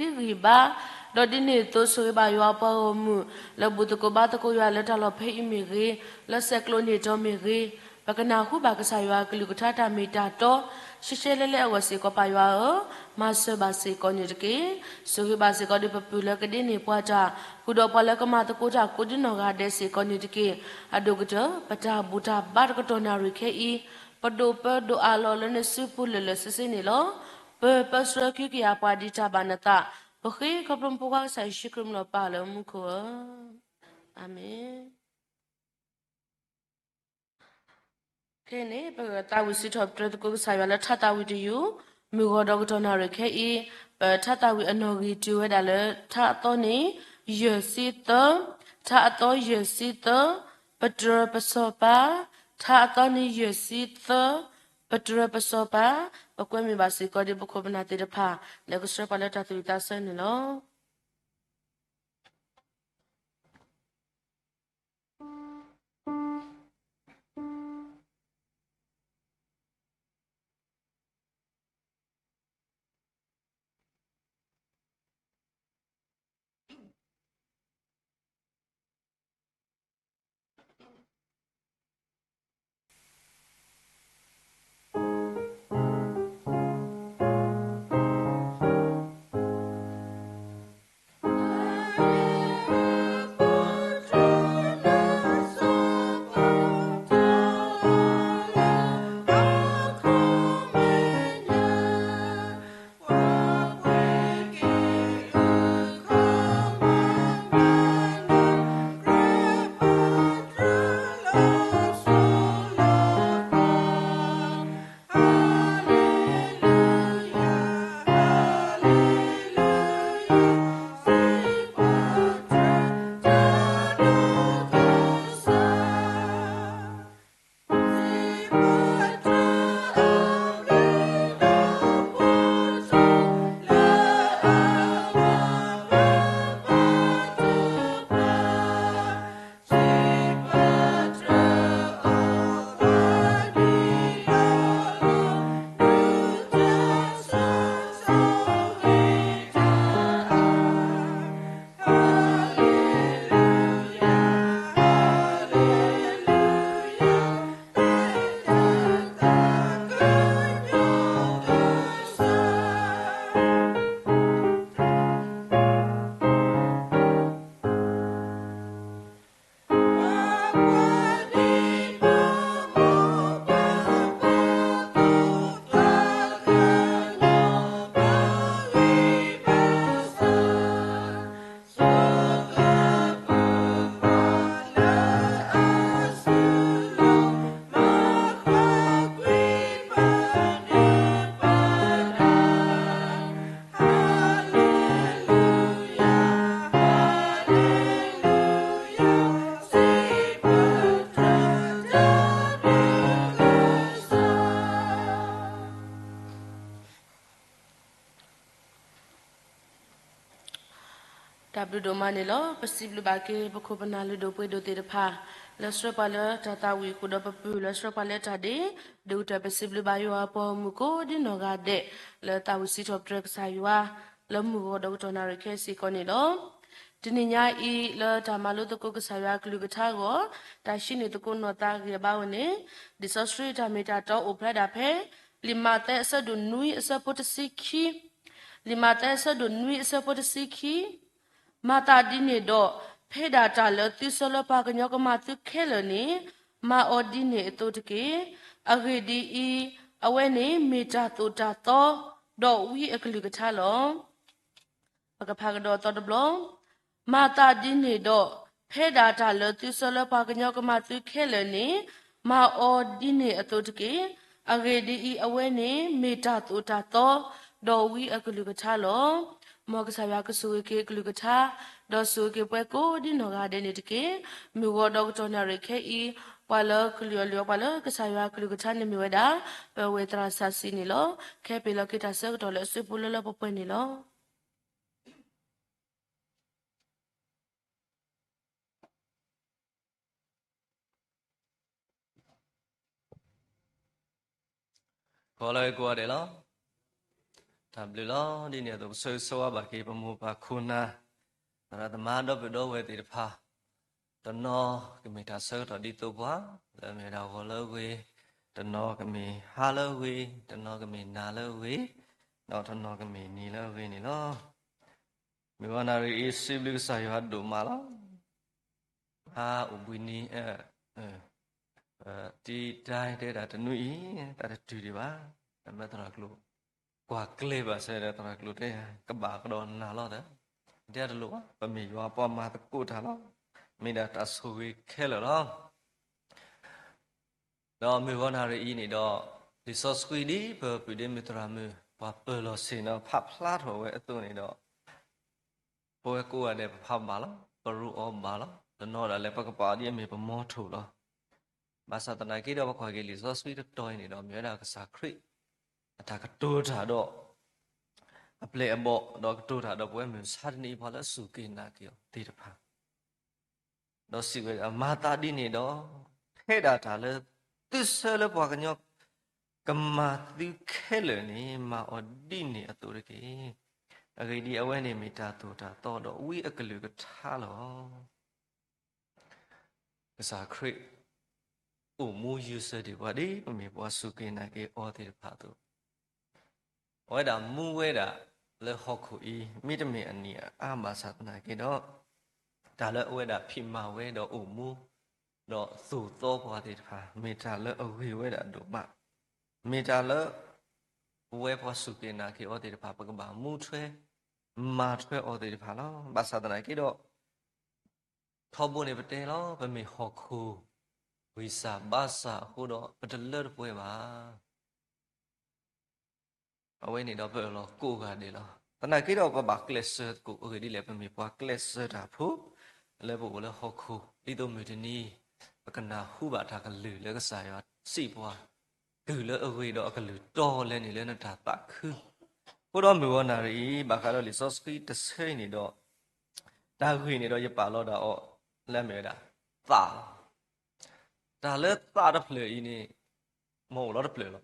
တၢ်ဂ့ၢ်တၢ်ကျိၤအဂ့ၢ်တၢ်ဂ့ၢ်တၢ်ကျိၤတဂ့ၤဘၣ်, ဒီးဒ်န့ၣ်အသိး ဆိၣ်ဂ့ၤဘၣ်ယွၤအပှၤဂီၢ်မုၢ် လၢဘူၣ်သကိးဘါသကိးယွၤလၢတၢ်လီၢ်ဖဲအံၤမ့ၢ်ဂ့ၤ, လၢဆဲးကျိးန့ၢ်တီမ့ၢ်ဂ့ၤ, ပကနၢ်ဟူဘၣ်ကစၢ်ယွၤအကလုၢ်ကထါတၢ်မ့ၢ်တၢ်တီ ရှဲရှဲလဲလဲအဂီၢ်စ့ၢ်ကီး ပၢ်ယွၤဧၢ, မၤစၢၤဘၣ်စ့ၢ်ကီးန့ၣ်တက့ၢ်. ဆိၣ်ဂ့ၤဘၣ်စ့ၢ်ကီးဒီးပပုၢ်လၢကဒ့န့ၢ်ပှၤတၢ်, ဃုာ်ဒီးပှၤလၢကမၤသကိးတၢ်ကိးဒ်နီၢ်ဂၤဒဲးစ့ၢ်ကီးန့ၣ်တက့ၢ်. အဒိၣ်ကတၢၢ် ပတၢ်ဘူၣ်တၢ်ဘါတကတီၢ်နၣ်ရံၣ်ခဲအံၤ ပဒိၣ်ပၢဒိၣ်အးလီၤလၢနစုပူၤလၢာ်လၢာ်ဆ့ဆ့န့ၣ်လီၤ. ပပၢဆှၢကုကယၤပှၤဒ်တၢ်ဘၣ်နသး, ပဃ့ခီဖျိပဖိခွါကစၢ်ယ့ၣ်ၡူးခရံာ်မံၤလီၤပၢ်လၢမူခိၣ်ဧၢ, အၤမ့ၣ်. ခဲအံၤန့ၣ် ပကသးဝံၣ်စံးထီၣ်ပတြၢၤသကိးကစၢ်ယွၤလၢထါသးဝံၣ်တယုၢ်, မုၢ်ဂီၤဒီးကတီၢ်နၣ်ရံၣ်ခဲအံၤ, ပထါသးဝံၣ်အနီၣ်ဂံၢ်တုၤဝဲဒၣ်လၢ ထါအသီန့ၣ် ယဲၢ်ဆံသၢ, ထါအသီယဲၢ်ဆံသၢ, ပတြၢၤပစီၤပၤ, ထါအသီန့ၣ်ယဲၢ်ဆံသၢ, ပတြၢၤပစီၤပၤ, ပကွဲမုာ်ဘၣ်စ့ၢ်ကီးဒီးပခိၣ်ပနၢ်သ့ၣ်တဖၣ် လၢကဆှၢပှၤလၢတၢ်သူၣ်ဝံၣ်သးဆၢန့ၣ်လီၤ. တၢ်ဘျုးဒိၣ်မးန့ၣ်လီၤ. ပစံးဘျုးဘၣ်က့ၤ ပခိၣ်ပနၢ်လုၢ်ဒိၣ်ပှ့ၤဒိၣ်သ့ၣ်တဖၣ် လၢဆှၢပှၤလၢတၢ်သးဝံၣ် ဃုာ်ဒီးပပုၢ်လၢဆှၢပှၤလၢတၢ်ဒ့, ဒိၣ်ကတၢၢ်ပစံးဘျုးဘၣ်ယွၤအပှၤဂီၢ်မုၢ်ကိးဒ်နီၢ်ဂၤဒဲး လၢသးဝံၣ်စံးထီၣ်ပတြၢၤကစၢ်ယွၤ လၢမုၢ်ဂီၤဒီးကတီၢ်နၣ်ရံၣ်ခဲစ့ၢ်ကီးန့ၣ်လီၤ. တနံၤညါအံၤ လၢတၢ်မၤလိသကိးကစၢ်ယွၤအကလုၢ်ကထါအဂီၢ် တၢ်ဟံးန့ၢ်သကိးနီၢ်သးဂ့ၤအဘၣ်ဝဲန့ၣ် လံာ်စီဆှံတၢ်မ့ၢ်တၢ်တီအိၣ်ဖျါဒၣ်ဖဲ လံာ်မးသဲအဆၢဒိၣ်နွံအဆၢဖိတဆံခံ, လံာ်မးသဲအဆၢဒိၣ်နွံအဆၢဖိတဆံခံ, မၤသးဒ်န့ၣ်ဒီး ဖဲဒၣ်တၢ်လၢသုဆၢလၢပှၤကညီကမၤသုခဲလၢာ်န့ၣ် မၤအီၤဒ်န့ၣ်အသိးတက့ၢ်. အဂ့ၢ်ဒ်အံၤ, အဝဲန့ၣ်မ့ၢ်တၢ်သိၣ်တၢ်သီ ဒီးဝံအကလုၢ်ကထါလီၤ. ပကဖးကဒီးအသီတဘျီ, မၤသးဒ်န့ၣ်ဒီး ဖဲဒၣ်တၢ်လၢသုဆၢလၢပှၤကညီကမၤသုခဲလၢာ်န့ၣ် မၤအီၤဒ်န့ၣ်အသိးတက့ၢ်. အဂ့ၢ်ဒ်အံၤ, အဝဲန့ၣ်မ့ၢ်တၢ်သိၣ်တၢ်သီ ဒီးဝံအကလုၢ်ကထါလီၤ. မ်ကစၢ်ယွၤကဆိၣ်ဂ့ၤက့ၤအကလုၢ်ကထါ, ဒီးဆိၣ်ဂ့ၤက့ၤပှၤကိးဒ်နီၢ်ဂၤဒဲးန့ၣ်တက့ၢ်. မုၢ်ဂီၤဒီးကတီၢ်နၣ်ရံၣ်ခဲအံၤ, ပှၤလၢကလုၢ်အီၣ်လုၢ်အီပှၤလၢကစၢ်ယွၤအကလုၢ်ကထါန့ၣ်မ့ၢ်ဝဲဒၣ် ပဝဲသရၣ်စီဆှံန့ၣ်လီၤ. ကဟဲပ့ၤလီၤက့ၤတၢ်ဆၢကတီၢ်လၢအစုပူၤလၢလၢပှဲၤပှဲၤန့ၣ်လီၤ. ကိးလၢကိးဂၤဒဲးလီၤ. တၢ်ဘျုးလီၤ. ဒ်န့ၣ်အသိး ပဆၢဂ့ၤဆၢဝါဘၣ်က့ၤ ပမိၢ်ပၢ်ခိၣ်နၢ်, သရၣ်သမါ ဒီပုၢ်ဝဲၢ်သ့ၣ်တဖၣ်, တနီၤကမ့ၢ်တၢ်ဆၢကတီၢ်ဒ်သိးပှၤ, လၢမ့ၢ်ဝဲဒၣ်ဂီၤလၢအဂ့ၤ, တနီၤကမ့ၢ်ဟါလၢအဂ့ၤ, တနီၤကမ့ၢ်နၤလၢအဂ့ၤ, ဒီးတနီၤကမ့ၢ်နံၤလၢအဂ့ၤန့ၣ်လီၤ. မုၢ်ဂီၤနၣ်ရံၣ်အံၤ စံးဘျုးကစၢ်ယွၤဒိၣ်မးလီၤ. ဟါအိၣ်ဘှံးနံၤ, တံၤတၢ်တဲဒၣ်တနွံအံၤ, တၢ်တတုၤဒံးဘၣ်, မ့ၢ်သရၣ်ကျိၤကွၢ်ကျဲဘၣ်ဆၣ်ဒီး သရၣ်ကျိၤတဲ ကဘၣ်ကဒီးနၤလီၤသး, တဲတလိၣ်ဘၣ်, ပမ့ၢ်ယွၤပှၤမၤသကိးတၢ်လီၤ. မ့ၢ်ဒၣ်တၢ်ဆိၣ်ဂ့ၤခဲလၢာ်လီၤ. ဒီးမုၢ်ဂီၤနၣ်ရံၣ်အံၤန့ၣ်ဒီး, လံာ်စီဆှံဒ်ပပုၢ်ဒ့မုၣ်သရၣ်မုၣ် ပှၤပၢၤလီၢ်ဆ့ၣ်နီၤ ဖးဖျါထီၣ်ဝဲအသိးန့ၣ်ဒီး, ပဝဲကိးဂၤဒဲးပဖးဘၣ်လီၤ, ပရိအီၤဘၣ်လီၤ, တနီၤဒၣ်လဲာ်ပကပာ်အီၤဒ်အမ့ၢ်ပမီထိၣ်လီၤ. ဘၣ်ဆၣ်သနာ်က့ဒီး ပကွၢ်က့ၤလံာ်စီဆှံတတီၤအံၤန့ၣ်ဒီး မ့ၢ်ဝဲဒၣ်ကစၢ်ခရံာ် အတၢ်ကတိၤတၢ်ဒီး အပျဲၢ်အဘီၣ် ဒီးကတိၤတၢ်ဒီးပဝဲမုၢ်မဆါတနံၤအံၤ ပှၤလၢအစူၢ်က့ၤနာ်က့ၤအီၤသ့ၣ်တဖၣ်, ဒီးစံးဝဲဒၣ် မၤသးဒ်န့ၣ်ဒီး, ဖဲဒၣ်တၢ်လၢသုဆၢလၢပှၤကညီကမၤသုခဲလၢာ်န့ၣ် မၤအီၤဒ်န့ၣ်အသိးတက့ၢ်. အဂ့ၢ်ဒ်အံၤ, အဝဲန့ၣ်မ့ၢ်တၢ်သိၣ်တၢ်သီဒီးဝံအကလုၢ်ကထါလီၤ. ကစၢ်ခရံာ် အိၣ်မူယိာ်စၢၤဒံးပှၤဒ်ပမ့ၢ်ပှၤစူၢ်က့ၤနာ်က့ၤအီၤသ့ၣ်တဖၣ်အသိး, အဝဲဒၣ်မူဝဲဒၣ်လၢဟီၣ်ခိၣ်အံၤ မ့တမ့ၢ်အနံၣ်အါဘၣ်ဆၣ်သနာ်က့ဒီး, တၢ်လၢအဝဲဒၣ်ဖံးမၤဝဲဒီးအိၣ်မူ, ဒီးသိၣ်သီပှၤသ့ၣ်တဖၣ် မ့ၢ်တၢ်လၢအဂ့ၤဝဲဒၣ်ဒိၣ်မး, မ့ၢ်တၢ်လၢ ပဝဲပှၤစူၢ်က့ၤနာ်က့ၤအီၤသ့ၣ်တဖၣ် ပကဘၣ်မူထွဲ မၤထွဲအီၤသ့ၣ်တဖၣ်လီၤ. ဘၣ်ဆၣ်သနာ်က့ဒီး ထီဘိန့ၣ်ပတဲလီၤ ပမ့ၢ်ဟီၣ်ခိၣ် ဂံၢ်စၢ်ဘါစၢ်အဃိဒီး ပတလၢတပှဲၤဘၣ်. အဝဲန့ၣ်ဒီးပအၢၣ်လီၤကိးဂၤဒဲးလီၤ. သနာ်က့ဒီးပဘၣ်ကျဲးစၢးသကိးအဂ့ၢ်ဒ်လဲၣ်, ပမ့ၢ်ပှၤကျဲးစၢးတၢ်ဖိ လၢပအိၣ်လၢဟီၣ်ခိၣ် ဒ်သိးမုၢ်တနံၤ ပကနၢ်ဟူဘၣ်တၢ်ကလုၢ်လၢကစၢ်ယွၤစံးပှၤ တုၤလၢအဂ့ၤဒီးအကလုၢ်တီလဲန့ၣ်လၢနတၢ်သးခု. အဃိဒီးမုၢ်ဂီၤနၣ်ရံၣ်အံၤ ဘၣ်ဃးဒီးလံာ်စီဆှံတဆၢအံၤန့ၣ်ဒီး တၢ်ဂ့ၢ်န့ၣ်ဒီးယပာ်လီၤဒၣ်အီၤ လၢအမ့ၢ်ဝဲဒၣ် သးလီၤ. တၢ်လၢသးတဖျၢၣ်အံၤန့ၣ် မ်အိၣ်လီၤတဖျၢၣ်လီၤ.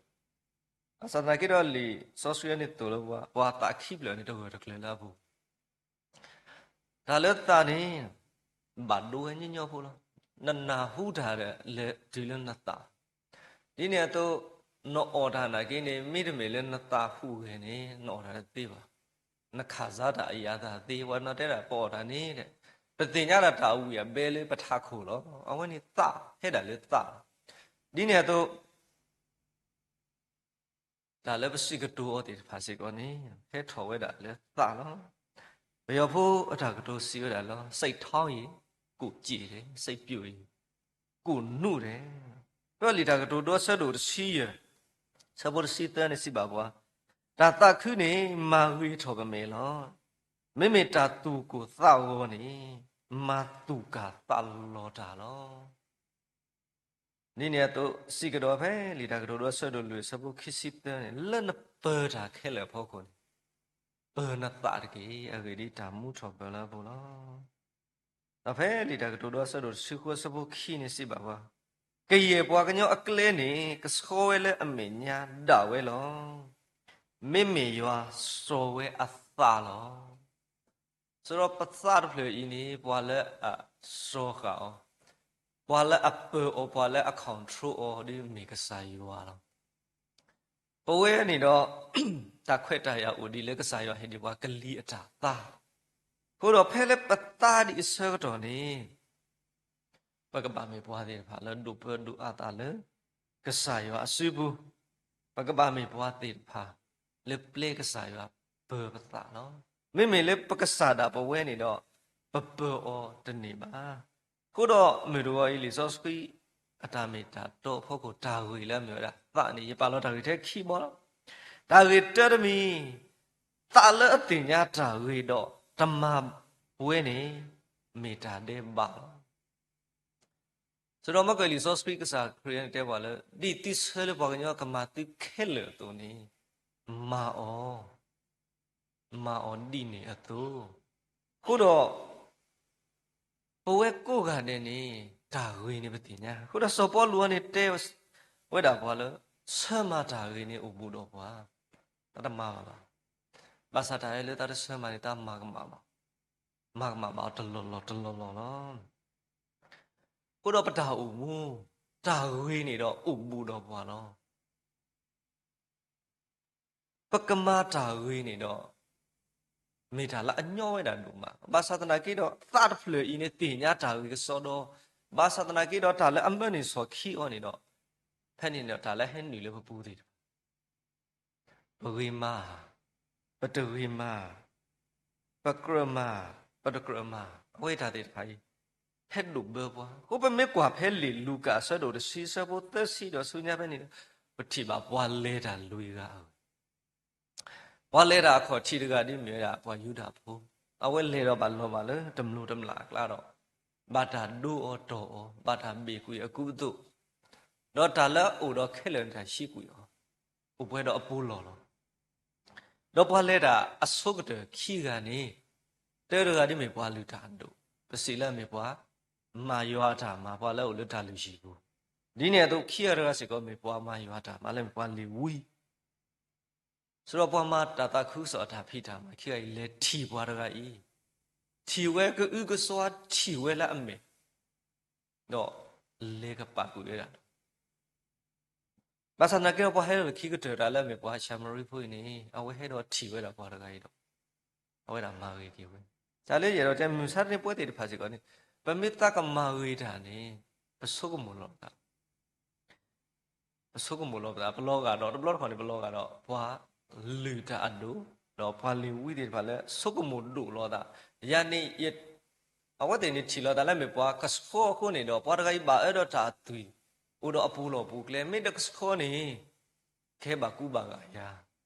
ဘၣ်ဆၣ်သနာ်က့ဒီး လံာ်စီဆှံန့ၣ်သိၣ်လိပှၤ ပှၤသးခံဖျၢၣ်န့ၣ် တဂၢၢ်တကျၢၤလၢအပူၤ တၢ်လၢသးန့ၣ် ဘၣ်ဒိဝဲညီညီဖိလီၤ. နနၢ်ဟူတၢ်ဒီး လဲၤတုၤလၢနသး, ဒ်န့ၣ်အသိး နအီၣ်တၢ်နာ်က့န့ၣ် မ့တမ့ၢ်လၢနသးဟူးဂဲၤန့ၣ် နအီၣ်တၢ်တသ့ဘၣ်. နခးစါတၢ်အယၤသးသ့, ပှၤနီၢ်တဲဒၣ် ပအီၣ်တၢ်န့ၣ် ပသ့ၣ်ညါဒၣ်တၢ်အဝံၣ်အဘဲလၢပထးခိၣ်လီၤ. အဝဲန့ၣ်သး ဟဲဒၣ်လၢသးလီၤ. ဒ်န့ၣ်အသိး တၢ်လၢပစံးကတိၤအီၤသ့ၣ်တဖၣ်စ့ၢ်ကီးန့ၣ် ဟဲထီၣ်ဝဲဒၣ်လၢသးလီၤ. ပယီၤဖိအတၢ်ကတိၤစံးဝဲဒၣ်လၢ စိတ်ထောင်းရင် ကိုယ်ကျိုးတယ်, စိတ်ပျိုးရင် ကိုယ်နုတယ်. ဖဲလံာ်တၢ်ကတိၤဒိအဆၢဒိၣ်တဆံယဲၢ် ဆၢဖိတဆံသၢန့ၣ်စံးဘၣ်ပှၤ, တၢ်သးခုန့ၣ် မၤဂ့ၤထီၣ်ပမဲာ်လီၤ. မ့မ့ၢ်တၢ်သူၣ်ကိၢ်သးဂီၤန့ၣ် မၤသူၣ်ကၢ်သးလီၤတၢ်လီၤ. ဒ်န့ၣ်အသိး စံးကဒီးဖဲလံာ်တၢ်ကတိၤဒိအဆၢဒိၣ်လွံၢ်အဆၢဖိခံဆံသၢန့ၣ် လၢနပၢၤတၢ်ခဲလၢာ်အဖီခိၣ်န့ၣ် ပၢၤနသးတက့ၢ်. အဂ့ၢ်ဒ်အံၤ, တၢ်မူထီၣ်ပၢၤလၢအပူၤလီၤ. ဒီးဖဲလံာ်တၢ်ကတိၤဒိအဆၢဒိၣ်တဆံဃုအဆၢဖိခံန့ၣ်စံးဘၣ်ပှၤ, ကယဲၢ်ပှၤကညီအကျဲန့ၣ် ကဆှီဝဲလၢအမဲာ်ညါဒၣ်ဝဲလီၤ. မ့မ့ၢ်ယွၤစှီၤဝဲအသးလီၤ. စံးဒီးပသးတဖျၢၣ်အံၤန့ၣ် ပှၤလၢအစှီၤဃာ်အီၤ, ပှၤလၢအပၢၤအီၤ, ပှၤလၢအ control အီၤ ဒ်မ့ၢ်ကစၢ်ယွၤလီၤ. ပဝဲန့ၣ်ဒီး တၢ်ခွဲးတၢ်ယာ်အိၣ်ဒံးလၢကစၢ်ယွၤဟ့ၣ်ဒံးပှၤကလံၤအတၢ်သါ, အဃိဒီးဖဲလၢပသါဒံးအဆၢကတီၢ်န့ၣ် ပကဘၣ်မ့ၢ်ပှၤသ့ၣ်တဖၣ်လၢဒိးပၢဒိးအါသးလၢ ကစၢ်ယွၤအစုပူၤ, ပကဘၣ်မ့ၢ်ပှၤသ့ၣ်တဖၣ်လၢပျဲကစၢ်ယွၤပၢၤပသးလီၤ. မ့မ့ၢ်လၢပကစၢ်ဒၣ်ပဝဲန့ၣ်ဒီး ပပၢၤအီၤတန့ၢ်ဘၣ်. အဃိဒီးမုၢ်တဂီၤအံၤ လံာ်စီဆှံအတၢ်မ့ၢ်တၢ်တီအဖီခိၣ် တၢ်ဂ့ၢ်လၢအမ့ၢ်ဝဲဒၣ်သးန့ၣ် ယပာ်လီၤတၢ်ဂ့ၢ်ထဲခံဘီလီၤ. တၢ်ဂ့ၢ်တၢတမံၤ, သးလၢအသ့ၣ်ညါတၢ်ဂ့ၤဒီးတမၤဝဲန့ၣ် မ့ၢ်တၢ်ဒဲးဘးလီၤ. စံးဒီးမၢကီးလံာ်စီဆှံကစၢ်ခရံာ်န့ၣ်တဲပှၤလၢ ဒ်သုဆၢလၢပှၤကညီကမၤသုခဲလၢာ်အသိးန့ၣ် မၤအီၤ, မၤအီၤဒ်န့ၣ်အသိး. အဃိဒီး ပဝဲကိးဂၤဒဲးန့ၣ် တၢ်ဂ့ၤန့ၣ်ပသ့ၣ်ညါ. အဃိဒီးစီၤပီလူးအံၤန့ၣ်တဲဝဲဒၣ်ပှၤလၢ ဆၢမၤတၢ်ဂ့ၤန့ၣ်အိၣ်ဘူးဒီးပှၤ, တၢ်တမၤဘၣ်ဘၣ်. ဘၣ်ဆၣ်တၢ်ဟဲလၢတၢ်တဆၢမၤန့ၣ် တၢ်မၤကမၣ်ဘၣ်, မၤကမၣ်ဘၣ်အီၤတလီၢ်လီၢ်တလီၢ်လီၢ်လီၤ. အဃိဒီးပတၢ်အိၣ်မူ, တၢ်ဂ့ၤန့ၣ်ဒီးအိၣ်ဘူးဒီးပှၤလီၤ. ပကမၤတၢ်ဂ့ၤန့ၣ်ဒီး မ့ၢ်တၢ်လၢအညီဝဲဒၣ်ဒိၣ်မး, ဘၣ်ဆၣ်သနာ်က့ဒီး သးတဖျၢၣ်အံၤန့ၣ် သ့ၣ်ညါတၢ်ဂ့ၤကစီဒီ, ဘၣ်ဆၣ်သနာ်က့ဒီး တၢ်လၢအမၢန့ၢ်စီၢ်ခံအီၤန့ၣ်ဒီး ဖဲန့ၣ်ဒီးတၢ်လၢဟဲနုာ်လၢပပူၤသ့ၣ်တဖၣ် ပဂ့ၤမၤဧါ, ပတဂ့ၤမၤဧါ, ပကြၢးမၤ, ပတကြၢးမၤ, အဝဲတၢ်သ့ၣ်တဖၣ်အံၤ ဟဲဒိၣ်ဘၢပှၤ. အဃိပမ့ၢ်ကွၢ်ဖဲလံာ်လူၤကၣ်အဆၢဒိၣ်တဆံ အဆၢဖိသၢဆံဒီးဆူညါဖဲန့ၣ်ဒီး ပထံၣ်ဘၣ်ပှၤလဲၤတၢ်လွံၢ်ဂၤအဂ့ၢ်, ပှၤလဲၤတၢ်အခီၣ်ထံးတဂၤဒ်မ့ၢ်ဝဲဒၣ်ပှၤယူဒၤဖိ, အဝဲလဲၤဒီးဘၣ်လီၤဘၣ်လၢတမျိးတမျာ်အကျါဒီး ဘၣ်တၢ်ဒိအီၤတီၢ်အီၤ, ဘၣ်တၢ်ဘ့ၣ်ကွံာ်အကူအသိး, ဒီးတၢ်လၢအအိၣ်ဒီးခဲလၢာ်န့ၣ်တၢ်ဟံးကွံာ်အီၤ, အိၣ်ပှဲၤဒီးအပူၤလီၢ်လီၤ. ဒီးပှၤလဲၤတၢ်အဆိကတၢၢ်ခံဂၤန့ၣ်, တၢတဂၤဒ်မ့ၢ်ပှၤလုၢ်တၢ်အဒိၣ်, ပစံးလၢအမ့ၢ်ပှၤမၤယွၤအတၢ်မၤ, ပှၤလၢအအိၣ်လၢတၢ်လုၢ်ဟံၣ်ပူၤ, ဒ်န့ၣ်အသိးခံဂၤတဂၤစ့ၢ်ကီး မ့ၢ်ပှၤမၤယွၤအတၢ်မၤလၢမ့ၢ်ပှၤလ့ၤဝံ, ဆိုတော့ပှၤမၤတၢ်သးခုကစီၣ်အတၢ်ဖံးတၢ်မၤခံဂၤအံၤ လဲၤထံၣ်ပှၤတဂၤအံၤ, ထံၣ်ဝဲကအုကစွါ, ထံၣ်ဝဲလၢအမဲာ်, ဒီးလဲၤကပာ်ကွံာ်ဝဲဒၣ် ဘၣ်ဆၣ်သနာ်က့ဒီး ပှၤဟဲလီၤလၢခံကတၢၢ်တၢ်လၢအမ့ၢ်ပှၤၡၤမရံဖိအံၤန့ၣ် အဝဲဟဲဒီးထံၣ်ဝဲဒၣ်ပှၤတဂၤအံၤဒီး အဝဲဒၣ်မၤဂ့ၤက့ၤဝဲ. တၢ်လၢယအဲၣ်ဒိးတဲမုၢ်ဆါတနံၤပဝဲသ့ၣ်တဖၣ်စ့ၢ်ကီးန့ၣ်, ပမ့ၢ်သးကမၤဂ့ၤတၢ်န့ၣ် ပဆိကမိၣ်လီၤပသး ပဆိကမိၣ်လီၤပသး ပလီၤဂာ်ဒီး တဘျီတခီၣ်န့ၣ် ပလီၤဂာ်ဒီး ပှၤလုၢ်တၢ်အဒိၣ်, ဒီးပှၤလ့ၤဝံသ့ၣ်တဖၣ်လၢဆိကမိၣ်ဒိၣ်လီၤသး, ယၤန့ၣ် အဝဲသ့ၣ်န့ၣ်ထံၣ်လီၤသးလၢမ့ၢ်ပှၤကဆှီအဃိန့ၣ်ဒီး ပှၤတဂၤအံၤဘၣ်အၢဒီးတၢ်အသွံၣ်, အိၣ်ဒီးအပူၤလီၢ်ပူၤကျဲ, မ့ၢ်တကဆှီန့ၣ် ကဟဲဘၣ်ကူဘၣ်ဂာ်ယၤ,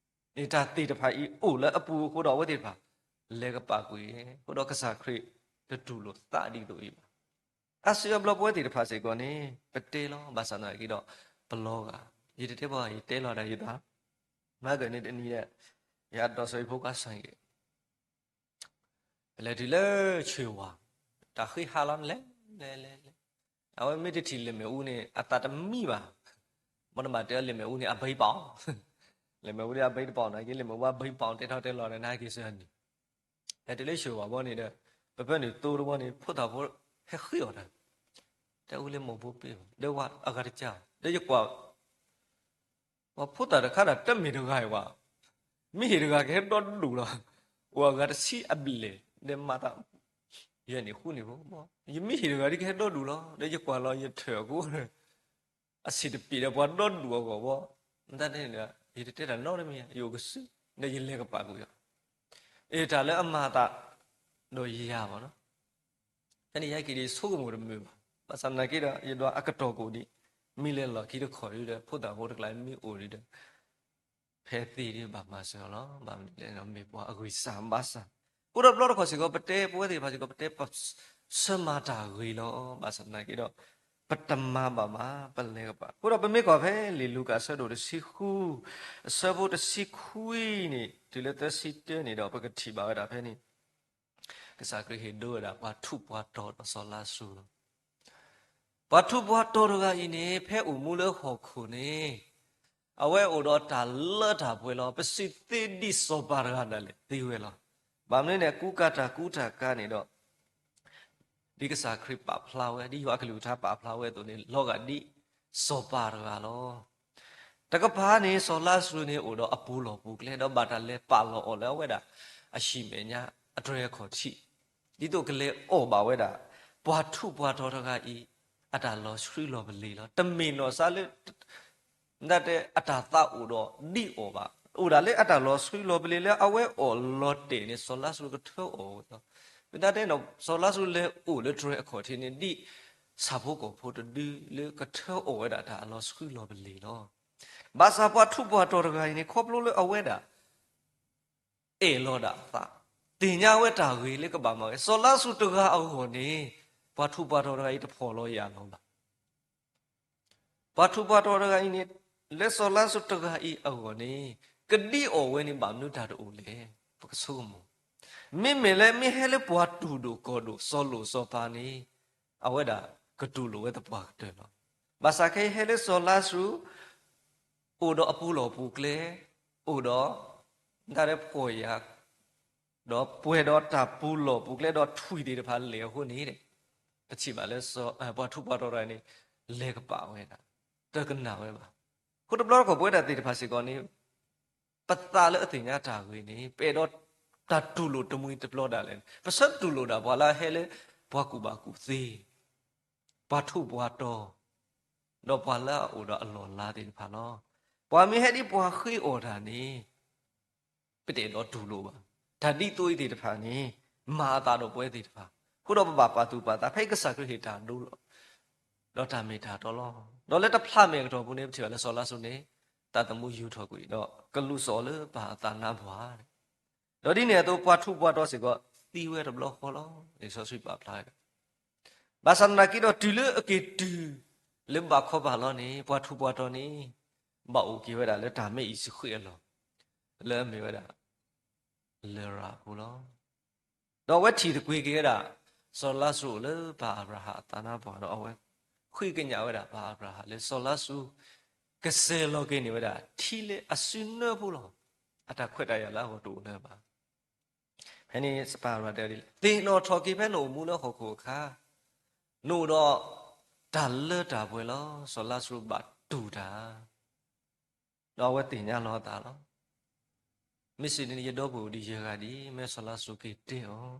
န့ၣ်တၢ်သ့ၣ်တဖၣ်အံၤအိၣ်လၢအပူၤအဃိဒီး အဝဲသ့ၣ်တဖၣ် လဲၤကပာ်ကွံာ်, အဃိဒီးကစၢ်ခရံာ်တတူၢ်လိာ်သးဒ်သိးအံၤဘၣ်. အါစုအါဘျီပဝဲသ့ၣ်တဖၣ်စ့ၢ်ကီးန့ၣ် ပတဲလီၤ, ဘၣ်ဆၣ်သနာ်က့ဒီး ပလီၤဂာ်, ယတတဲဘၣ် ယတဲလီၤဒၣ်ယသး, မၤကၢၢ်န့ၣ်တနံၤဒီး ယဟဲတီၢ်စီၤယဖိခွါဆၣ်ဂ့ၤ ပလဲၤတုၤလၢဆွ့ၣ်ဝၣ်, တၢ်ဃံဟးလီၤ လဲၤလဲၤလဲၤလဲၤ, အဝဲမ့ၢ်တထံၣ်လ့ၣ်မ့ၣ်အူန့ၣ် အသးတမံဘၣ်, မ့ၢ်တဘၣ်တဲလၢလ့ၣ်မ့ၣ်အူန့ၣ် အဘံပာ်, လ့ၣ်မ့ၣ်အူန့ၣ်အဘံတပာ်နာ်က့ လ့ၣ်မ့ၣ်အူဘၣ်ဘံပာ်တဲထီၣ်တဲလီၤဒီး နာ်က့စၢၤန့ၣ်, လဲၤတုၤလၢဆွ့ၣ်ဝၣ်ဘီန့ၣ်ဒီး ပဖဲန့ၣ်သိတဘီန့ၣ် ဖိသၣ်ဖိဟဲဃ့အီၣ်တၢ်, တဲအူလၢမ့ၣ်ဖိပ့ၢ်ဘၣ်, ဒီးဝဲအဂၤတကး, ဒီးယကွၢ် ပှၤဖိသၣ်တခါဒီးတမ့ၢ်တဂၤအံၤဘၣ်, မ့ၢ်ဟ့ၣ်တဂၤကဟဲဒီဒူၣ်လီၤ, အိၣ်အဂၤတဆံအဘျဲၣ်, ဒီးမၤသး, ယဲန့ၣ်ဃူန့ၣ်ဖိ, ယမ့ၢ်ဟ့ၣ်တဂၤဒ်ကဟဲဒီဒူၣ်လီၤ, ဒီးယကွၢ်လီၤယထၢၣ်အဃိ, အဆံးတပ့ၤဒီးပှၤဒီဒူၣ်အဂီၢ်ဘီ, မတၤဒ်န့ၣ်ဒီး ယတတဲတၢ်နီတမံၤ, ယအိၣ်ကစု, ဒီးယလဲၤကပာ်ကွံာ်အီၤ, အတၢ်လၢအမၤသးဒီးယၤဘၣ်နီၤ ဖဲန့ၣ်ယဟဲက့ၤဒီးယဆိကမိၣ်တမုာ်ဘၣ်, ဘၣ်ဆၣ်သနာ်က့ဒီး ယဒွးအကတီၢ်ကိၣ်ဒံး, မ့ၢ်လဲၤလီၢ်ခံတခီၣ်ဒီး ဖိသၣ်ဖိတကျါမ့ၢ်အိၣ်ဒီး ဖဲသ့ၣ်ဒ်ဘၣ်မၤစၢၤအီၤလီၤ, ဘၣ်မနုၤလဲၣ် မ့ၢ်ပှၤအဂံၢ်စၢ်ဘါစၢ်, အဃိဒီးတဘျီတခီၣ်စ့ၢ်ကီး ပတဲပဝဲသ့ၣ်တဖၣ်စ့ၢ်ကီး ပတဲပဆၢမၤတၢ်ဂ့ၤလီၤ, ဘၣ်ဆၣ်သနာ်က့ဒီး ပတမၤဘၣ်ဘၣ်, ပလဲၤကပာ်, အဃိဒီးပမ့ၢ်ကွၢ်ဖဲလံာ်လူၤကၣ်အဆၢဒိၣ်တဆံဃု, အဆၢဖိတဆံခွံန့ၣ် တုၤလၢသၢဆံတၢန့ၣ်ဒီး ပကထံၣ်ဘၣ်ဝဲဒၣ်ဖဲန့ၣ် ကစၢ်ခရံာ်ဟ့ၣ်ဒိဝဲဒၣ် ပှၤထူးပှၤတီၤဒီးစီၤလါစရူးလီၤ. ပှၤထူးပှၤတီၤတဂၤအံၤန့ၣ် ဖဲအိၣ်မူလၢဟီၣ်ခိၣ်န့ၣ် အဝဲအိၣ်ဒီးတၢ်လၢတၢ်ပှဲၤလီၤ. ပစံးသ့ဒ်စီၤပၤတဂၤဒၣ်လဲာ်သ့ဝဲလီၤ. ဘၣ်မနုၤန့ၣ် ကူကၤတၢ်ကူတၢ်ကၤန့ၣ်ဒီး ဒ်ကစၢ်ခရံာ်ပာ်ဖျါဝဲ, ဒ်ယွၤအကလုၢ်ကထါပာ်ဖျါဝဲအသိးန့ၣ် လီၤဂာ်ဒ်စီၤပၤတဂၤလီၤ. တကပၤန့ၣ် စီၤလါစရူးန့ၣ် အိၣ်ဒီးအပူၤလီၢ်ပူၤကျဲ ဒီးဘၣ်တၢ်လဲၤပာ်လီၤအီၤလၢအဝဲဒၣ်အဟံၣ်မဲာ်ညါအတြဲၤအခီၣ်ထံး, ဒ်သိးကလဲၤအီၣ်ဘၣ်ဝဲဒၣ် ပှၤထူးပှၤတီၤတဂၤအံၤ အတၢ်လီၤဆှံလီၤပလ့ၤလီၤ. တမ့ၢ်နီၢ်စါလၢ မတၤတဲအတၢ်သးအိၣ်ဒီးဒ်အီၤဘၣ်. အိၣ်ဒၣ်လၢအတၢ်လီၤဆှံလီၤပလ့ၤလၢအဝဲအီၣ်လီၤတဲာ်န့ၣ် စီၤလါစရူးကထၢအီၣ်ဝဲလီၤ. မတၤတဲနီၢ် စီၤလါစရူးလဲၤအိၣ်လၢတြဲၤအခီၣ်ထံးန့ၣ် ဒ်ဆၣ်ဖိကီၢ်ဖိတဒုလၢကထၢအီၣ်ဝဲဒၣ်တၢ်အလီၤဆှံလီၤပလ့ၤလီၤ. ဘၣ်ဆၣ်ပှၤထူးပှၤတီၤတဂၤအံၤန့ၣ် ခီဖျိလၢအဝဲဒၣ် အဲၣ်လီၤဒၣ်အသး, သ့ၣ်ညါဝဲတၢ်ဂ့ၤလၢကဘၣ်မၤဝဲ, စီၤလါစရူးတဂၤအဂီၢ်န့ၣ် ပှၤထူးပှၤတီၤတဂၤအံၤတဖှီၣ်လီၤယာ်လီၤဘၣ်. ပှၤထူးပှၤတီၤတဂၤအံၤန့ၣ် လၢစီၤလါစရူးတဂၤအံၤအဂီၢ်န့ၣ် ကဒ်အီၣ်ဝဲန့ၣ် ဘၣ်မနုၤတၢ်တအိၣ်လဲၣ်. ပကဆိကမိၣ်, မ့မ့ၢ်လၢမ့ၢ်ဟဲလၢပှၤတူၢ်ဒိၣ်ကီၢ်ဒိၣ် စီၤလိၣ်စီၤပၤန့ၣ် အဝဲဒၣ်ကတူၢ်လိာ်ဝဲသပှၢ်ကတၢၢ်လီၤ. ဘၣ်ဆၣ်ခဲအံၤဟဲလၢစီၤလါစရူး အိၣ်ဒီးအပူၤလီၢ်ပူၤကျဲ, အိၣ်ဒီး မတၤတဲဖှီၣ်ယာ် ဒီးပှဲၤဒီးတၢ်ပူၤလီၢ်ပူၤကျဲဒီးထွံၣ်သ့ၣ်တဖၣ်လဲၢ်အဃိန့ၣ်, ပထံၣ်ဘၣ်လၢ ပှၤထူးပှၤတီၤတဂၤန့ၣ် လဲၤကပာ်ဝဲဒၣ်, တကနၣ်ဝဲဘၣ်. အဃိတဘျီတခီၣ် ပဝဲဒၣ်သ့ၣ်တဖၣ်စ့ၢ်ကီးန့ၣ် ပသးလၢအသ့ၣ်ညါတၢ်ဂ့ၤန့ၣ် ပအဲၣ်ဒိးတၢ်တူၢ်လိာ်တမှံၤတပျီဒၣ်လဲာ်န့ၣ် ပဆၢတူၢ်လိာ်ဒၣ်ပှၤလၢအဟဲလၢ ပှၤကူၣ်ဘၣ်ကူၣ်သ့, ပှၤထူးပှၤတီၤ, ဒီးပှၤလၢအအိၣ်ဒီးအလီၢ်အလၤသ့ၣ်တဖၣ်လီၤ. ပှၤမ့ၢ်ဟဲဒ်ပှၤဃ့အီၣ်တၢ်န့ၣ် ပတအဲၣ်ဒိးတူၢ်လိာ်ဘၣ်. တၢ်ဒ်သိးအံၤသ့ၣ်တဖၣ်န့ၣ် မၤအသးဒီးပဝဲသ့ၣ်တဖၣ်, အဃိဒီးပဘၣ်ပာ်သူၣ်ပာ်သး ဖဲအံၤကစၢ်ခရံာ်ဟ့ၣ်တၢ်ဒိလီၤ ဒီးတၢ်မ့ၢ်တၢ်တီလီၤ. ဒီးလၢတဖျးမဲာ်အကတီၢ်ပူၤန့ၣ် ပထံၣ်ဘၣ်လၢစီၤလါစရူးန့ၣ် သးသမူယူာ်ထီၣ်ကွံာ်ဒီး ကလူးစီၤအီၤလၢပၢ်အသးနါပှၢ်, ဒီးဒ်န့ၣ်အသိး ပှၤထူးပှၤတီၤစ့ၢ်ကီး သံဝဲတဘျီဃီလီၤ. လံာ်စီဆှံပာ်ဖျါဝဲဒၣ် ဘၣ်ဆၣ်သနာ်က့ဒီး တုၤလၢအက့ၤတုၤလၢဘၣ်ခီဘၣ်လီၤန့ၣ် ပှၤထူးပှၤတီၤန့ၣ် ဘၣ်အိၣ်က့ၤဝဲဒၣ်လၢတၢ်မ့ၢ်အံၤဆဃ့ၣ်အလီၢ် လၢအမ့ၢ်ဝဲဒၣ် လရာ်အပူၤလီၤ. ဒီးအဝဲထံၣ်သကွ့ၤက့ၤဝဲဒၣ် စီၤလါစရူးအိၣ်လၢပၢ်အၤဘြၤဟၣ်အသးနါပှၢ်ဒီး အဝဲဃ့ကညးဝဲဒၣ်ပၢ်အၤဘြၤဟၣ်လၢ စီၤလါစရူး ကစဲၤလီၤက့ၤန့ၢ်ဝဲဒၣ်ထံလၢအစုနၢဖိလီၤ. အတၢ်ခွဲးတၢ်ယာ်လၢအဂီၢ်တအိၣ်လၢၤဘၣ်. ဖဲန့ၣ်ပၢ်အၤဘြၤဟၣ်တဲဒ်လဲၣ်, သ့ၣ်နီၣ်ထီၣ်က့ၤဖဲနအိၣ်မူလၢဟီၣ်ခိၣ်အခါ, နအိၣ်ဒီးတၢ်လၢတၢ်ပှဲၤလီၤ. စီၤလါစရူးဘၣ်တူၢ်တၢ် ဒီးအဝဲသ့ၣ်ညါလီၤအသးလီၤ. မ့ၢ်စံးန့ၣ် ယဒီပုၢ်ဝဲၢ်ဒုးယဲၢ်ဂၤဒ်အံၤ, မ့ၢ်စီၤလါစရူးက့ၤတဲအီၤ,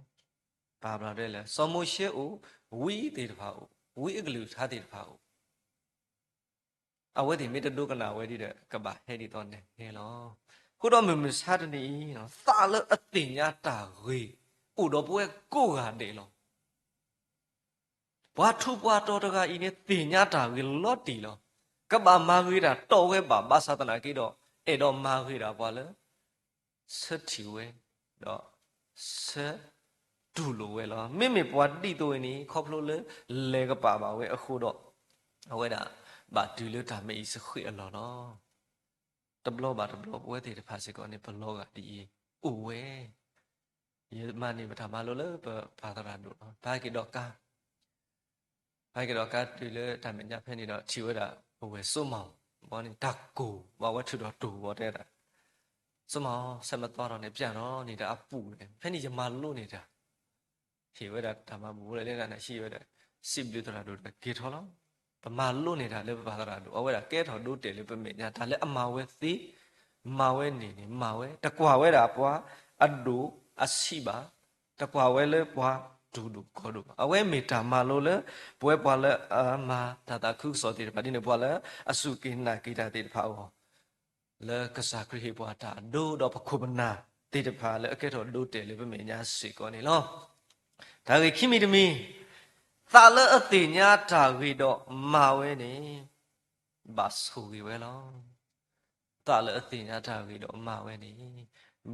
ပၢ်အၤဘြၤဟၣ်တဲလဲၣ်, စီၤမိၤၡ့အိၣ်, ဝံအသ့ၣ်တဖၣ်အိၣ်, ဝံအကလုၢ်ကထါသ့ၣ်တဖၣ်အိၣ်, အဝဲသ့ၣ်မ့ၢ်တဒိကနၣ်ဝဲဒီး ကဘၣ်ဟဲဒ်သိးနဟဲလီၤ. အဃိဒီးမုၢ်မဆါတနံၤအံၤ, သးလၢအသ့ၣ်ညါတၢ်ဂ့ၤ အိၣ်ဒီးပဝဲကိးဂၤဒဲးလီၤ. ပှၤထူးပှၤတီၤတဂၤအံၤန့ၣ် သ့ၣ်ညါတၢ်ဂ့ၤလီၤတံၢ်လီၤ. ကဘၣ်မၤဂ့ၤတၢ်တီဝဲဘၣ်, ဘၣ်ဆၣ်သနာ်က့ဒီး အဲၣ်ဒိးမၤဂ့ၤဒၣ်ပှၤလၢ ဆၢထံၣ်ဝဲ, ဒီးဆၢတူၢ်လိာ်ဝဲလီၤ. မ့မ့ၢ်ပှၤဒ်သိးအံၤန့ၣ် ခီဖျိလၢလဲၤကပာ်ဘၣ်ဝဲအဃိဒီး အဝဲဒၣ်ဘၣ်တုၤလၢတၢ်မ့ၢ်အံၤဆဃ့ၣ်အလီၢ်လီၤ. တဘျီဘၣ်တဘျီ ပဝဲသ့ၣ်တဖၣ်စ့ၢ်ကီးန့ၣ် ပလီၤဂာ်ဒ်အံၤအိၣ်ဝဲ ယမၤန့ၢ်ပတၢ်မၤလိလၢပပၢ်သရၣ်ဒိၣ်လီၤ. ပဟဲက့ၤဒီးကါ, ပဟဲက့ၤဒီးကါတုၤလၢတၢ်မဲာ်ညါဖဲန့ၣ်ဒီး ထံၣ်ဝဲဒၣ်ပဝဲၢ်စိမၤအီၤ, ဘီန့ၣ် တၢ်ကိၢ်ဘၣ်ဝဲထုးထီၣ်တိၢ်ဘီတဲဒၣ်, စိမၤအီၤ ဆဲးမသီထီၣ်န့ၣ် ပျၢ်ထီၣ်န့ၣ်တၢ်အပူၤန့ၣ် ဖဲန့ၣ်ယမၤလိန့ၢ်တၢ် ဟ့ၣ်ဝဲဒၣ်တၢ်မၤဘူၣ်လၢလၢနၤနၤဟံးဝဲဒၣ်, စံးဘျုးသရၣ်ဒိၣ်တၢ်က့ၤထီၣ်လီၤ. ပမၤလိန့ၢ်တၢ်လၢပပၢ်သရၣ်ဒိၣ်, အဝဲဒၣ်ကဲထီၣ်ဒိတဲာ်လၢပမဲာ်ညါ တၢ်လၢအမၤဝဲသ့, မၤဝဲန့ၣ်န့ၣ် မၤဝဲ, တကွၢ်ဝဲဒၣ်ပှၤအဒိၣ်အဆံးဘၣ်, တကွၢ်ဝဲလၢပှၤတူၢ်ဒိၣ်ကီဒိၣ်ဘၣ်. အဝဲမ့ၢ်တၢ်မၤလိလၢ ပဝဲပှၤလၢအမၤတၢ်သးခုကစီၣ်သ့ၣ်တဖၣ်ဒ်န့ၣ် ပှၤလၢအစူၢ်က့ၤနာ်က့ၤတၢ်သ့ၣ်တဖၣ်အဂီၢ် လၢကစၢ်ခရံာ်ဟ့ၣ်ပှၤတၢ်အဒိ ဒီးပခိၣ်ပနၢ်သ့ၣ်တဖၣ်လၢအကဲထီၣ်ဒိတဲာ်လၢပမဲာ်ညါစ့ၢ်ကီးန့ၣ်လီၤ. တၢ်ဂ့ၢ်ခံမံၤတမံၤ, သးလၢအသ့ၣ်ညါတၢ်ဂ့ၤဒီးမၤဝဲန့ၣ် ဘၣ်ဆိၣ်ဂ့ၤဝဲလီၤ. သးလၢအသ့ၣ်ညါတၢ်ဂ့ၤဒီးမၤဝဲန့ၣ်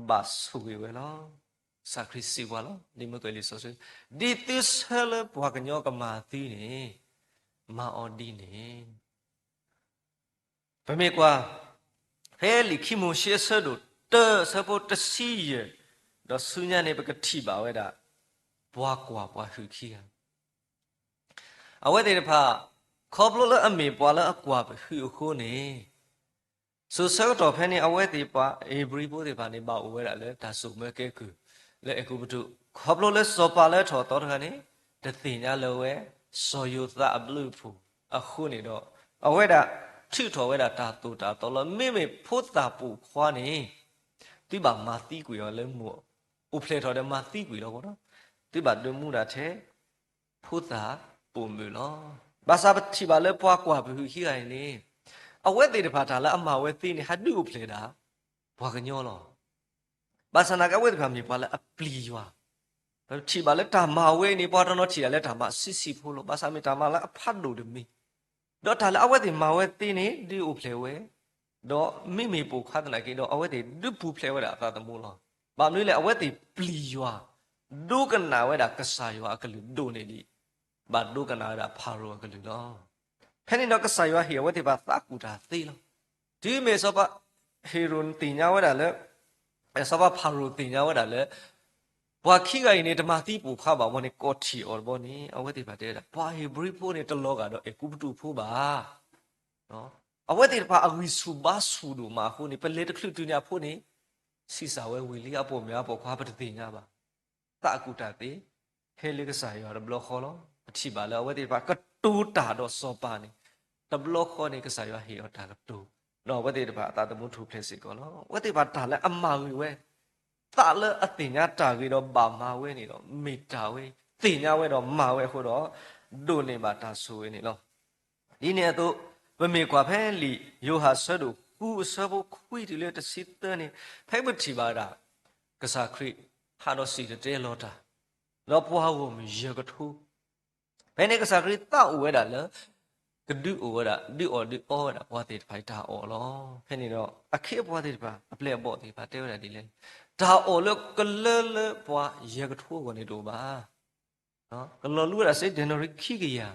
ဘၣ်ဆိၣ်ဂ့ၤဝဲလီၤ. ကစၢ်ခရံာ်စံးပှၤလီၤ, ဒ်မ့ၢ်ကွဲးလံာ်စီဆှံ, ဒ်သုဆၢလၢပှၤကညီကမၤသုန့ၣ် မၤအီၤဒ်န့ၣ် ပမ့ၢ်ကွၢ် ဖဲလံာ်ခံမိၤၡ့အဆၢဒိၣ်တၢ အဆၢဖိတဆံယဲၢ်, ဒီးဆူညါန့ၣ် ပကထံၣ်ဘၣ်ဝဲဒၣ် ပှၤကွၢ်ပှၤဟုၣ်ခံဂၤ, အဝဲသ့ၣ်တဖၣ် ခီဖျိလၢအမ့ၢ်ပှၤလၢအကွၢ်ပဟုၣ်အဃိန့ၣ် စိၤဆၢကတီၢ်ဖဲန့ၣ် အဝဲသ့ၣ်ပှၤဧ့ၤဘြံၤဖိသ့ၣ်တဖၣ်န့ၣ် ဘၣ်အိၣ်ဝဲဒၣ်လၢတၢ်စိာ်မၢကဲကုၢ် လၢအဲၤကူပတူး, ခီဖျိလၢစီၤပၤလၢထီၣ်သီတဂၤန့ၣ် တသ့ၣ်ညါလၢၤဝဲ စီၤယိၤသးအဘျုးအဖှိၣ်အဃိန့ၣ်ဒီး အဝဲဒၣ်ထုးထီၣ်ဝဲဒၣ်တၢ်သိၣ်တၢ်သီလီၤ. မ့မ့ၢ်ဖိသၣ်ပိာ်ခွါန့ၣ် သုဘၣ်မၤသံကွံာ်အီၤလၢမိၢ်, အိၣ်ဖျဲၣ်ထီၣ်ဒီးမၤသံကွံာ်လီၤ. သုဘၣ်ဒုးမူဒၣ်ထဲ ဖိသၣ်ပိာ်မုၣ်လီၤ. ဘၣ်ဆၣ်ပထံၣ်ဘၣ်လၢပှၤကွၢ်ပဟုၣ်ခံဂၤအံၤန့ၣ် အဝဲသ့ၣ်တဖၣ်တၢ်လၢအမၤဝဲသ့န့ၣ် ဟဲဒုးအိၣ်ဖျဲၣ်ဒၣ် ပှၤကညီလီၤ. ဘၣ်ဆၣ်သနာ်က့ အဝဲသ့ၣ်တဖၣ်မ့ၢ်ပှၤလၢအပျံၤယွၤ, ပထံၣ်ဘၣ်လၢတၢ်မၤဝဲအံၤန့ၣ် ပှၤတနီၤထံၣ်ဒၣ်လၢတၢ်မၤဆံးဆံးဖိလီၤ. ဘၣ်ဆၣ်မ့ၢ်တၢ်မၤလၢအဖးဒိၣ်တမံၤ, ဒီးတၢ်လၢအဝဲသ့ၣ်မၤဝဲသ့န့ၣ် ဒုးအိၣ်ဖျဲၣ်ဝဲ, ဒီးမ့မ့ၢ်ပိာ်ခွါသနာ်က့ဒီး အဝဲသ့ၣ်ဒုးပူၤဖျဲးဝဲဒၣ်အသးသမူလီၤ. ဘၣ်မနုၤလဲၣ် အဝဲသ့ၣ်ပျံၤယွၤ, ဒိကနၣ်ဝဲဒၣ်ကစၢ်ယွၤအကလုၢ်ဒိၣ်န့ၢ်ဒံး ဘၣ်ဒိကနၣ်ဝဲဒၣ်ဖၤရိၤအကလုၢ်လီၤ. ဖဲန့ၣ်ဒီးကစၢ်ယွၤဟ့ၣ်အဝဲသ့ၣ်တဖၣ်သးကူၣ်တၢ်သ့လီၤ. တုၤမ့ၢ်စီၤပၤဟ့ၤရိာ်သ့ၣ်ညါဝဲဒၣ်လၢ, စီၤပၤဖၤရိၤသ့ၣ်ညါဝဲဒၣ်လၢ ပှၤခံဂၤအံၤန့ၣ် တမၤသံပိာ်ခွါဘၣ်ဘီန့ၣ် ကိးထီၣ်အီၤတဘီန့ၣ် အဝဲသ့ၣ်တဖၣ်တဲဝဲဒၣ် ပှၤဧ့ၤဘြံၤဖိန့ၣ် တလီၤဂာ်ဒီးအဲၤကူပတူးဖိဘၣ်. အဝဲသ့ၣ်တဖၣ်အဂံၢ်ဆူၣ်ဘါဆူၣ်ဒိၣ်မးအဃိန့ၣ် ပလဲၤတချုးတုၤန့ၣ်အဖိန့ၣ် ဆံးစၢ်ဝဲဝံၤလံ အပိာ်မုၣ်အပိာ်ခွါပတသ့ၣ်ညါဘၣ်. သးအကူၣ်တၢ်သ့, ဟဲလၢကစၢ်ယွၤတဘျီဃီလီၤ. ပထံၣ်ဘၣ်လၢအဝဲသ့ၣ်တဖၣ်ကတိၤတၢ်ဒီးစီၤပၤန့ၣ်, တဘျီဃီန့ၣ် ကစၢ်ယွၤဟ့ၣ်အီၤတၢ်ကတိၤ, ဒီးအဝဲသ့ၣ်တဖၣ်အသးသမူထူၣ်ဖျဲးစ့ၢ်ကီးလီၤ. အဝဲသ့ၣ်တဖၣ်တၢ်လၢအမၤဂ့ၤဝဲ, သးလၢအသ့ၣ်ညါတၢ်ဂ့ၤဒီးဘၣ်မၤဝဲန့ၣ်ဒီး မ့ၢ်တၢ်ဝဲ သ့ၣ်ညါဝဲဒီးမၤဝဲအဃိဒီး ဒိးန့ၢ်ဘၣ်တၢ်ဆိၣ်ဂ့ၤန့ၣ်လီၤ. ဒ်န့ၣ်အသိး, ပမ့ၢ်ကွၢ်ဖဲလံာ်ယိၤဟၣ်အဆၢဒိၣ်ဃုအဆၢဖိခွံတုၤလၢတဆံသၢန့ၣ်, ဖဲပထံၣ်ဘၣ်ဒၣ် ကစၢ်ခရံာ်ဟးဒီးစံၣ်တဲၤတဲလီၤတၢ်, ဒီးပှၤဂီၢ်မုၢ်ယဲၢ်ကထိ, ဖဲန့ၣ်ကစၢ်ခရံာ်သးအိၣ်ဝဲဒၣ်လၢ ကဒုးအိၣ်ဝဲဒၣ် ဒုးအီၣ်ဒုးအီဝဲဒၣ်ပှၤသ့ၣ်တဖၣ်အတၢ်အီၣ်လီၤ. ဖဲန့ၣ်ဒီး အခ့အပှၤသ့ၣ်တဖၣ် အပျဲၢ်အဘီၣ်သ့ၣ်တဖၣ်တဲဝဲဒၣ်ဒ်လဲၣ်, တၢ်အီၣ်လၢကလၢလၢပှၤယဲၢ်ကထိအဂီၢ်န့ၣ်တအိၣ်ဘၣ်. ကလီၤလူဝဲဒၣ်စ့ဒဲးနီၣ်ရံၣ်ခံကယၤ,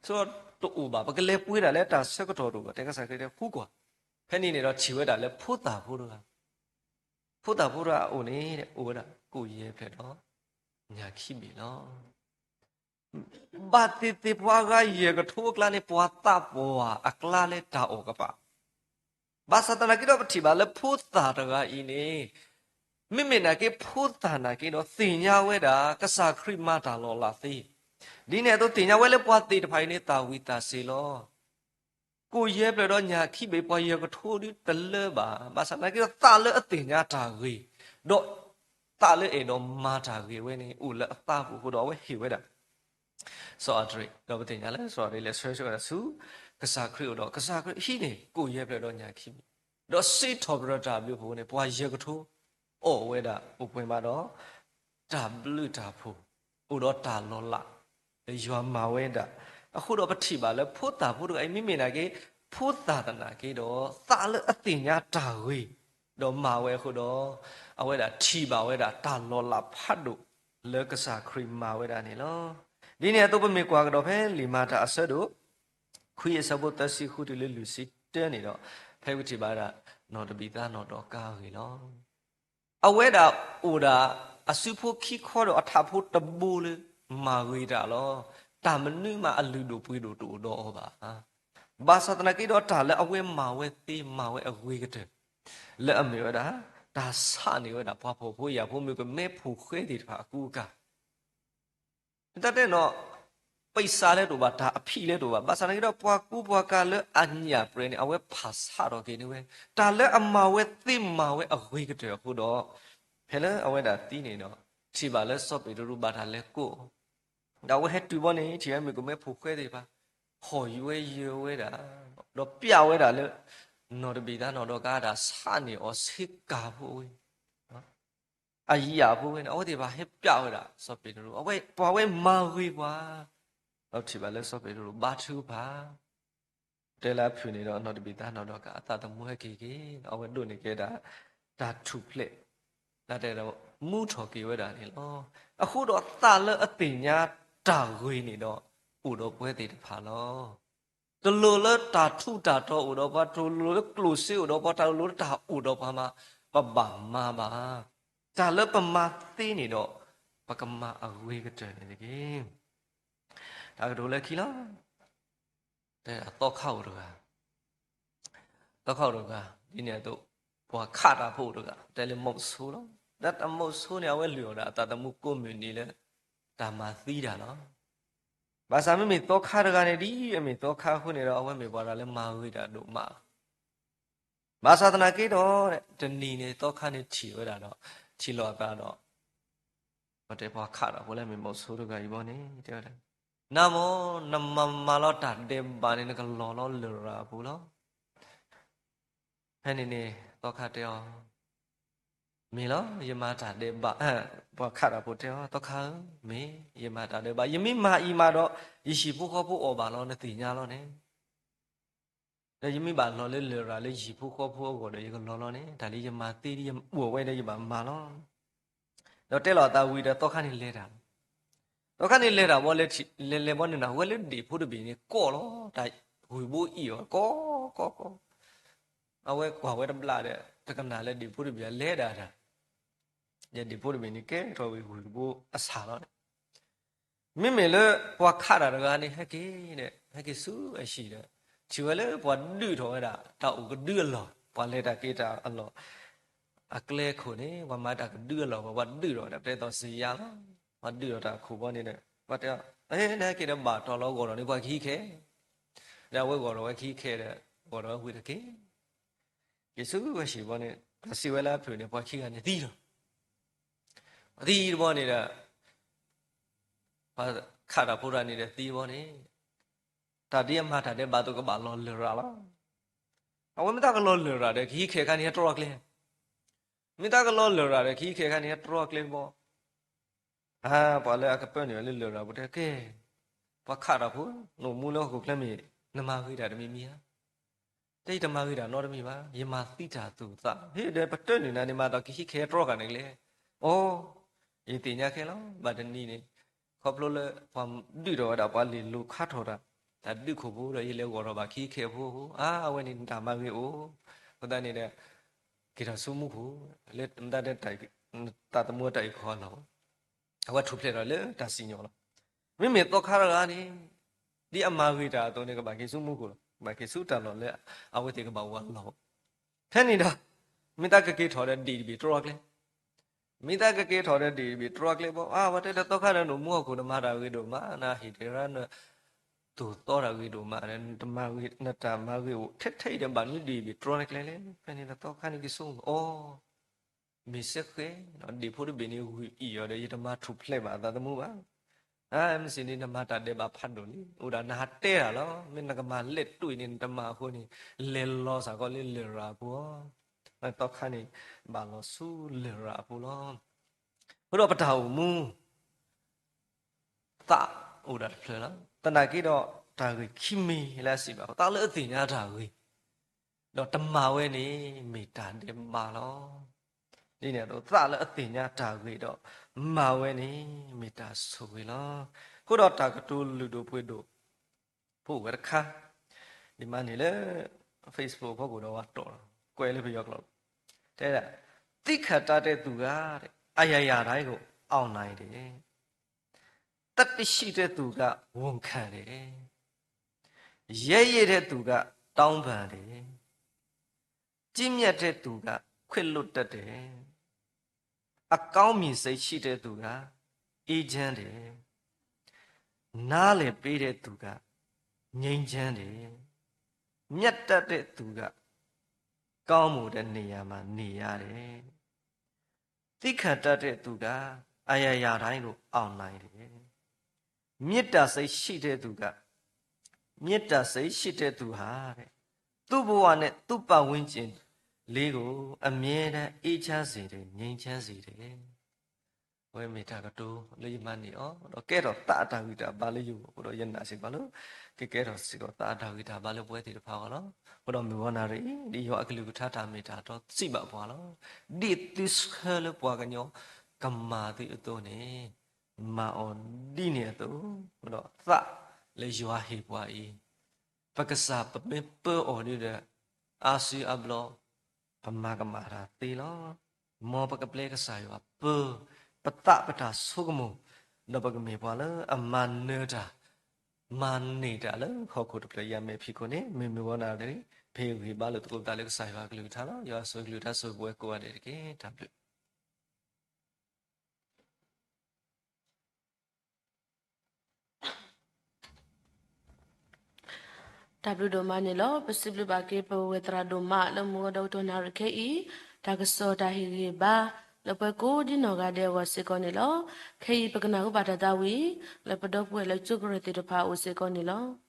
ဆိတအိၣ်ဘၣ်, ပကလဲၤပှ့ၤဒၣ်လၢတၢ်ဆၢကတီၢ်တအိၣ်ဘၣ်, တဲကစၢ်ခရံာ်တဲဃူကွၢ်. ဖဲန့ၣ်န့ၣ်ဒီးထံၣ်ဝဲဒၣ်လၢဖိသၣ်ဖိတဂၤ, ဖိသၣ်ဖိတဂၤအအိၣ်န့ၣ် အိၣ်ဝဲဒၣ်ကိၣ်ယဲၢ်ဖျၢၣ်ဒီး ညၣ်ခံဘ့ၣ်လီၤ. ဘၣ်သ့ၣ်သ့ၣ်ပှၤအဂၤယဲၢ်ကထိအကျါန့ၣ် ပှၤသးပှၢ်အကျါလၢတၢ်အီၣ်ကပၤ, ဘၣ်ဆၣ်သနာ်က့ဒီးပထံၣ်ဘၣ်လၢဖိသၣ်တဂၤအံၤန့ၣ်, မ့မ့ၢ်နာ်က့ဖိသၣ်နာ်က့ဒီးသ့ၣ်ညါဝဲဒၣ် ကစၢ်ခရံာ်မၤတၢ်လီၤလးသ့, ဒ်န့ၣ်အသိးသ့ၣ်ညါဝဲလၢပှၤသ့ၣ်တဖၣ်အံၤန့ၣ် သၣ်ဝံၤသးစ့ၤလီၤ. ကိၣ်ယဲၢ်ဖျၢၣ်ဒီးညၣ်ခံဘ့ၣ် ပှၤယဲၢ်ကထိဒုတလၢဘၣ်, ဘၣ်ဆၣ်သနာ်က့ဒီးသးလၢအသ့ၣ်ညါတၢ်ဂ့ၤ, ဒီးသးလၢအဲၣ်ဒိးမၤတၢ်ဂ့ၤဝဲန့ၣ် အိၣ်လၢအသးပူၤအဃိဒီးအဝဲဟ့ၣ်ဝဲဒၣ် စီၤအၤဒရ့း, ဒီးပသ့ၣ်ညါလၢစီၤအၤဒရ့းလဲၤဆှၢဆှၢဝဲဒၣ်ဆူ ကစၢ်ခရံာ်အအိၣ်ဒီး ကစၢ်ခရံာ်ဟံးန့ၢ်ကိၣ်ယဲၢ်ဖျၢၣ်ဒီးညၣ်ခံဘ့ၣ်, ဒီးစံးထီၣ်ပတြၢၤတၢ်ဘျုးအဖှိၣ်န့ၣ် ပှၤယဲၢ်ကထိ အီၣ်ဝဲဒၣ်ပှဲၤပှဲၤမးဒီး တၢ်ဘျုးတၢ်ဖှိၣ်, အိၣ်ဒီးတၢ်လီၤလး လၢယွၤမၤဝဲဒၣ်. အဃိဒီးပထံၣ်ဘၣ်လၢဖိသၣ်ဖိတဂၤအံၤ မ့မ့ၢ်နာ်က့ ဖိသၣ်သနာ်က့ဒီး သးလၢအသ့ၣ်ညါတၢ်ဂ့ၤ, ဒီးမၤဝဲအဃိဒီး အဝဲဒၣ်ထံၣ်ဘၣ်ဝဲဒၣ်တၢ်လီၤလးဖးဒိၣ် လၢကစၢ်ခရံာ်မၤဝဲဒၣ်န့ၣ်လီၤ. ဒ်န့ၣ်အသိးပမ့ၢ်ကွၢ်ကဒီးဖဲလံာ်မၤတၢ်အဆၢဒိၣ် ခွံအဆၢဖိသၢဆံဃုတုၤလၢလွံၢ်ဆံတၢန့ၣ်ဒီး ဖဲပထံၣ်ဘၣ်ဒၣ် နီၢ်တဘံၤသါနီၢ်ဒီကၤအဂ့ၢ်လီၤ. အဝဲဒၣ်အိၣ်ဒၣ်အစုဖိခံခီဒီးအထးဖိတဘိလၢ မၤဂ့ၤတၢ်လီၤ. တၢ်မနုၤမးအလုၢ်ဒိၣ်ပှ့ၤဒိၣ်တအိၣ်ဒီးအီၤဘၣ်. ဘၣ်ဆၣ်သနာ်က့ဒီးတၢ်လၢအဝဲမၤဝဲသ့မၤဝဲအဂ့ၤကတၢၢ် လၢအမ့ၢ်ဝဲဒၣ် တၢ်ဆးန့ၢ်ဝဲဒၣ်ပှၤဖှီၣ်ဖိယာ်ဖိမုၣ်ကမဲဖိဃဲသ့ၣ်တဖၣ်အကူအကၤ တၢ်တဲနီၤ, ပံစးလဲတအိၣ်ဘၣ်, တၢ်အဖံးလဲတအိၣ်ဘၣ်, ဘၣ်ဆၣ်သနာ်က့ဒီး ပှၤကူပှၤကၤလၢအညၣ်ပြဲန့ၣ် အဝဲဖးဆးထီၣ်က့ၤန့ၢ်ဝဲ, တၢ်လၢအမၤဝဲသ့မၤဝဲအဂ့ၤကတၢၢ်အဃိဒီး, ဖဲလၢအဝဲဒၣ်သံန့ၣ်ဒီး, ထံၣ်ဘၣ်လၢစီၤပ့းတရူးဘၣ်တၢ်လဲၤကိး, ဒီးအဝဲဟဲတုၤဘီန့ၣ် ထံၣ်ဝဲမုၣ်ကမဲဖိဃဲသ့ၣ်တဖၣ်, ဟီၣ်ယွဲယွဲဝဲဒၣ်, ဒီးပျးဝဲဒၣ်လၢ နီၢ်တဘံၤသါနီၢ်ဒီကၤ တၢ်ဆးန့ၢ်အီၤဆ့ကၤဖိဝဲ အယၣ်ဖိဝဲန့ၣ် အဝဲသ့ၣ်တဖၣ်ဟဲပျးဝဲဒၣ်စီၤပ့းတရူး, အဝဲပှၤဝဲမၤဂ့ၤပှၤ, ဒီးထံၣ်ဘၣ်လၢစီၤပ့းတရူးဘါထုကဖၣ်, တဲလၢအဖုၣ်န့ၣ်ဒီး နီၢ်တဘံၤသါနီၢ်ဒီကၤ အသးသမူဟဲက့ၤက့ၤ, အဝဲဒိးန့ၢ်က့ၤဒၣ် တၢ်ထူၣ်ဖျဲး, လၢတဲဒီး မူထီၣ်က့ၤဝဲဒၣ်န့ၣ်လီၤ. အဃိဒီးသးလၢအသ့ၣ်ညါတၢ်ဂ့ၤန့ၣ်ဒီး အိၣ်ဒီးပဝဲသ့ၣ်တဖၣ်လီၤ. တလိၣ်လၢတၢ်ထူးတၢ်တီၤအိၣ်ဒီးပှၤ, တလိၣ်လၢကျိၣ်စ့အိၣ်ဒီးပှၤ, တလိၣ်လၢတၢ်အိၣ်ဒီးပှၤမး, ပဘၣ်မၤဘၣ်. တၢ်လၢပမၤသ့န့ၣ်ဒီး ပကမၤအဂ့ၤကတၢၢ်န့ၣ်တက့ၢ်. တၢ်ကတိၤလၢခံလီၤ. တဲသီခါအိၣ်တဂၤ, သီခါအိၣ်တဂၤ, ဒ်န့ၣ်အသိး ပှၤခးတၢ်ဖိအိၣ်တဂၤ, တဲလၢမုဆိလီၤ. ဒီးတၢ်မုဆိန့ၣ် အဝဲလုၢ်အီၣ်ဒၣ်အသးသမူကိးမုၢ်နံၤလၢ တၢ်မၤသံတၢ်လီၤ. ဘၣ်ဆၣ်မ့မ့ၢ်သီခါတဂၤန့ၣ် ဒ်အမ့ၢ်သီခါအဃိန့ၣ်ဒီး အဝဲမ့ၢ်ပှၤတဂၤလၢမၤဂ့ၤတၢ်ဒိၣ်မးလီၤ. ဘၣ်ဆၣ်သနာ်က့ဒီး တနံၤန့ၣ် သီခါန့ၣ်ထံၣ်ဝဲဒၣ်ဒီး ထံၣ်လိာ်အသးဒီး ပတဲပှၤခးတၢ်ဖိလၢမ့ၢ်မုဆိတဂၤအံၤဘီန့ၣ် တဲဝဲဒၣ်, နၤမ့ၢ် နမၤမၤလီၤတၢ်ဒဲးဘးန့ၣ် နကလီၤလီၤလရာ်အပူၤလီၤ. ဖဲန့ၣ်န့ၣ် သီခါတဲအီၤ, မ့ၢ်လီၤ ယမၤတၢ်ဒဲးဘး, ပှၤခးတၢ်ဖိတဲအီၤ, သီခါဧၢ, မ့ၢ် ယမၤတၢ်ဒဲးဘး, ယမ့ၢ်မၤအံၤမးဒီး ယဟံၣ်ဖိဃီဖိအီၣ်ဘၣ်လီၤ နသ့ၣ်ညါလီၤန့ၣ် ဒီးယမ့ၢ်ဘၣ်လီၤလၢလရာ်လၢယဟံၣ်ဖိဃီဖိအဂီၢ်ဒီး ယကလီၤလီၤန့ၣ် တၢ်လၢယမၤသ့ဒ်ယအိၣ်ဝဲဒီးယဘၣ်မၤလီၤ. ဒီးတဲလီၤအသးဝံၤဒီးသီခါန့ၣ်လဲၤတၢ်လီၤ. သီခါန့ၣ်လဲၤတၢ်ဘီလဲၤလဲၤဘီန့ၣ် နၢ်ဟူဝဲလၢဒံၣ်ဖိတဘ့ၣ်န့ၣ် ကိးလီၤ တၢ်ဂုၢ်ဘိအံၤအီၤ ကိးကိးကိး, အဝဲကွၢ်ဝဲတဘျီဒီး တကနၣ်လၢဒံၣ်ဖိတဘ့ၣ်အလဲၤဒၣ်တၢ်, ဒီးဒံၣ်ဖိတဘ့ၣ်န့ၣ် ကဲထီၣ်ဝံၤဂုၢ်တဘိအဆၣ်လီၤန့ၣ် မ့မ့ၢ်လၢပှၤခးတၢ်တဂၤန့ၣ် ဟဲက့ၤဒီး ဟဲက့ၤဆူအဟံၣ်ဒီး ထံၣ်ဝဲလၢပှၤဒုးထီၣ်ဝဲဒၣ် တၢ်အိၣ်ကဒုအလီၢ်, ပှၤလဲၤတၢ်က့ၤတၢ်အလီၢ်, အကျဲခိၣ်န့ၣ် ပှၤမၤတၢ်ကဒုအလီၢ်ဝဲ ပှၤဒုးဒီးဝဲဒၣ် ပတဲသိးစံယါလီၤ. ပှၤဒုးဒီးတၢ်ခိၣ်ဘီန့ၣ်ဒီး ပှၤတဲ နဟဲက့ၤဒီးဘၣ်တီၤလီၤ ဂီၢ်ဒီးန့ၣ် ပှၤကဟံးခဲ ဒီးအဝဲဂီၢ်ဒီးဝဲကဟံးခဲဒီး ဂီၢ်ဒီးဝဲဝံၤတက့ၢ်. က့ၤဆူဝဲစံးဘီန့ၣ် တၢ်စံးဝဲလၢအဖျၢၣ်န့ၣ် ပှၤခံဂၤန့ၣ်သံလီၤ. သံတဘီန့ၣ်ဒီး ပှၤခးတၢ်ဖိတၢ်န့ၣ်ဒီးသံတဘီန့ၣ် တၢ်ဒ်အမၤတၢ်ဒဲးဘးအသိးကဘၣ်လီၤလရာ်လီၤ. အဝဲမ့ၢ်တၢ်ကလီၤလရာ်ဒီး ကဟံးခဲခါန့ၣ်ဟဲတြီကျဲ, မ့ၢ်တၢ်ကလီၤလရာ်ဒီး ကဟံးခဲခါန့ၣ်ဟဲတြီကျဲတဘီ. အါ ပှၤလၢအကပၢနုာ်ဝဲလၢလရာ်ပူၤတဲ ကဲ ပှၤခးတၢ်ဖိ နအိၣ်မူလၢဟီၣ်ခိၣ်ချၢမ့ၢ် နမၤဂ့ၤတၢ်တမံၤမံၤဧါ. တဲယတမၤဂ့ၤတၢ်နီတမံၤဘၣ်, ယမၤသံတၢ်သူၣ်သးလီၤ. ဟ့ၣ်ဒီးပတၢနုာ်နၤန့ၣ် မၤတၢ်ကဟံးခဲတြီဃာ်န့ၣ်ကျဲ. အိ ယသ့ၣ်ညါခဲလီၤ. ဘၣ်တနံၤန့ၣ် ခီဖျိလၢပှၤဒုးထီၣ်ဝဲဒၣ် ပှၤလ့ၢ်လိၤခါထီၣ်တၢ် တၢ်ဒုးခိၣ်ဖိဒီး ယလဲၤဂီၢ်ထီၣ်ဘၣ်ကဟံးခဲအဖိအဃိ အါ အဝဲန့ၣ်နတၢ်မၤဂ့ၤအိၣ်. အဃိသတးန့ၣ်ဒီး က့ၤထီၣ်ဆူမူခိၣ် လၢမတၤဒဲး သးသမူတၢ်အံၤခီအလီၢ် အဝဲထူၣ်ဖျဲးထီၣ်လၢတၢ်စံၣ်ညီၣ်လီၤ. မ့မ့ၢ်သီခါတဂၤန့ၣ် ဒ်အမၤဂ့ၤတၢ်အသိးန့ၣ် ကဘၣ်က့ၤဆူမူခိၣ်လီၤ. ကဘၣ်က့ၤဆူတၢ်လီၢ်လၢအဝဲသ့ၣ်ကဘၣ်အိၣ်အလီၢ်. ဖဲန့ၣ်ဒီး မ့ၢ်တၢ်ကက့ၤထီၣ်ဒီးဒံၣ်တဘ့ၣ်တြီကျဲ, မ့ၢ်တၢ်ကက့ၤထီၣ်ဒီးဒံၣ်တဘ့ၣ်တြီကျဲဘီ အါ ပှၤတဲလၢသီခါဒီးနအိၣ်မူဟီၣ်ခိၣ် နမၤတၢ်ဂ့ၤဒိၣ်မး နဟ့ၣ်တရၢန သိၣ်သီတၢ်ဂ့ၤဒိၣ်မး နတၢ်မၤဂ့ၤအိၣ်ထဲထဲအံၤဒီး ဘၣ်နုဒံၣ်တဘ့ၣ်တြီန့ၣ်ကျဲလဲၣ်. ဖဲန့ၣ်ဒီးသီခါန့ၣ်က့ၤဆိကမိၣ် အိ မ့ၢ်စ့ၢ်ကီး ဒံၣ်ဖိတဘ့ၣ်န့ၣ် ဂုာ်အံၤအီၤဒီး ယတမၤထူၣ်ဖျဲးဘၣ်အသးသမူဘၣ်. အါ မ့ၢ်စ့ၢ်န့ၣ် နမၤတၢ်ဒဲးဘးဖးဒိၣ်လံ. အိၣ်ဒၣ်နဟးတဲတၢ်လီၤ. မ့ၢ်နကမၤလဲၣ်တွံၢ်န့ၣ် နတမၤအဃိန့ၣ် လဲၤလီၤစ့ၢ်ကီးလၢလရာ်အပူၤ. သီခါန့ၣ် ဘၣ်လီၤဆူလရာ်အပူၤလီၤ. အဃိဒီးပတၢ်အိၣ်မူ သးအိၣ်ဒၣ်တဖျၢၣ်လီၤ. သနာ်က့ဒီး တၢ်ဂ့ၢ်ခံမံၤလၢအစံးဘၣ် သးလၢအသ့ၣ်ညါတၢ်ဂ့ၤ ဒီးတမၤဝဲန့ၣ် မ့ၢ်တၢ်ဒဲးဘးလီၤ. ဒ်န့ၣ်အသိး သးလၢအသ့ၣ်ညါတၢ်ဂ့ၤဒီး မၤဝဲန့ၣ် မ့ၢ်တၢ်ဆိၣ်ဂ့ၤလီၤ. အဃိဒီးတၢ်ကတိၤလုၢ်ဒိၣ်ပှ့ၤဒိၣ် ဖိအိၣ်ဝဲတခါ ဒ်မးန့ၣ်လၢ Facebook အဖီခိၣ်ဒီးဝဲတီၢ် ကွဲးလၢပယီၤကျိာ် တဲဒၣ် သီးခံတၢ်တဲသူက အရာရာတိုင်းကို အောင်နိုင်တယ်, သတ္တိရှိတဲ့သူက ဝန်ခံတယ်, ရဲရင့်တဲ့သူက တောင်းပန်တယ်, ကြီးမြတ်တဲ့သူက ခွင့်လွှတ်တတ်တယ်, အကောင်းမြင်စိတ်ရှိတဲ့သူက အေးချမ်းတယ်, နားလည်ပေးတဲ့သူက ငြိမ်းချမ်းတယ်, မြတ်တတ်တဲ့သူက ကောင်းမွန်တဲ့နေရာမှာနေရတယ်. သီးခံတတ်တဲ့သူက အရာရာတိုင်းကို အောင်နိုင်တယ်. မေတ္တာစိတ်ရှိတဲ့သူက မေတ္တာစိတ်ရှိတဲ့သူဟာတဲ့ သူ့ဘဝနဲ့သူ့ပတ်ဝန်းကျင်လေးကို အမြဲတမ်းအေးချမ်းစေတယ်, ငြိမ်းချမ်းစေတယ်. အဝဲမ့ၢ်တၢ်ကတိၤလၢယမၤန့ၢ်အီၤ ဒီးကဲထီၣ်သးအတၢ်ဂံၢ်တၢ်ဘါလၢယဂီၢ်အဃိဒီး ယနာ်စ့ၢ်ကီးလၢ ကကဲထီၣ်စ့ၢ်ကီးသးအတၢ်ဂံၢ်တၢ်ဘါလၢပဝဲသ့ၣ်တဖၣ်အဂီၢ်လီၤ. အဃိဒီးမုၢ်ဂီၤနၣ်ရံၣ် ဒ်ယွၤအကလုၢ်ကထါတၢ်မ့ၢ်တၢ်တီစံးဘၣ်ပှၤလီၤ. ဒ်သုဆၢလၢပှၤကညီကမၤသုအသိးန့ၣ် မၤအီၤဒ်န့ၣ်အသိး, အဃိဒီးသးလၢယွၤဟ့ၣ်ပှၤအံၤ ပကစၢ်ပမ့ၢ်ပၢအီၤဒ်ဒီး အါစုအါဘျီ ပမၤကမၣ်တၢ်သ့လီၤ. မ်ပကပျဲကစၢ်ယွၤပၢ ပသးပတၢ်ဆိကမိၣ်, ဒီးပကမ့ၢ်ပှၤလၢအမၤနၢၤတၢ် မၤန့ၢ်တၢ်လၢဟီၣ်ခိၣ်တဖျၢၣ်အံၤအမဲာ်ဖံးခိၣ်န့ၣ် မ့ၢ်မုၢ်ဂီၤနၣ်ရံၣ် ပဟ့ၣ်ဂံၢ်ဘါလိာ်သကိးပသးလၢကစၢ်ယွၤအကလုၢ်ကထါလီၤ. ယွၤဆိၣ်ဂ့ၤကလုၢ်ကထါဆိၣ်ဂ့ၤပဝဲကိးဂၤဒဲးတက့ၢ်. တၢ်ဘျုးတၢ်ဘျုးဒိၣ်မးန့ၣ်လီၤ. ပစံးဘျုးဘၣ်က့ၤပဝဲသရၣ်ဒိၣ်မးလၢမုၢ်ဂီၤဒီးကတီၢ်နၣ်ရံၣ်ခဲအံၤ တၢ်ကစီၣ်တၢ်ဟ့ၣ်ဂံၢ်ဘါ လၢပှၤကိးဒ်နီၢ်ဂၤဒဲးအဂီၢ်စ့ၢ်ကီးန့ၣ်လီၤ. ခဲအံၤပကနၢ်ဟူဘၣ်တၢ်သးဝံၣ် လၢပဒီပုၢ်ဝဲၢ်လၢကၠိကရၢၢ်သ့ၣ်တဖၣ်အအိၣ်စ့ၢ်ကီးန့ၣ်လီၤ.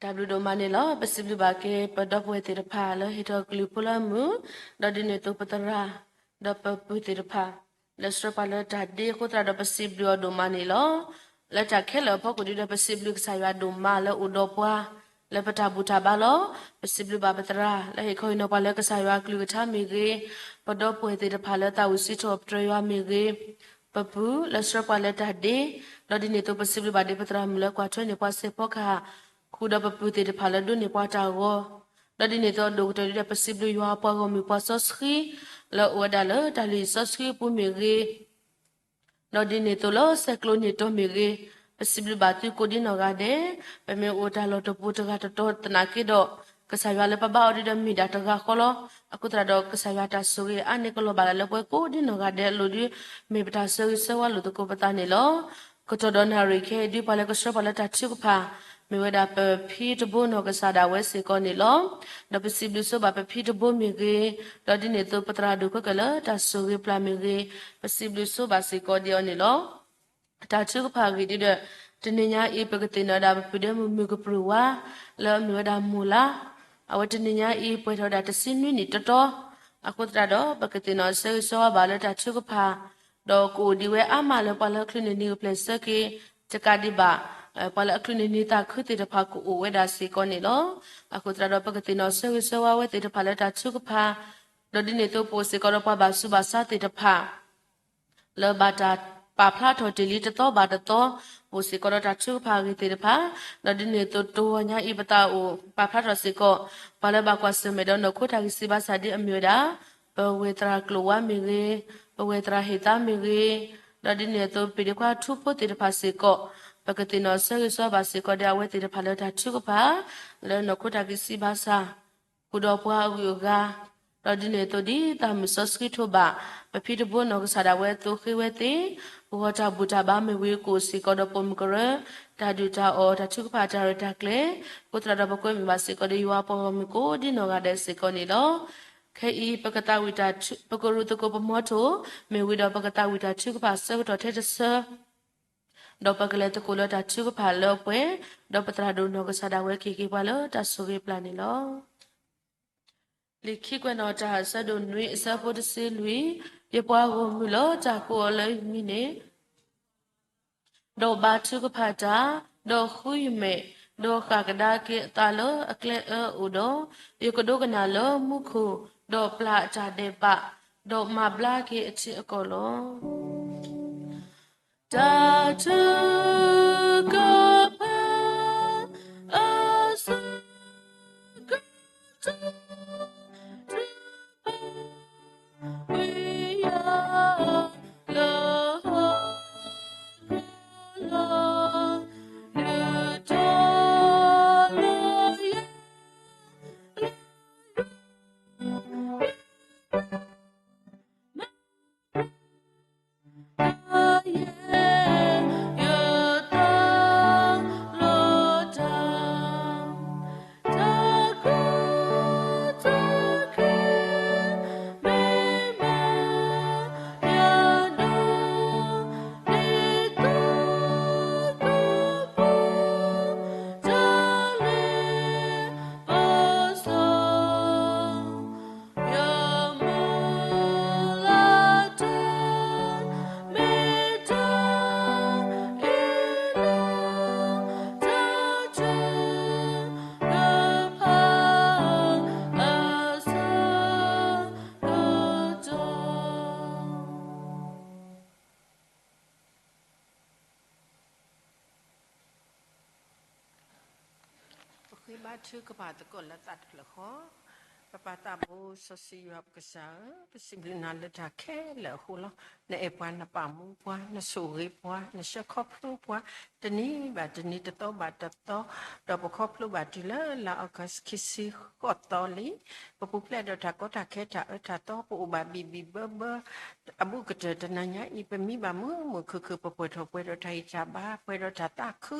တၢ်ဘျုးဒိၣ်မးန့ၣ်လီၤ. ပစံးဘျုးဘၣ်က့ၤ ပဒီပုၢ်ဝဲၢ်သ့ၣ်တဖၣ်လၢဟ့ၣ်ထီၣ်ကလုၢ်ဖိလၢအမုာ်, ဒီးဒ်န့ၣ်အသိးပသရၣ်, ဒီးပပုၢ်သ့ၣ်တဖၣ်, လၢဆှၢပှၤလၢတၢ်ဒ့အဃိသတးဒီး ပစံးဘျုးအီၤဒိၣ်မးန့ၣ်လီၤ. လၢတၢ်ခဲလၢာ်အဖီခိၣ်ဒုဒီး ပစံးဘျုးကစၢ်ယွၤဒိၣ်မးလၢအိၣ်ဒီးပှၤ လၢပတၢ်ဘူၣ်တၢ်ဘါလီၤ. ပစံးဘျုးဘၣ်ပသရၣ် လၢဟ့ၣ်ခီဟ့ၣ်နီၤပှၤလၢကစၢ်ယွၤအကလုၢ်ကထါမ့ၢ်ဂ့ၤ, ပဒီပုၢ်ဝဲၢ်သ့ၣ်တဖၣ်လၢသးဝံၣ်စံးထီၣ်ပတြၢၤယွၤမ့ၢ်ဂ့ၤ, ပပုၢ်လၢဆှၢပှၤလၢတၢ်ဒ့, ဒီးဒ်န့ၣ်အသိးပစံးဘျုးဘၣ်ဒ်ပသရၣ်မုၣ်လၢကွၢ်ထွဲန့ၢ်ပှၤစဲးဖီကဟၣ် ဃုာ်ဒီးပပုၢ်သ့ၣ်တဖၣ်လၢဒိးန့ၢ်ပှၤတၢ်ဂီၤ, ဒီးဒ်န့ၣ်အသိးအဒိၣ်ကတၢၢ်ဒုဒီး ပစံးဘျုးယွၤပှၤဂီၢ်မုၢ်ပှၤစီဆှံ လၢအအိၣ်ဝဲဒၣ်လၢတၢ်လုၢ်ဟံၣ်စီဆှံအပူၤမ့ၢ်ဂ့ၤ, ဒီးဒ်န့ၣ်အသိးလၢဆဲးကျိးန့ၢ်တီမ့ၢ်ဂ့ၤ, ပစံးဘျုးဘၣ်သုကိးဒ်နီၢ်ဂၤဒဲး, ပမ့ၢ်အိၣ်တၢ်လီၢ်တပူၤတဂၤတတီၤသနာ်က့ဒီး, ကစၢ်ယွၤလၢပဘါအီၤဒုဒီးမ့ၢ်ဒၣ်တဂၤဃီလီၤ. အဃိသတးဒီးကစၢ်ယွၤတၢ်ဆိၣ်ဂ့ၤအါန့ၢ်ကလီၤဘၣ်လၢပှဲၤကိးဒ်နီၢ်ဂၤဒဲးအလိၤဒု, မ့ၢ်ပတၢ်ဆၢဂ့ၤဆၢဝါလိာ်သကိးပသးန့ၣ်လီၤ. ကတီၢ်ဒီးနၣ်ရံၣ်ခဲအံၤဒု ပှၤလၢကဆှၢပှၤလၢတၢ်ထုကဖၣ်, မ့ၢ်ဝဲဒၣ်ပဖံတဘိနီၢ်ကစၢ်ဒၣ်ဝဲစ့ၢ်ကီးန့ၣ်လီၤ. ဒီးပစံးဘျုးဆိဘၣ်ပဖံတဘိမ့ၢ်ဂ့ၤ, ဒီးဒ်န့ၣ်အသိးပသရၣ်ဒိၣ်ခိၣ်ကၢၢ်လၢတၢ်ဆိၣ်ဂ့ၤပျၢ်မ့ၢ်ဂ့ၤ, ပစံးဘျုးဆိဘၣ်စ့ၢ်ကီးဒ်အံၤန့ၣ်လီၤ. တၢ်ထုကဖၣ်အဂ့ၢ်ဒုဒီး, တနံၤညါအံၤ ပကသ့ၣ်နီၣ်ဝဲဒၣ်ပပုၢ်ဒဲမုၣ်မုၢ်ကပြုၢ်ဝါ, လၢအမ့ၢ်ဝဲဒၣ်မိၢ်လါ, အဝဲတနံၤညါအံၤ ပှဲၤထီၣ်ဝဲဒၣ်တဆံနွံနံၣ်တီတီ, အဃိသတးဒီး ပကသ့ၣ်နီၣ်ဆၢဂ့ၤဆၢဝါဘၣ်လၢတၢ်ထုကဖၣ်, ဒီးကအိၣ်ဒံးဝဲအါမးလၢပှၤလၢအချုးန့ၢ်နံၤကပျဲၢ်ဆၢက့ၤ, တကးဒံးဘၣ်, ပှၤလၢအချုးန့ၢ်နံၤသးခုသ့ၣ်တဖၣ်ကအိၣ်ဝဲဒၣ်စ့ၢ်ကီးန့ၣ်လီၤ. အဃိသတးဒီး ပကသ့ၣ်နီၣ်ဆၢဂ့ၤဆၢဝါဝဲသ့ၣ်တဖၣ်လၢတၢ်ထုကဖၣ်, ဒီးဒ်န့ၣ်အသိးပအိၣ်စ့ၢ်ကီးဒီးပှၤဘၣ်ဆူးဘၣ်ဆါသ့ၣ်တဖၣ် လၢဘၣ်တၢ်ပာ်ဖျါထီၣ်တ့ၢ်လံတသီဘၣ်တသီ, ပအိၣ်စ့ၢ်ကီးဒီးတၢ်ထုကဖၣ်အဂ့ၢ်သ့ၣ်တဖၣ်, ဒီးဒ်န့ၣ်အသိးတဂီၤညါအံၤပသးအိၣ်ပာ်ဖျါထီၣ်စ့ၢ်ကီး, ပှၤလၢဘၣ်ကွၢ်ဆၢၣ်မဲာ်ဒီးနီၢ်ခိတၢ်ဂံၢ်စၢ်ဘါစၢ်ဒ်အမ့ၢ်ဝဲဒၣ်, ပဝဲၢ်သရၣ်ကျိာ်ဝါမ့ၢ်ဂ့ၤ, ပဝဲၢ်သရၣ်ဟ့ၣ်သါမ့ၢ်ဂ့ၤ, ဒီးဒ်န့ၣ်အသိးပ့ၤဒ့ခွါထူဖိသ့ၣ်တဖၣ်စ့ၢ်ကီး, ပကသ့ၣ်နီၣ်ဆၢဂ့ၤဆၢဝါဘၣ်စ့ၢ်ကီးဒီးအဝဲသ့ၣ်တဖၣ်လၢတၢ်ထုကဖၣ်, လၢနီၢ်ခိတၢ်ဂံၢ်စၢ်ဘါစၢ် ဃုာ်ဒီးပှၤအဂုၤအဂၤ, ဒီးဒ်န့ၣ်အသိးဒ်သးမုၢ်စီဆှံထိးဘၣ်, ပဖံတဘိနီၢ်ကစၢ်ဒၣ်ဝဲအသိးဃ့ဝဲသ့ၣ်, ဂီၤတၢ်ဘူၣ်တၢ်ဘါမ့ၢ်ဝံၤကအိၣ်စ့ၢ်ကီးဒီးပိာ်မုၣ်ကရၢ, တၢ်ဒုၣ်တၢ်အီၣ်တၢ်ထုကဖၣ်တၢ်ရဲၣ်တၢ်ကျဲၤ, အဃိသတးဒီးပကွဲမုာ်ဘၣ်စ့ၢ်ကီးဒီးယွၤပှၤဂီၢ်မုၢ်ကိးဒ်နီၢ်ဂၤဒဲးစ့ၢ်ကီးန့ၣ်လီၤ. ခဲအံၤပကသးဝံၣ်တၢ်ထု, ပကရူၢ်သကိးပမီထိၣ်, မ့ၢ်ဝံၤဒီးပကသးဝံၣ်တၢ်ထုကဖၣ်ဆၢကတီၢ်ထဲတဆၢ ဒီးပကလဲၤသကိးလၢတၢ်ထုကဖၣ်လၢအပှဲၤ, ဒီးပသရၣ်ဒိၣ်နီၢ်ကစၢ်ဒၣ်ဝဲက့ၤက့ၤပှၤလၢတၢ်ဆိၣ်ဂ့ၤပျၢ်န့ၣ်လီၤ. လံာ်ခံကွဲးနီၣ်တၢ် အဆၢဒိၣ်နွံ အဆၢဖိတဆံလွံၢ်, ယပှၤဂီၢ်မုၢ်လၢတၢ်ကိးအီၤလၢယမံၤန့ၣ်, ဒီးဘါထုကဖၣ်တၢ်, ဒီးဃုယမဲာ်, ဒီးဃၣ်ကဒါက့ၤအသးလၢအကျဲအၢအအိၣ်ဒီး, ယကဒိကနၣ်လၢမူခိၣ်, ဒီးပျၢ်အတၢ်ဒဲးဘး, ဒီးမၤဘျါက့ၤအထံအကီၢ်လီၤ. တၢ်ထုကဖၣ် အဆၢကတီၢ် ထုကဖၣ်ဝံၤယၤ လၢဟီၣ်ခိၣ်လီၤ, ဒုးတီၤလီၤယၤ လၢယွၤ ပဃ့ဘါထုကဖၣ်သကိးလၢသးတဖျၢၣ်ဃီ, ပပၢ်သးဘိစီဆှံယွၤ ပကစၢ်ဧၢ, ပစံးဘျုးနၤလၢတၢ်ခဲလၢာ်အဃိလီၤ. နအဲၣ်ပှၤ နပာ်မူပှၤ နဆိၣ်ဂ့ၤပှၤ နဆှၢခီဖျိပှၤ တနံၤဘၣ်တနံၤ တသီဘၣ်တသီ, ဒီးပခီဖျိဘၣ်တုၤလၢလါအီကူး ခံဆံဃိးသီလံ. ပပူၤဖျဲးဒီးတၢ်ကီတၢ်ခဲ တၢ်အၢတၢ်သီ ပအိၣ်ဘၣ်ဘံၣ်ဘံၣ်ဘၢဘၢ အဘူးကတၢၢ်တနၤညါအံၤ ပမံဘၣ်မုာ်မုာ်ခုၣ်ခုၣ် ပပှဲၤထီၣ်ပှဲၤဒီးတၢ်ဂံၢ်တၢ်ဘါ ပှဲၤဒီးတၢ်သးခု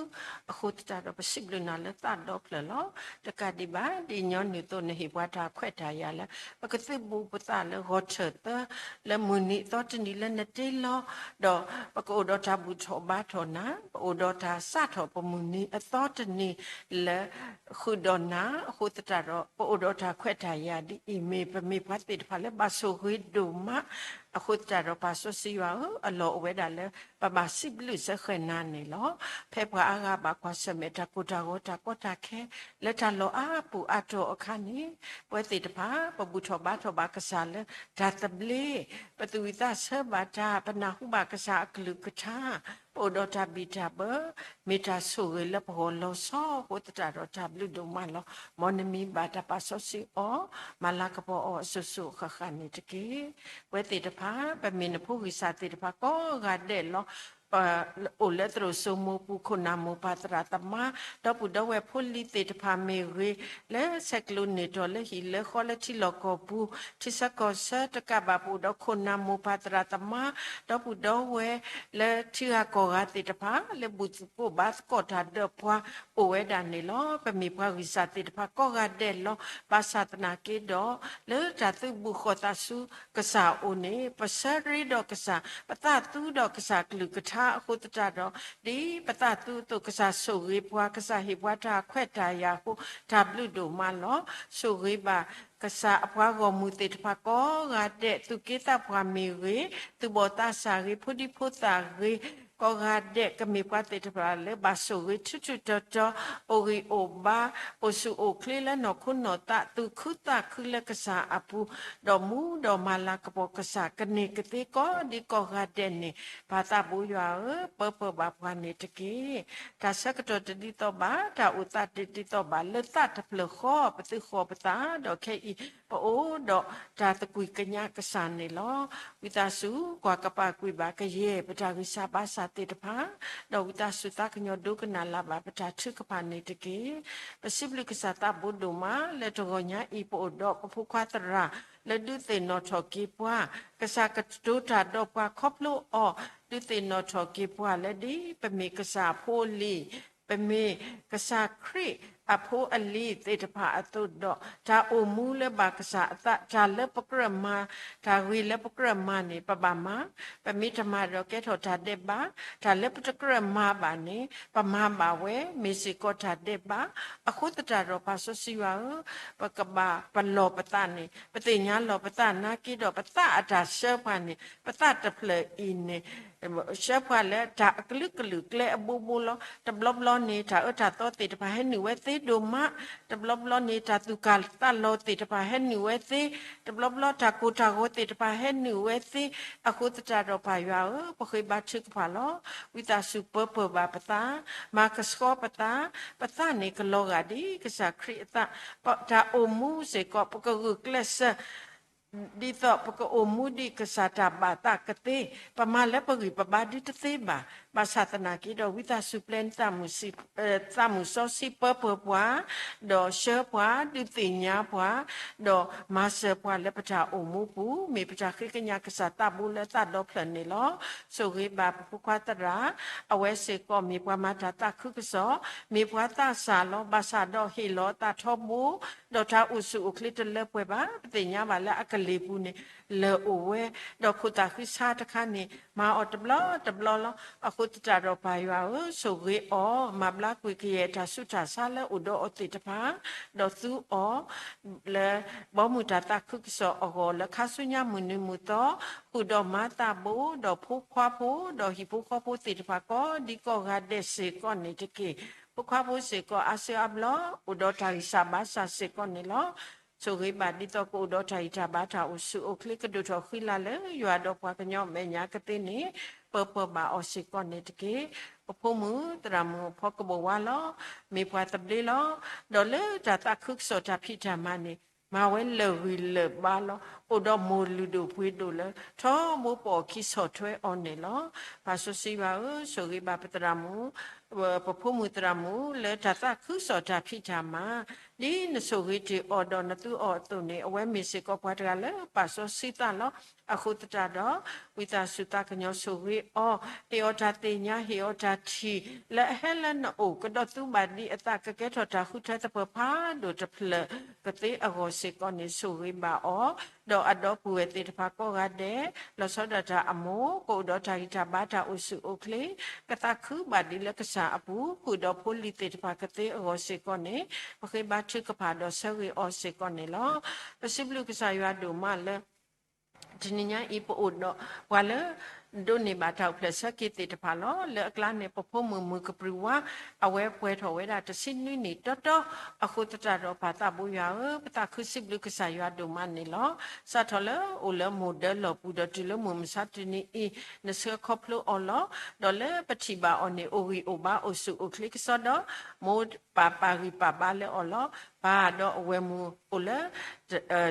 အဃိသတးဒီး ပစံးဘျုးနၤလၢသးဒီဖျၢၣ်လီၤ. တကးဒံးဘၣ် ဒ်ညီနုၢ်အသိး နဟ့ၣ်ပှၤတၢ်ခွဲးတၢ်ယာ်လၢ ပကသုးဘူးပသးလၢဂီၤထၢၣ်သၢ လၢမုၢ်နံၤအသီတနံၤလၢနတ့လီၤ, ဒီးပကအိၣ်ဒီးတၢ်ဘူၣ်ထီၣ်ဘါထီၣ်နၤ, ပအိၣ်ဒီးတၢ်စးထီၣ်ပမုၢ်နံၤအသီတနံၤလၢ ဃုာ်ဒီးနၤ, အဃိသတးဒီး ပအိၣ်ဒီးတၢ်ခွဲးတၢ်ယာ်ဒ်အံၤ မ့ၢ်ပမ့ၢ်ပှၤသ့ၣ်တဖၣ်လၢဘၣ်ဆိၣ်ဂ့ၤဒိၣ်မး, အဃိသတးဒီး ပၢ်စီဆှံယွၤဧၢ, အလီၢ်အိၣ်ဝဲဒၣ်လၢ ပဘၣ်စံးဘျုးစ့ၢ်ကီးနၤန့ၣ်လီၤ. ဖဲပှၤအါဂၤဘၣ်ကွၢ်ဆၢၣ်မဲာ်တၢ်ကိၢ်တၢ်ဂီၤတၢ်ကီတၢ်ခဲ လၢတၢ်လီၢ်အါပူၤအါတီၤအခါန့ၣ်, ပဝဲသ့ၣ်တဖၣ် ပဘူၣ်ထီၣ်ဘါထီၣ်ဘၣ်ကစၢ်လၢတၢ်သဘျ့, ပသူၣ်ဝံၣ်သးဆၢဘၣ်တၢ်, ပနၢ်ဟူဘၣ်ကစၢ်အကလုၢ်ကထါ, ပအိၣ်ဒီးတၢ်ဘံၣ်တၢ်ဘၢ, မ့ၢ်တၢ်ဆိၣ်ဂ့ၤလၢပဂီၢ်လီၤဆီ အဃိသတးဒီးတၢ်ဘျုးဒိၣ်မးလီၤ. မ်နမံဘၣ်တၢ်ပာ်စီဆှံအီၤ, မၤလၤကပီၤအီၤအစိၤစိၤအဃၣ်ဃၣ်န့ၣ်တက့ၢ်. ပဝဲသ့ၣ်တဖၣ် ပမ့ၢ်နဖိဂံၢ်စၢ်သ့ၣ်တဖၣ်ကိးဂၤဒဲးလီၤ. ပအိၣ်လၢသရိာ်စိမိပူၤ ခိၣ်နၢ်မိၢ်ပၢ်သရၣ်သမါ ဒီပုၢ်ဒီဝဲၢ်ဖိလံၤသ့ၣ်တဖၣ်မ့ၢ်ဂ့ၤ, လၢဆဲးကျိးန့ၢ်တီၢ်လၢဟံၣ်လၢဃီလၢထံလီၢ်ကီၢ်ပူၤ ထံဆၢကီၢ်ဆၢတကးဘၣ် ပအိၣ်ဒီးခိၣ်နၢ်မိၢ်ပၢ်သရၣ်သမါ ဒီပုၢ်ဒီဝဲၢ်လၢထံဂၤကီၢ်ဂၤသ့ၣ်တဖၣ် လၢဘူၣ်သကိးဘါသကိးတၢ်ဒီးပှၤ အိၣ်ဝဲဒၣ်န့ၣ်လီၤ. ပမ့ၢ်ပှၤဂံၢ်စၢ်သ့ၣ်တဖၣ်ကိးဂၤဒဲးလီၤ. ဘၣ်ဆၣ်သနာ်က့ဒီး လၢတၢ်သုးဘူးဃီၣ်သးဆူကစၢ်အအိၣ်န့ၣ် ပဆၢရ့ဒီးကစၢ်, ပသးသူဒီးကစၢ်ကလုၢ်ကထါအဃိသတးဒီး ဒ်ပသးသူအသိး ကစၢ်ဆိၣ်ဂ့ၤပှၤ, ကစၢ်ဟ့ၣ်ပှၤတၢ်ခွဲးတၢ်ယာ်အဃိ တၢ်ဘျုးဒိၣ်မးလီၤ. ဆိၣ်ဂ့ၤဘၣ်ကစၢ်အပှၤဂီၢ်မုၢ်သ့ၣ်တဖၣ်ကိးဂၤဒဲး, သူၣ်က့သးပှၢ်မ့ၢ်ဂ့ၤ, သူၣ်ဘီၣ်သးစၢ်ဂ့ၤ, ဖိဒံဖိသၣ်ဂ့ၤ, ကိးဂၤဒဲးကမ့ၢ်ပှၤသ့ၣ်တဖၣ်လၢဘၣ်ဆိၣ်ဂ့ၤထူးထူးတီၤတီၤ, အိၣ်ဂံၢ်အိၣ်ဘါ, အိၣ်ဆူၣ်အိၣ်ချ့လၢနီၢ်ခိနီၢ်သး, သူၣ်ခုသးခုလၢကစၢ်အပူၤ, ဒီးမူဒီးမၤလၤကပီၤကစၢ် ကန့ၢ်ကသ့ကိးဒံကိးဂၤဒဲးန့ၣ်, ပၢ်သးဘိယွၤဧၢ, ပၢပၢၢ်ဘၣ်ပှၤန့ၣ်တက့ၢ်. တၢ်ဆၢကတီၢ်တဒ်သိးဘၣ်, တၢ်အိၣ်သးတဒ်သိးဘၣ်, လၢသးတဖျၢၣ်ဃီ ပသုးဃီၤပသး, ဒီးခဲအံၤ ပအိၣ်ဒီးတၢ်သကွံၢ်ကညးကစၢ်န့ၣ်လီၤ. ဝံသးစူၤ ကွၢ်ကပာ်ကွံာ်ဘၣ်ကယဲၢ် ပတၢ်ဂံၢ်စၢ်ဘါစၢ်သ့ၣ်တဖၣ်, ဒီးဝံသးစူၤ သးကညီၤဒိကနၣ်လၢ်ဘၣ်ပတၢ်ထုကဖၣ်န့ၣ်တက့ၢ်. ပစံးဘျုးကစၢ်သးဘိဒိၣ်မး လၢတဂီၤညါအံၤ ပအိၣ်ဒီးပဖိခွါသရၣ် လၢဒုးသ့ၣ်နီၣ်ထီၣ်က့ၤပှၤ, ကစၢ်ကတိၤတၢ်ဒီးပှၤခီဖျိအီၤ, ဒုးသ့ၣ်နီၣ်ထီၣ်က့ၤပှၤလၢဒ်ပမ့ၢ်ကစၢ်အဖိအလံၤ, ပမ့ၢ်ကစၢ်ခရံာ်အဖိအလံၤသ့ၣ်တဖၣ်အသိးဒီး တၢ်အိၣ်မူလၢဘၣ်ကစၢ်အသး, တၢ်လၢပကြၢးမၤ, တၢ်ဂ့ၤလၢပကြၢးမၤန့ၣ် ပဘၣ်မၤ, ပမ့ၢ်တမၤဒီးကဲထီၣ်တၢ်ဒဲးဘး, တၢ်လၢပတကြၢးမၤဘၣ်န့ၣ် ပမၤဘၣ်ဝဲ မ့ၢ်စ့ၢ်ကီးတၢ်ဒဲးဘး, အဃိသတးဒီး ပၢ်စီဆှံယွၤဧၢ, ပကဘၣ်ပလီၢ်ပသးန့ၣ် ပသ့ၣ်ညါလီၤပသးနာ်က့ဒီး ပသးအတၢ်ဆှၢပှၤန့ၣ် ပသးတဖျၢၣ်အံၤန့ၣ် ဆှၢပှၤလၢတၢ်အကလုာ်ကလုာ်ကျဲအဘိဘိလီၤ. တဘျီဘျီန့ၣ် တၢ်အၢတၢ်သီသ့ၣ်တဖၣ်ဟဲနုာ်ဝဲသ့ဒိၣ်မး, တဘျီဘျီန့ၣ် တၢ်သူၣ်ကၢ်သးလီၤသ့ၣ်တဖၣ်ဟဲနုာ်ဝဲသ့, တဘျီဘျီတၢ်ကိၢ်တၢ်ဂီၤသ့ၣ်တဖၣ်ဟဲနုာ်ဝဲသ့, အဃိသတးဒီးပၢ်ယွၤဧၢ, ပဃ့ဘါထုကဖၣ်လီၤ. ဝံသးစူၤပၢပၢၢ်ဘၣ်ပသး, မၤကဆှီပသး, ပသးန့ၣ်ကလီၤဂာ်ဒ်ကစၢ်ခရံာ်အသး, တၢ်အိၣ်မူစ့ၢ်ကီး ပကဂုာ်ကျဲးစၢး ဒ်သိးပကအိၣ်မူဒ်ကစၢ်တၢ်ဘၣ်သးကသ့, ပမၤလၢပဂံၢ်ပဘါဒုတသ့ဘၣ်. ဘၣ်ဆၣ်သနာ်က့ဒီး ဝံသးစူၤပျဲနသးမုၢ်စီဆှံပၢပၢၢ်ပှၤ, ဒီးဆှၢပှၤ, ဒုးသ့ၣ်ညါပှၤ, ဒီးမၤစၢၤပှၤလၢပတၢ်အိၣ်မူပူၤ, မ့ၢ်ပတၢ်ဃ့ကညးကစၢ်သးဘိလၢသးဒီဖျၢၣ်န့ၣ်လီၤ. ဆိၣ်ဂ့ၤဘၣ်ပဖိခွါသရၣ်, အဝဲစ့ၢ်ကီးမ့ၢ်ပှၤမၤတၢ်သးခုကစီၣ်, မ့ၢ်ပှၤသးစၢ်လီၤ. ဘၣ်ဆၣ်ဒီးဟ့ၣ်လီၤအသးထီဘိ, ဒီးတၢ်အိၣ်ဆူၣ်အိၣ်ချ့တလၢပှဲၤဘၣ်. ပသ့ၣ်ညါဘၣ်လၢအကလ့ၢ်ပူၤန့ၣ် လၢၢ်အိၣ်ဝဲ, ဒီးခိၣ်သးဃံဆါတခါန့ၣ် မၤအီၤတဘျီတဘျီလီၤ. အဃိသတးဒီးပၢ်ယွၤဧၢ, ဆိၣ်ဂ့ၤအီၤ, မၤဘျါကွံာ်ကယဲၢ်တၢ်ဆူးတၢ်ဆါလၢအိၣ်ဒီးအီၤသ့ၣ်တဖၣ်, ဒီးသူအီၤ လၢဘီမုၢ်တၢ်သးခုကစီၣ်အဂီၢ် လၢခါဆူညါမုၢ်နံၤမုၢ်သီ, ဃုာ်ဒီးမၤသးဘိ, ဒီးဖိခွါဖိ, ဒီးဟံၣ်ဖိဃီဖိသ့ၣ်တဖၣ်ကိးဒံကိးဂၤဒဲးစ့ၢ်ကီးန့ၣ်တက့ၢ်. ဖိခွါဖိစ့ၢ်ကီးအါစုအါဘျီ အိၣ်ဒီးတၢ်ဂံၢ်စၢ်ဘါစၢ်စ့ၢ်ကီးန့ၣ်လီၤ. ဆိၣ်ဂ့ၤဘၣ်ဒ်သိးကအိၣ်ဒီးတၢ်ဂံၢ်တၢ်ဘါ တၢ်အိၣ်ဆူၣ်အိၣ်ချ့ ကဒိၣ်ထီၣ်ဃံလၤလၢယွၤဒီးပှၤကညီအမဲာ်ညါကသ့န့ၣ် ပၢပၢၢ်ဘၣ်အီၤစ့ၢ်ကီးန့ၣ်တက့ၢ်. ပဖိမုၣ်သရၣ်မုၣ်ဖီကဘိၣ်ဝါလီၤ. မ့ၢ်ပှၤသဘျ့လီၤ. ဒီးလၢတၢ်သးခုကစီၣ်တၢ်ဖံးတၢ်မၤန့ၣ် မၤဝဲလၢာ်ဂံၢ်လၢာ်ဘါလီၤ. အိၣ်ဒီးမိၢ်လုၢ်ဒိၣ်ပှ့ၤဒိၣ်လၢ ထီဘိပအီၣ်ခံဆီၣ်ထွဲအီၤန့ၣ်လီၤ. ပၢ်စီဆှံယွၤဧၢ, ဆိၣ်ဂ့ၤဘၣ်ပသရၣ်မုၣ် ပဖိမုၣ်သရၣ်မုၣ်လၢတၢ်သးခုကစီၣ်တၢ်ဖံးတၢ်မၤ, ဒ်နဆိၣ်ဂ့ၤတ့ၢ်အီၤဒီးနသူအီၤအသိးန့ၣ် အဝဲမ့ၢ်စ့ၢ်ကီးပှၤတဂၤလၢပာ်စီဆှံသးလီၤ. အဃိသတးဒီး ဝံသးစူၤသးကညီၤဆိၣ်ဂ့ၤအီၤ, ဟ့ၣ်အီၤတၢ်သ့ၣ်ညါ, ဟ့ၣ်အီၤတၢ်ထံၣ် လၢအဟဲလၢနအိၣ် ကဒီးသူဘၣ်ဒံးအသးကကဲထီၣ်တၢ်ဃုထၢသပှၢ်ဖးဒိၣ်တဖျၢၣ်ကသ့အဂီၢ်စ့ၢ်ကီးန့ၣ် ဆိၣ်ဂ့ၤဘၣ်အီၤ, ဒီးအဒီပုၢ်ဝဲၢ်သ့ၣ်တဖၣ်ကိးဂၤဒဲး, လီၤဆီဒၣ်တၢ်အမိၢ် ကအိၣ်ဒီးတၢ်ဂံၢ်တၢ်ဘါတၢ်အိၣ်ဆူၣ်အိၣ်ချ့, ကသးခုဘၣ်ဒံးလၢကစၢ်အပူၤ, ဃုာ်ဒီးဖိလံၤသ့ၣ်တဖၣ်ကသ့အဂီၢ်စ့ၢ်ကီးန့ၣ် ပဃ့ဘါထုကဖၣ်ဒီးဆၢဂ့ၤအီၤစ့ၢ်ကီးန့ၣ်လီၤ. ပစံးဘျုးကစၢ်ယွၤဒိၣ်မးလၢ တနံၤညါအံၤပအိၣ်ဒီးပှၤလၢ ဒိးန့ၢ်ဘၣ်တၢ်အိၣ်ဖျဲၣ်ဆၢက့ၤသ့ၣ်တဖၣ်လီၤ. လၢအကျါန့ၣ် ပဖိမုၣ်မုၣ်ကပြံၤဝါ အဝဲပှဲၤထီၣ်ဝဲဒၣ်တဆံနွံနံၣ်တီတီ, အဃိသတးဒီးပၢ်သးဘိယွၤဧၢ, ပသးခုစံးဘျုးကစၢ်ယွၤဒိၣ်မးန့ၣ်လီၤ. စးထီၣ်လၢအိၣ်လၢမိၢ်ဒၢလီၢ်ပူၤဒီးတုၤလၢမုၢ်မဆါတနံၤအံၤ နဆှၢခီဖျိအီၤလီၤ. ဒီးလၢပထံၣ်ဘၣ်အီၤန့ၣ် အိၣ်ဂံၢ်အိၣ်ဘါအိၣ်ဆူၣ်အိၣ်ချ့ကစီဒီး မိၢ်ပၢ်ပာ်ဂံၢ်ပာ်ဘါလၢအီၤလီၤ. ပၢ်ဒီးအဝဲၢ်မုၣ်အိၣ်လၢ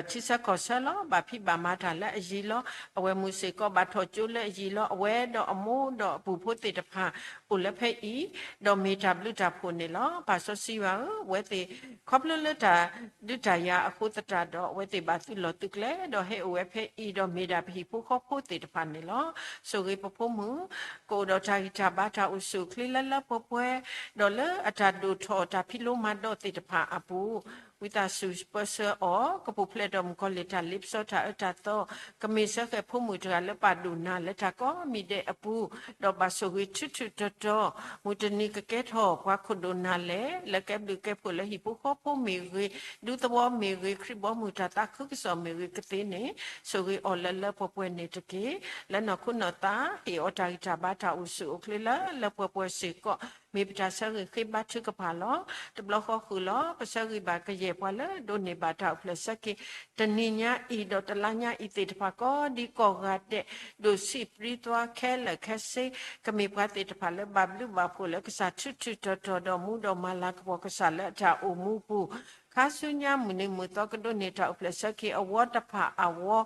ထံဆၢကီၢ်ဆၢလီၤ. ဘၣ်ဖံးဘၣ်မၤတၢ်လၢအယံၤလီၤ. အဝဲၢ်မုၣ်စ့ၢ်ကီးဘၣ်ထီၣ်ကၠိလၢအယံၤလီၤ. အဝဲဒီးအမိၢ်ဒီးအပုၢ်ဖိသ့ၣ်တဖၣ် အိၣ်လၢဖဲအံၤ, ဒီးမ့ၢ်တၢ်ဘျုးတၢ်ဖှိၣ်န့ၣ်လီၤ. ပၢ်စီဆှံယွၤဧၢ, အဝဲသ့ၣ် ခီဖျိလၢတၢ်ဒုးတၢ်ယၤအဃိသတးဒီး အဝဲသ့ၣ်ဘၣ်သုးလီၢ်သုးကျဲ ဒီးဟဲအိၣ်ဝဲဖဲအံၤ ဒီးမ့ၢ်ဒၣ်ပဟံၣ်ဖိဃီဖိသ့ၣ်တဖၣ်န့ၣ်လီၤ. ဆိၣ်ဂ့ၤပဖိမုၣ် ကအိၣ်ဒီးတၢ်ဂံၢ်တၢ်ဘါတၢ်အိၣ်ဆူၣ်အိၣ်ချ့လၢလၢပှဲၤပှဲၤ, ဒီးလၢအတၢ်ဒိၣ်ထီၣ်တၢ်ဖံးလိမၤဒိးသ့ၣ်တဖၣ်အပူၤ ဝံသးစူၤပၢဆှၢအီၤ, ကပူၤဖျဲးဒီးမုၣ်ကီၤလံၢ်တၢ်လ့ပစီတၢ်အၢတၢ်သီ, ကမ့ၢ်ဆၢဃဲၤဖိမုၣ်တဂၤလၢပာ်ဒိၣ်နၤလၢတၢ်ကိးမံၤဒဲးအပူၤ, ဒီးဘၣ်ဆိၣ်ဂ့ၤထူထူတီတီ, မုၢ်တနံၤကကဲထီၣ်ပှၤခိၣ်ဒိၣ်နၤလဲၣ်, လၢကဲဘျုးကဲဖှိၣ်လၢဟံၣ်ဖိဃီဖိမ့ၢ်ဂ့ၤ, ဒူသဝီမ့ၢ်ဂ့ၤ, ခရံာ်ဘီမုၢ်တၢ်သးခုကစီၣ်မ့ၢ်ဂ့ၤကသ့န့ၣ်, ဆိၣ်ဂ့ၤအီၤလၢလၢပှဲၤပှဲၤန့ၣ်တက့ၢ်. လၢနီၢ်ခိနီၢ်သး ဟ့ၣ်အီၤတၢ်ဂံၢ်တၢ်ဘါတၢ်အိၣ်ဆူၣ်အိၣ်ချ့လၢလၢပှဲၤပှဲၤစ့ၢ်ကီး မ့ၢ်ပတၢ်ဆၢဂ့ၤဃ့ဘါထုကဖၣ်လီၤ. တဘျီဃီဃုာ်လီၤ. ပဆၢဂ့ၤဘၣ်ကယဲၢ်ပှၤလၢဒိးန့ၢ်ဘၣ်တၢ်အိၣ်ဖျဲၣ်ဆၢက့ၤ တနံၤညါအံၤဒီးတလါညါအံၤသ့ၣ်တဖၣ် ကိးဒံကိးဂၤဒဲး, ဒိၣ်ဆံးပြံသွါခဲလၢာ်ခဲဆ့, ကမ့ၢ်ပှၤသ့ၣ်တဖၣ်လၢဘၣ်ဘျုးဘၣ်ဖှိၣ်လၢကစၢ်ထူထူတီတီ ဒီးမူဒီးမၤလၤကပီၤကစၢ်လၢအတၢ်အိၣ်မူပူၤ, ခါဆူညါမုၢ်နံၤမုၢ်သီကဒိးန့ၢ်တၢ်အိၣ်ဖျဲၣ်ဆၢက့ၤအဝီတဖၣ်အဝီ,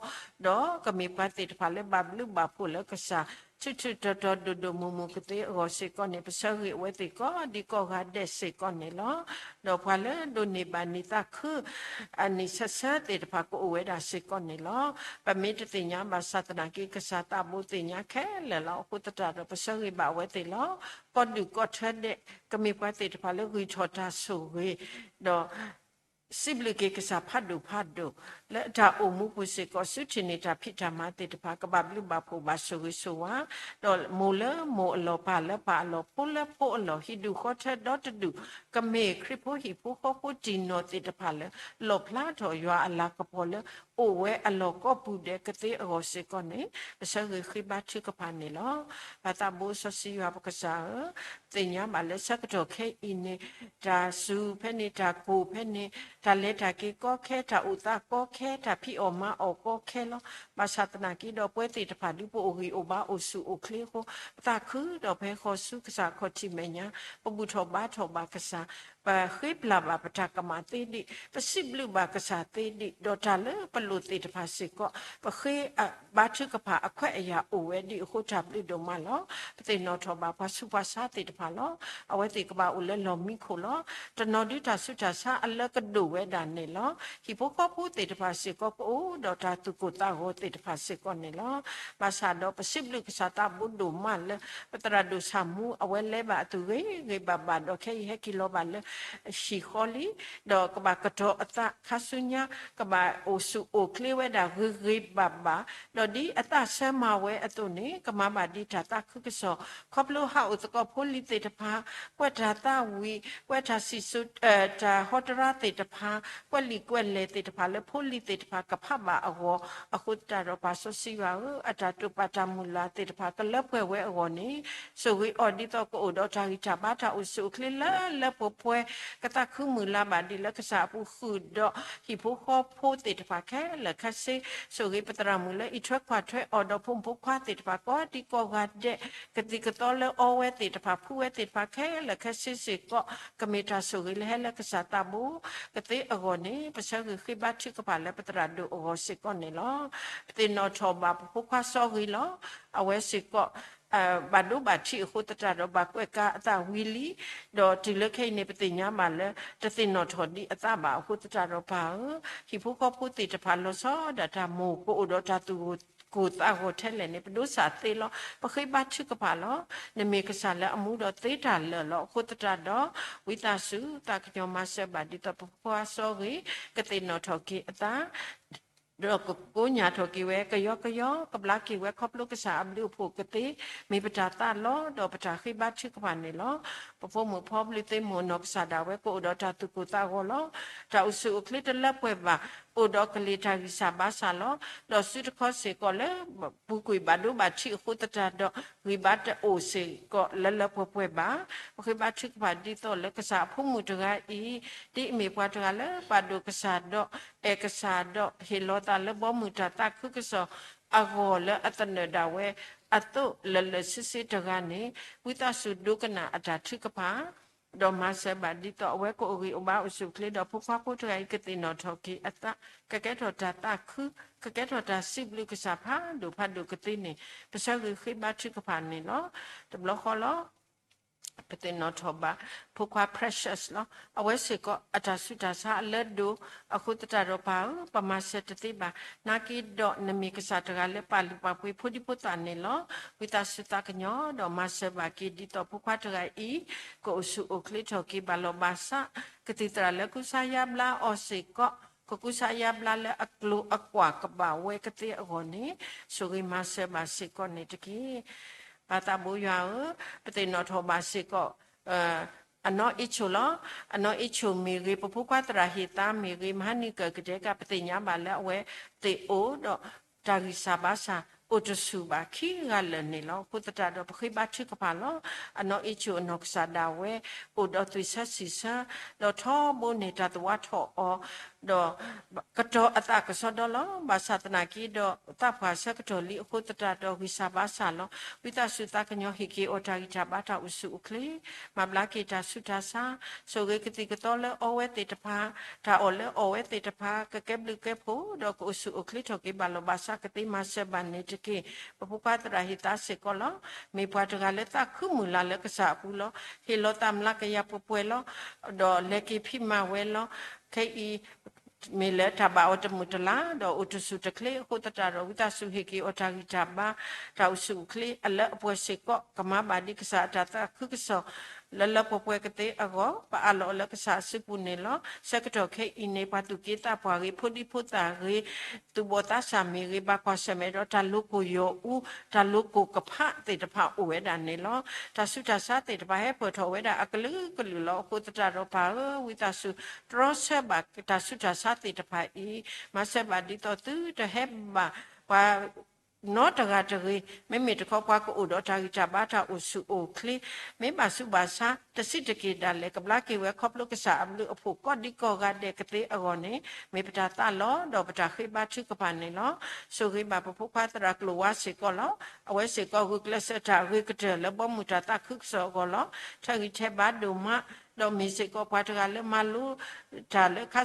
ဒီးကမ့ၢ်ပှၤသ့ၣ်တဖၣ်လၢဘၣ်ဘျုးဘၣ်ဖှိၣ်လၢကစၢ် ထူထူတီတီဒိၣ်ဒိၣ်မုၢ်မုၢ်ကသ့အဂီၢ်စ့ၢ်ကီးန့ၣ် ပဆၢဂ့ၤအဝဲသ့ၣ်ကိးဒံကိးဂၤဒဲးစ့ၢ်ကီးန့ၣ်လီၤ. ဒီးပှၤလၢဒိးန့ၢ်ဘၣ်နံၣ်သးခု အနံၣ်ဆၢဆၢသ့ၣ်တဖၣ်ကအိၣ်ဝဲဒၣ်စ့ၢ်ကီးန့ၣ်လီၤ. ပမ့ၢ်တသ့ၣ်ညါဘၣ်ဆၣ်သနာ်က့ ကစၢ်သးဘိသ့ၣ်ညါခဲလၢာ်လီၤ. အဃိသတးဒီးပဆၢဂ့ၤဘၣ်အဝဲသ့ၣ်လီၤ. ကီၢ်ဒူၣ်ကီၢ်ထၢဒဲး ကမ့ၢ်ပှၤသ့ၣ်တဖၣ်လၢဂံၢ်ထီၣ်တၢ်ဆိၣ်ဂ့ၤ, ဒီး စံးဘျုးက့ၤကစၢ်ဖးဒိၣ်ဖးဒိၣ် လၢအတၢ်အိၣ်မူပူၤစ့ၢ်ကီး စုထံၣ်န့ၢ်တၢ်ဖံးတၢ်မၤသ့ၣ်တဖၣ် ကဘၣ်ဘျုးဘၣ်ဖှိၣ်ဘၣ်ဆိၣ်ဂ့ၤဆိၣ်ဝါ, ဒီးမိၢ်လၢမိၢ်အလီၢ် ပၢ်လၢပၢ်အလီၢ် ဖိလၢဖိအလီၢ် ဟံၣ်ဒူၣ်ဃီထၢဒီတဒူၣ် ကမ့ၢ်ခရံာ်ဖိဟံၣ်ဖိဃီဖိတံၢ်နီၢ်သ့ၣ်တဖၣ်လၢ လီၣ်ဖျါထီၣ်ယွၤအလၤကပီၤလၢ အိၣ်ဝဲအလီၢ်ကိးပူၤဒဲးကသ့အဂီၢ်စ့ၢ်ကီးန့ၣ် ပဆၢဂ့ၤဃ့ဘါထုကဖၣ်န့ၣ်လီၤ. ပၢ်သးဘိစီဆှံယွၤပကစၢ်ဧၢ, သ့ၣ်ညါဘၣ်လၢဆၢကတီၢ်ခဲအံၤန့ၣ် တၢ်စူၤဖဲန့ၣ် တၢ်ကိၢ်ဖဲန့ၣ် တၢ်လဲၤတၢ်က့ၤကီခဲ တၢ်အိၣ်သးကီခဲ တၢ်ဖံးအီၣ်မၤအီၣ်ကီခဲလီၤ. ဘၣ်ဆၣ်သနာ်က့ဒီး ပဝဲသ့ၣ်တဖၣ်ဒ်ပအိၣ်ဂံၢ်အိၣ်ဘါအိၣ်ဆူၣ်အိၣ်ချ့အဃိ ပသးခုဒီးပဟဲဃီၤဆူကစၢ်ခီၣ်ထံးမဲာ်ညါ ပဘူၣ်ထီၣ်ဘါထီၣ်ဘၣ်ကစၢ်, ပဃ့ပျၢ်ဘၣ်ပတၢ်ကမၣ်သ့ဒံး, ပစံးဘျုးဘၣ်ကစၢ်သ့ဒံး, ဒီးတၢ်လၢပလိၣ်သ့ၣ်တဖၣ်စ့ၢ်ကီး ပဃ့ဘါထုကဖၣ်အခွဲးအယာ်အိၣ်ဝဲဒံးအဃိ တၢ်ဘျုးဒိၣ်မးလီၤ. ပသ့ၣ်နီၣ်ထီၣ်ဘၣ်ပှၤဆူးပှၤဆါသ့ၣ်တဖၣ်လီၤ. အဝဲသ့ၣ်ကဘၣ်အိၣ်လၢလီၢ်မံခိၣ်လီၤ. တနီၤဒုးတၢ်ဆူးတၢ်ဆါအလၢကဒိၣ်ဝဲဒၣ်န့ၣ်လီၤ. ဟံၣ်ဖိဃီဖိသ့ၣ်တဖၣ်စ့ၢ်ကီး ကအိၣ်ဒီးတၢ်သူၣ်ကိၢ်သးဂီၤသ့ၣ်တဖၣ်စ့ၢ်ကီးန့ၣ်လီၤ. ဘၣ်ဆၣ်ဒီးပစံးဘျုးကစၢ်သးဘိဒိၣ်မးလၢ ပသရၣ်ဒိၣ်ဆၣ်မူ အဝဲလဲၤဘၣ်အသိးဂ့ၤဂ့ၤဘၣ်ဘၣ် ဒီးခဲအံၤဟဲက့ၤလီၤဘၣ်လၢ ဟံၣ်ဃီလံ, ဒီးကဘၣ်ကတီၤအသးခါဆူညါ ကဘၣ်အိၣ်ဆူၣ်အိၣ်ချ့ဝဲဒၣ်ဂ့ၤဂ့ၤဘၣ်ဘၣ်, ဒီးဒ်အသးဆၢမၤဝဲအသိးန့ၣ် ကမၤဘၣ်ဒ်တၢ်သးခုကစီၣ် ခီဖျိဟးအိၣ်သကိးဖိလံၤသ့ၣ်တဖၣ်, ကွဲးတၢ်သးဝံၣ်, ကွဲးတၢ်စံၣ်စိၤ, တၢ်ဟီတရါသ့ၣ်တဖၣ်, ကွဲးလံာ်ကွဲးလဲၢ်သ့ၣ်တဖၣ်လၢဖိလံၤသ့ၣ်တဖၣ်ကဖးဘၣ်အဂီၢ်, အဃိသတးဒီးပၢ်စီဆှံယွၤဧၢ, အတၢ်တိာ်ပာ်တၢ်မုၢ်လၢ်သ့ၣ်တဖၣ်ကလၢပှဲၤဝဲအဂီၢ်န့ၣ် ဆိၣ်ဂ့ၤအီၤဒ်သိးကအိၣ်ဒီးတၢ်ဂံၢ်တၢ်ဘါတၢ်အိၣ်ဆူၣ်အိၣ်ချ့လၢလၢပှဲၤပှဲၤ, ကသးခုမုၢ်လၢ်ဘၣ်ဒံးလၢကစၢ်အပူၤဃုာ်ဒီးဟံၣ်ဖိဃီဖိသ့ၣ်တဖၣ်ခဲလၢာ်ခဲဆ့, ဆိၣ်ဂ့ၤပသရၣ်မုၣ်လၢအံးထွဲကွၢ်ထွဲအီၤဒီးဖိမုၣ်ဖိခွါသ့ၣ်တဖၣ်ကိးဒံကိးဂၤဒဲး, ကသံၣ်ကသီလၢအီဝဲသ့ၣ်တဖၣ် ဖှူဝဲသ့ၣ်တဖၣ်ခဲလၢာ်ခဲဆ့စ့ၢ်ကီး, ကမ့ၢ်တၢ်ဆိၣ်ဂ့ၤလၢဟဲလၢကစၢ်သးဘိကသ့အဂီၢ်န့ၣ် ပဆၢဂ့ၤဃ့ဘါထုကဖၣ်လၢပသရၣ်ဒိၣ်အဂီၢ်စ့ၢ်ကီးန့ၣ်လီၤ. ပသ့ၣ်နီၣ်ထီၣ်ဘၣ်ပဖိခွါစီၤဂ့ၤလီၤ. အဝဲစ့ၢ်ကီး ဘၣ်ဒိဘၣ်ထံးအဃိသတးဒီး ဘၣ်ကွဲးကါအသးဝံၤလံ, ဒီးတုၤလၢခဲအံၤန့ၣ် ပသ့ၣ်ညါဘၣ်လၢ တသ့ၣ်နီၣ်ထီၣ်ဒံးအသးဘၣ်အဃိသတးဒီး ပၢ်ဧၢ, ဟံၣ်ဖိဃီဖိသ့ၣ်တဖၣ်လီၤဆီဒၣ်တၢ်မိၢ် ပအိၣ်ဒီးတၢ်သူၣ်ကိၢ်သးဂီၤထဲလဲၣ်န့ၣ် ပဒိးစၢ်သ့လီၤ. ပဃ့ဘါထုကဖၣ်လီၤ. နမ့ၢ်ကစၢ်လၢအမူဒီးသ့တၢ်လၢာ်လီၤ. အဃိသတးဒီး ဝံသးစူၤ သးကညီၤမၤစၢၤဘၣ်ဒ်သိး ပဖိခွါစီၤဂ့ၤ ကသ့ၣ်နီၣ်ထီၣ်က့ၤအသး ဒီးကကိညၢ်ထီၣ်က့ၤဝဲ ကယီကယီ ကဘျါက့ၤဝဲ ခီဖျိကစၢ်အဘျုးအဖှိၣ်ကသ့ မ့ၢ်ပတၢ်သးလီ ဒီးပတၢ်ဃ့ဘါထုကဖၣ်န့ၣ်လီၤ. ပဖိမုၣ်ဖိပျုၢ်သ့မိၢ်နီၢ်ကစၢ်ဒၣ်ဝဲ ကအိၣ်ဒီးတၢ်သူၣ်ကိၢ်သးဂီၤလီၤ. တၢ်အိၣ်ဆူၣ်အိၣ်ချ့တလၢပှဲၤဘၣ်, အိၣ်ဒီးကလံၤတၢ်ဂံၢ်စၢ်ဘါစၢ်လီၤ. ဒီးစုတခီစ့ၢ်ကီးလၢ ပူၤကွံာ်ဘၣ်ဒိဘၣ်ထံးအဃိသတးဒီး ဂံၢ်ဘါတအိၣ်စ့ၢ်ကီးလၢလၢပှဲၤပှဲၤဘၣ်. ပဃ့ဘါထုကဖၣ်ဒ်သိးလၢကစၢ်အဖိမုၣ်တဂၤအံၤ ဒ်အမ့ၢ်ပှၤတဂၤလၢပာ်ဒိၣ်ကစၢ်ဒီး အဲၣ်ကစၢ်ဒီး ဟ့ၣ်လီၤသးလၢဘီမုၢ်တၢ်သးခုကစီၣ်အဂီၢ်လၢအသနၢၣ်ဒၣ်ဝဲ အသိးလၢာ်လၢာ်ဆ့ဆ့တဂၤန့ၣ် ဝံသးစူၤဒိကနၣ်အတၢ်ထုကဖၣ် ဒီးမၤစၢၤဘၣ်ဒ်သိးအဝဲကအိၣ်ဂံၢ်အိၣ်ဘါအိၣ်ဆူၣ်အိၣ်ချ့ဒီး ဖိခွါဖိတဂၤအံၤ ကသ့ၣ်နီၣ်ထီၣ်က့ၤအသး ကကဲထီၣ်တၢ်သးခု ကကဲထီၣ်တၢ်စံးဘျုးကစၢ်ဖးဒိၣ်ဖးဒိၣ်ကသ့န့ၣ် ပဆၢဂ့ၤဃ့ဘါထုကဖၣ်န့ၣ်လီၤ. တဘျီဃီလီၤ ပသ့ၣ်နီၣ်ထီၣ်ဘၣ် ဖိခွါ Precious လီၤ. အဝဲစ့ၢ်ကီးအတၢ်ဆူးတၢ်ဆါအလၢဒိၣ် အဃိသတးဒီး ပၢ်ဧၢ ပမၤစၢၤတသ့ဘၣ်. နာ်က့ဒီးနမ့ၢ်ကစၢ်တဂၤလၢပာ်လုၢ်ပာ်ပှ့ၤဖိဒံဖိသၣ်န့ၣ်လီၤ. ဝံသးစူၤသးကညီၤဒီးမၤစၢၤဘၣ်က့ၤ ဒ်သိးဖိခွါတဂၤအံၤ ကအိၣ်ဆူၣ်အိၣ်ချ့ထီၣ်က့ၤဘၣ်လီၤဘၣ်စး ကသံၣ်သရၣ်လၢကူစါယါဘျါအီၤစ့ၢ်ကီး ကကူစါယါဘျါလၢအကျိၤအကွာ်ကဘၣ်ဝဲကသ့အဂီၢ်န့ၣ် ဆိၣ်ဂ့ၤမၤစၢၤဘၣ်စ့ၢ်ကီးန့ၣ်တက့ၢ်. ပၢ်သးဘိယွၤဧၢ, ပသ့ၣ်နီၣ်ထီၣ်ဘၣ်စ့ၢ်ကီး အနီၢ်အ့ၣ်ဆိၣ်လီၤ. အနီၢ်အ့ၣ်ဆိၣ်မ့ၢ်ဂ့ၤ, ပဖိခွါသရၣ်ဟ့ၣ်သါမ့ၢ်ဂ့ၤ, မဟါနံၤကၢၢ်ကဒဲးက ပသ့ၣ်ညါဘၣ်လၢအဝဲသ့ၣ်အိၣ်ဒီး တၢ်ဂံၢ်စၢ်ဘါစၢ် အိၣ်တဆူၣ်ဘၣ်ခံဂၤလၢာ်န့ၣ်လီၤ. အဃိသတးဒီး ပဃ့ဘါထုကဖၣ်လီၤ. အနီၢ်အ့ၣ်ဆိၣ်အနီၢ်ကစၢ်ဒၣ်ဝဲ အိၣ်ဒီးသွံၣ်ဆၢဆံၣ်ဆၢ, ဒီးထီဘိန့ၣ်တၢ်သဝးထီၣ်အီၤ, ဒီး ကတီၤအသးကစီဒီလီၤ. ဘၣ်ဆၣ်သနာ်က့ဒီး သးပှၢ်ဆၢကတီၢ်လံအဃိသတးဒီး ဂံၢ်စၢ်ဘါစၢ်လီၤ. ဝံသးစူၤသးကညီၤဟ့ၣ်က့ၤအီၤတၢ်ဂံၢ်တၢ်ဘါတၢ်အိၣ်ဆူၣ်အိၣ်ချ့, မၤဘျါက့ၤတၢ်ဆူးတၢ်ဆါ, ဆိၣ်ဂ့ၤကသံၣ်ကသီလၢအီဝဲသ့ၣ်တဖၣ်, တၢ်အီၣ်လၢအီၣ်ဝဲသ့ၣ်တဖၣ် ကကဲဘျုးကဲဖှိၣ် ဒီးကအိၣ်ဆူၣ်အိၣ်ချ့ထီၣ်က့ၤဘၣ်လီၤဘၣ်စးကသ့မၤစၢၤဘၣ်န့ၣ်တက့ၢ်. ပဖိခွါသရၣ်ဟ့ၣ်သါစ့ၢ်ကီးလီၤ. မ့ၢ်ပှၤတဂၤလၢသးခုမုၢ်လၢ်လၢကစၢ်အပူၤလီၤ. ဟ့ၣ်လီၤသးမျးကယၤပှဲၤပှဲၤလီၤ. ဒီးလဲၤက့ၤဖံးမၤဝဲလီၤ. ခဲအံၤ မ့ၢ်လၢတၢ်ဘၣ်အီၤတမုာ်တလၤ ဒီးအိၣ်တဆူၣ်တချ့အဃိသတးဒီး ဝံသးစူၤဟ့ၣ်က့ၤအီၤတၢ်ဂံၢ်တၢ်ဘါ တၢ်အိၣ်ဆူၣ်အိၣ်ချ့ အလၢအပှဲၤစ့ၢ်ကီး ကမၤဘၣ်ဒ်ကစၢ်အတၢ်သးခုကစီၣ် လၢလၢပှဲၤပှဲၤကသ့အဂီၢ် ပအးလီၤအီၤလၢကစၢ်အစုပူၤန့ၣ်လီၤ. ဆၢကတီၢ်ခဲအံၤန့ၣ် ပှၤသူၣ်က့သးပှၢ်ဂ့ၤ ဖိဒံဖိသၣ်ဂ့ၤ သူၣ်ဘီၣ်သးစၢ်မ့ၢ်ဂ့ၤ ဘၣ်ကွၢ်ဆၢၣ်မဲာ်ဒီးတၢ်လိၤကိၢ်ယီၤအူ တၢ်လိၤကိၢ်ကဖးသ့ၣ်တဖၣ်အိၣ်ဝဲဒၣ်န့ၣ်လီၤ. တၢ်ဆူးတၢ်ဆါသ့ၣ်တဖၣ်ဟဲပၢၢ်ထီၣ်ဝဲဒၣ်အကလုာ်ကလုာ်လီၤ. အဃိသတးဒီးပၢ်ဧၢ ဝံသးစူၤ တြီဆၢဘၣ်တၢ်ဆူးတၢ်ဆါသ့ၣ်တဖၣ်အံၤ မၤစၢၤဘၣ်ဒ်သိးသုတဟဲဘၣ်ပှၤ နီတဂၤတဂ့ၤ, မ့မ့ၢ်တခီပှၤကအိၣ်ဒီးတၢ်ဂံၢ်တၢ်ဘါတၢ်အိၣ်ဆူၣ်အိၣ်ချ့, မ့ၢ်ဘၣ်ဆူးဘၣ်ဆါ တဆံးတက့ၢ်ဒၣ်လဲာ် ကဘျါက့ၤဝဲခီဖျိကစၢ်အဘျုးအဖှိၣ်ကိးဒံကိးဂၤဒဲးကသ့အဂီၢ်န့ၣ် မ့ၢ်ပတၢ်သးလီ ဒီးပတၢ်ဃ့ဘါထုကဖၣ်န့ၣ်လီၤ. ဆိၣ်ဂ့ၤဘၣ်ပဖိခွါသရၣ်ကျိၤဝါစ့ၢ်ကီးလီၤ. အဝဲစ့ၢ်ကီးဂုာ်ကျဲးစၢးတၢ်အဂ့ၤကတၢၢ်လၢဘီမုၢ်တၢ်သးခုကစီၣ်အဂီၢ်လီၤ. ထဲးဂံၢ်ထဲးဘါဒိၣ်မး ဒီးမ့ၢ်စ့ၢ်ကီးပှၤတဂၤလၢမၤလိတၢ်လၢ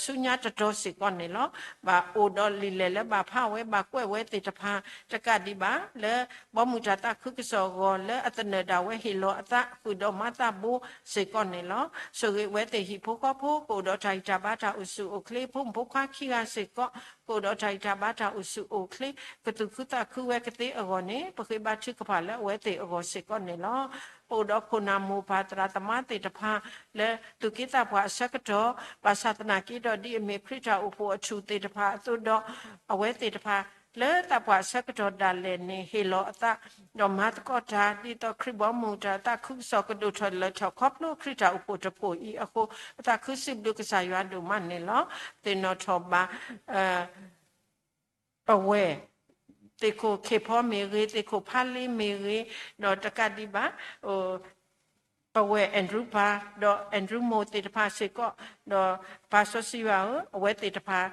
ဆူညါတတီၤစ့ၢ်ကီးန့ၣ်လီၤ. ဘၣ်အိၣ်ဒီးလံာ်လဲၢ်လၢဘၣ်ဖးဝဲ ဘၣ်ကွဲးဝဲသ့ၣ်တဖၣ် တကးဒံးဘၣ် လၢဘီမုၢ်တၢ်သးခုကစီၣ်အဂီၢ် လၢအသနၢၣ်ဒၣ်ဝဲဟ့ၣ်လီၤအသးဃုာ်ဒီးမၤသးဘိစ့ၢ်ကီးန့ၣ်လီၤ. ဆိၣ်ဂ့ၤအဝဲသ့ၣ်ဟံၣ်ဖိဃီဖိ ကအိၣ်ဒီးတၢ်ဂံၢ်တၢ်ဘါတၢ်အိၣ်ဆူၣ်အိၣ်ချ့ ဖိမုၣ်ဖိခွါခံဂၤစ့ၢ်ကီး ကအိၣ်ဒီးတၢ်ဂံၢ်တၢ်ဘါတၢ်အိၣ်ဆူၣ်အိၣ်ချ့ ကသူၣ်ခုသးခုဝဲကသ့အဂီၢ်န့ၣ် ပဃ့ဘါထုကဖၣ်လၢအဝဲသ့ၣ်အဂီၢ်စ့ၢ်ကီးန့ၣ်လီၤ. ပအိၣ်ဒီးခိၣ်နၢ်မိၢ်ပၢ်သရၣ်သမါသ့ၣ်တဖၣ် လၢသူၣ်က့သးပှၢ်အဆၢကတီၢ် ဘၣ်ဆၣ်သနာ်က့ဒီးဒ်အမ့ၢ်ခရံာ်တၢ်အိၣ်ဖှိၣ်အထူၣ်သ့ၣ်တဖၣ်အသိးဒီး အဝဲသ့ၣ်တဖၣ် လၢသးပှၢ်အဆၢကတီၢ်ဒၣ်လဲာ်န့ၣ် ဟ့ၣ်လီၤအသး ဒီးမၤသကိးတၢ် ဒ်သိးခရံာ်ဘီမုၢ်တၢ်သးခုကစီၣ်ကဒိၣ်ထီၣ်လၢာ်ထီၣ် ခီဖျိခရံာ်တၢ်အိၣ်ဖှိၣ်တဖှိၣ်အံၤအဃိ ပသးခုစံးဘျုးကစၢ်ယွၤဒိၣ်မးန့ၣ်လီၤ. သ့ၣ်နီၣ်ထီၣ်ဘၣ် ပဝဲၢ် သ့ၣ်ခိၣ်ခ့ၣ်ဖီမ့ၢ်ဂ့ၤ, သ့ၣ်ခိၣ်ဖါလ့မ့ၢ်ဂ့ၤ, ဒီးတကးဒံးဘၣ် ပဝဲၢ် Andrew ပၢ် ဒီး Andrew မိၢ်သ့ၣ်တဖၣ်စ့ၢ်ကီး, ဒီးပၢ်စီဆှံယွၤဧၢ, အဝဲသ့ၣ်တဖၣ်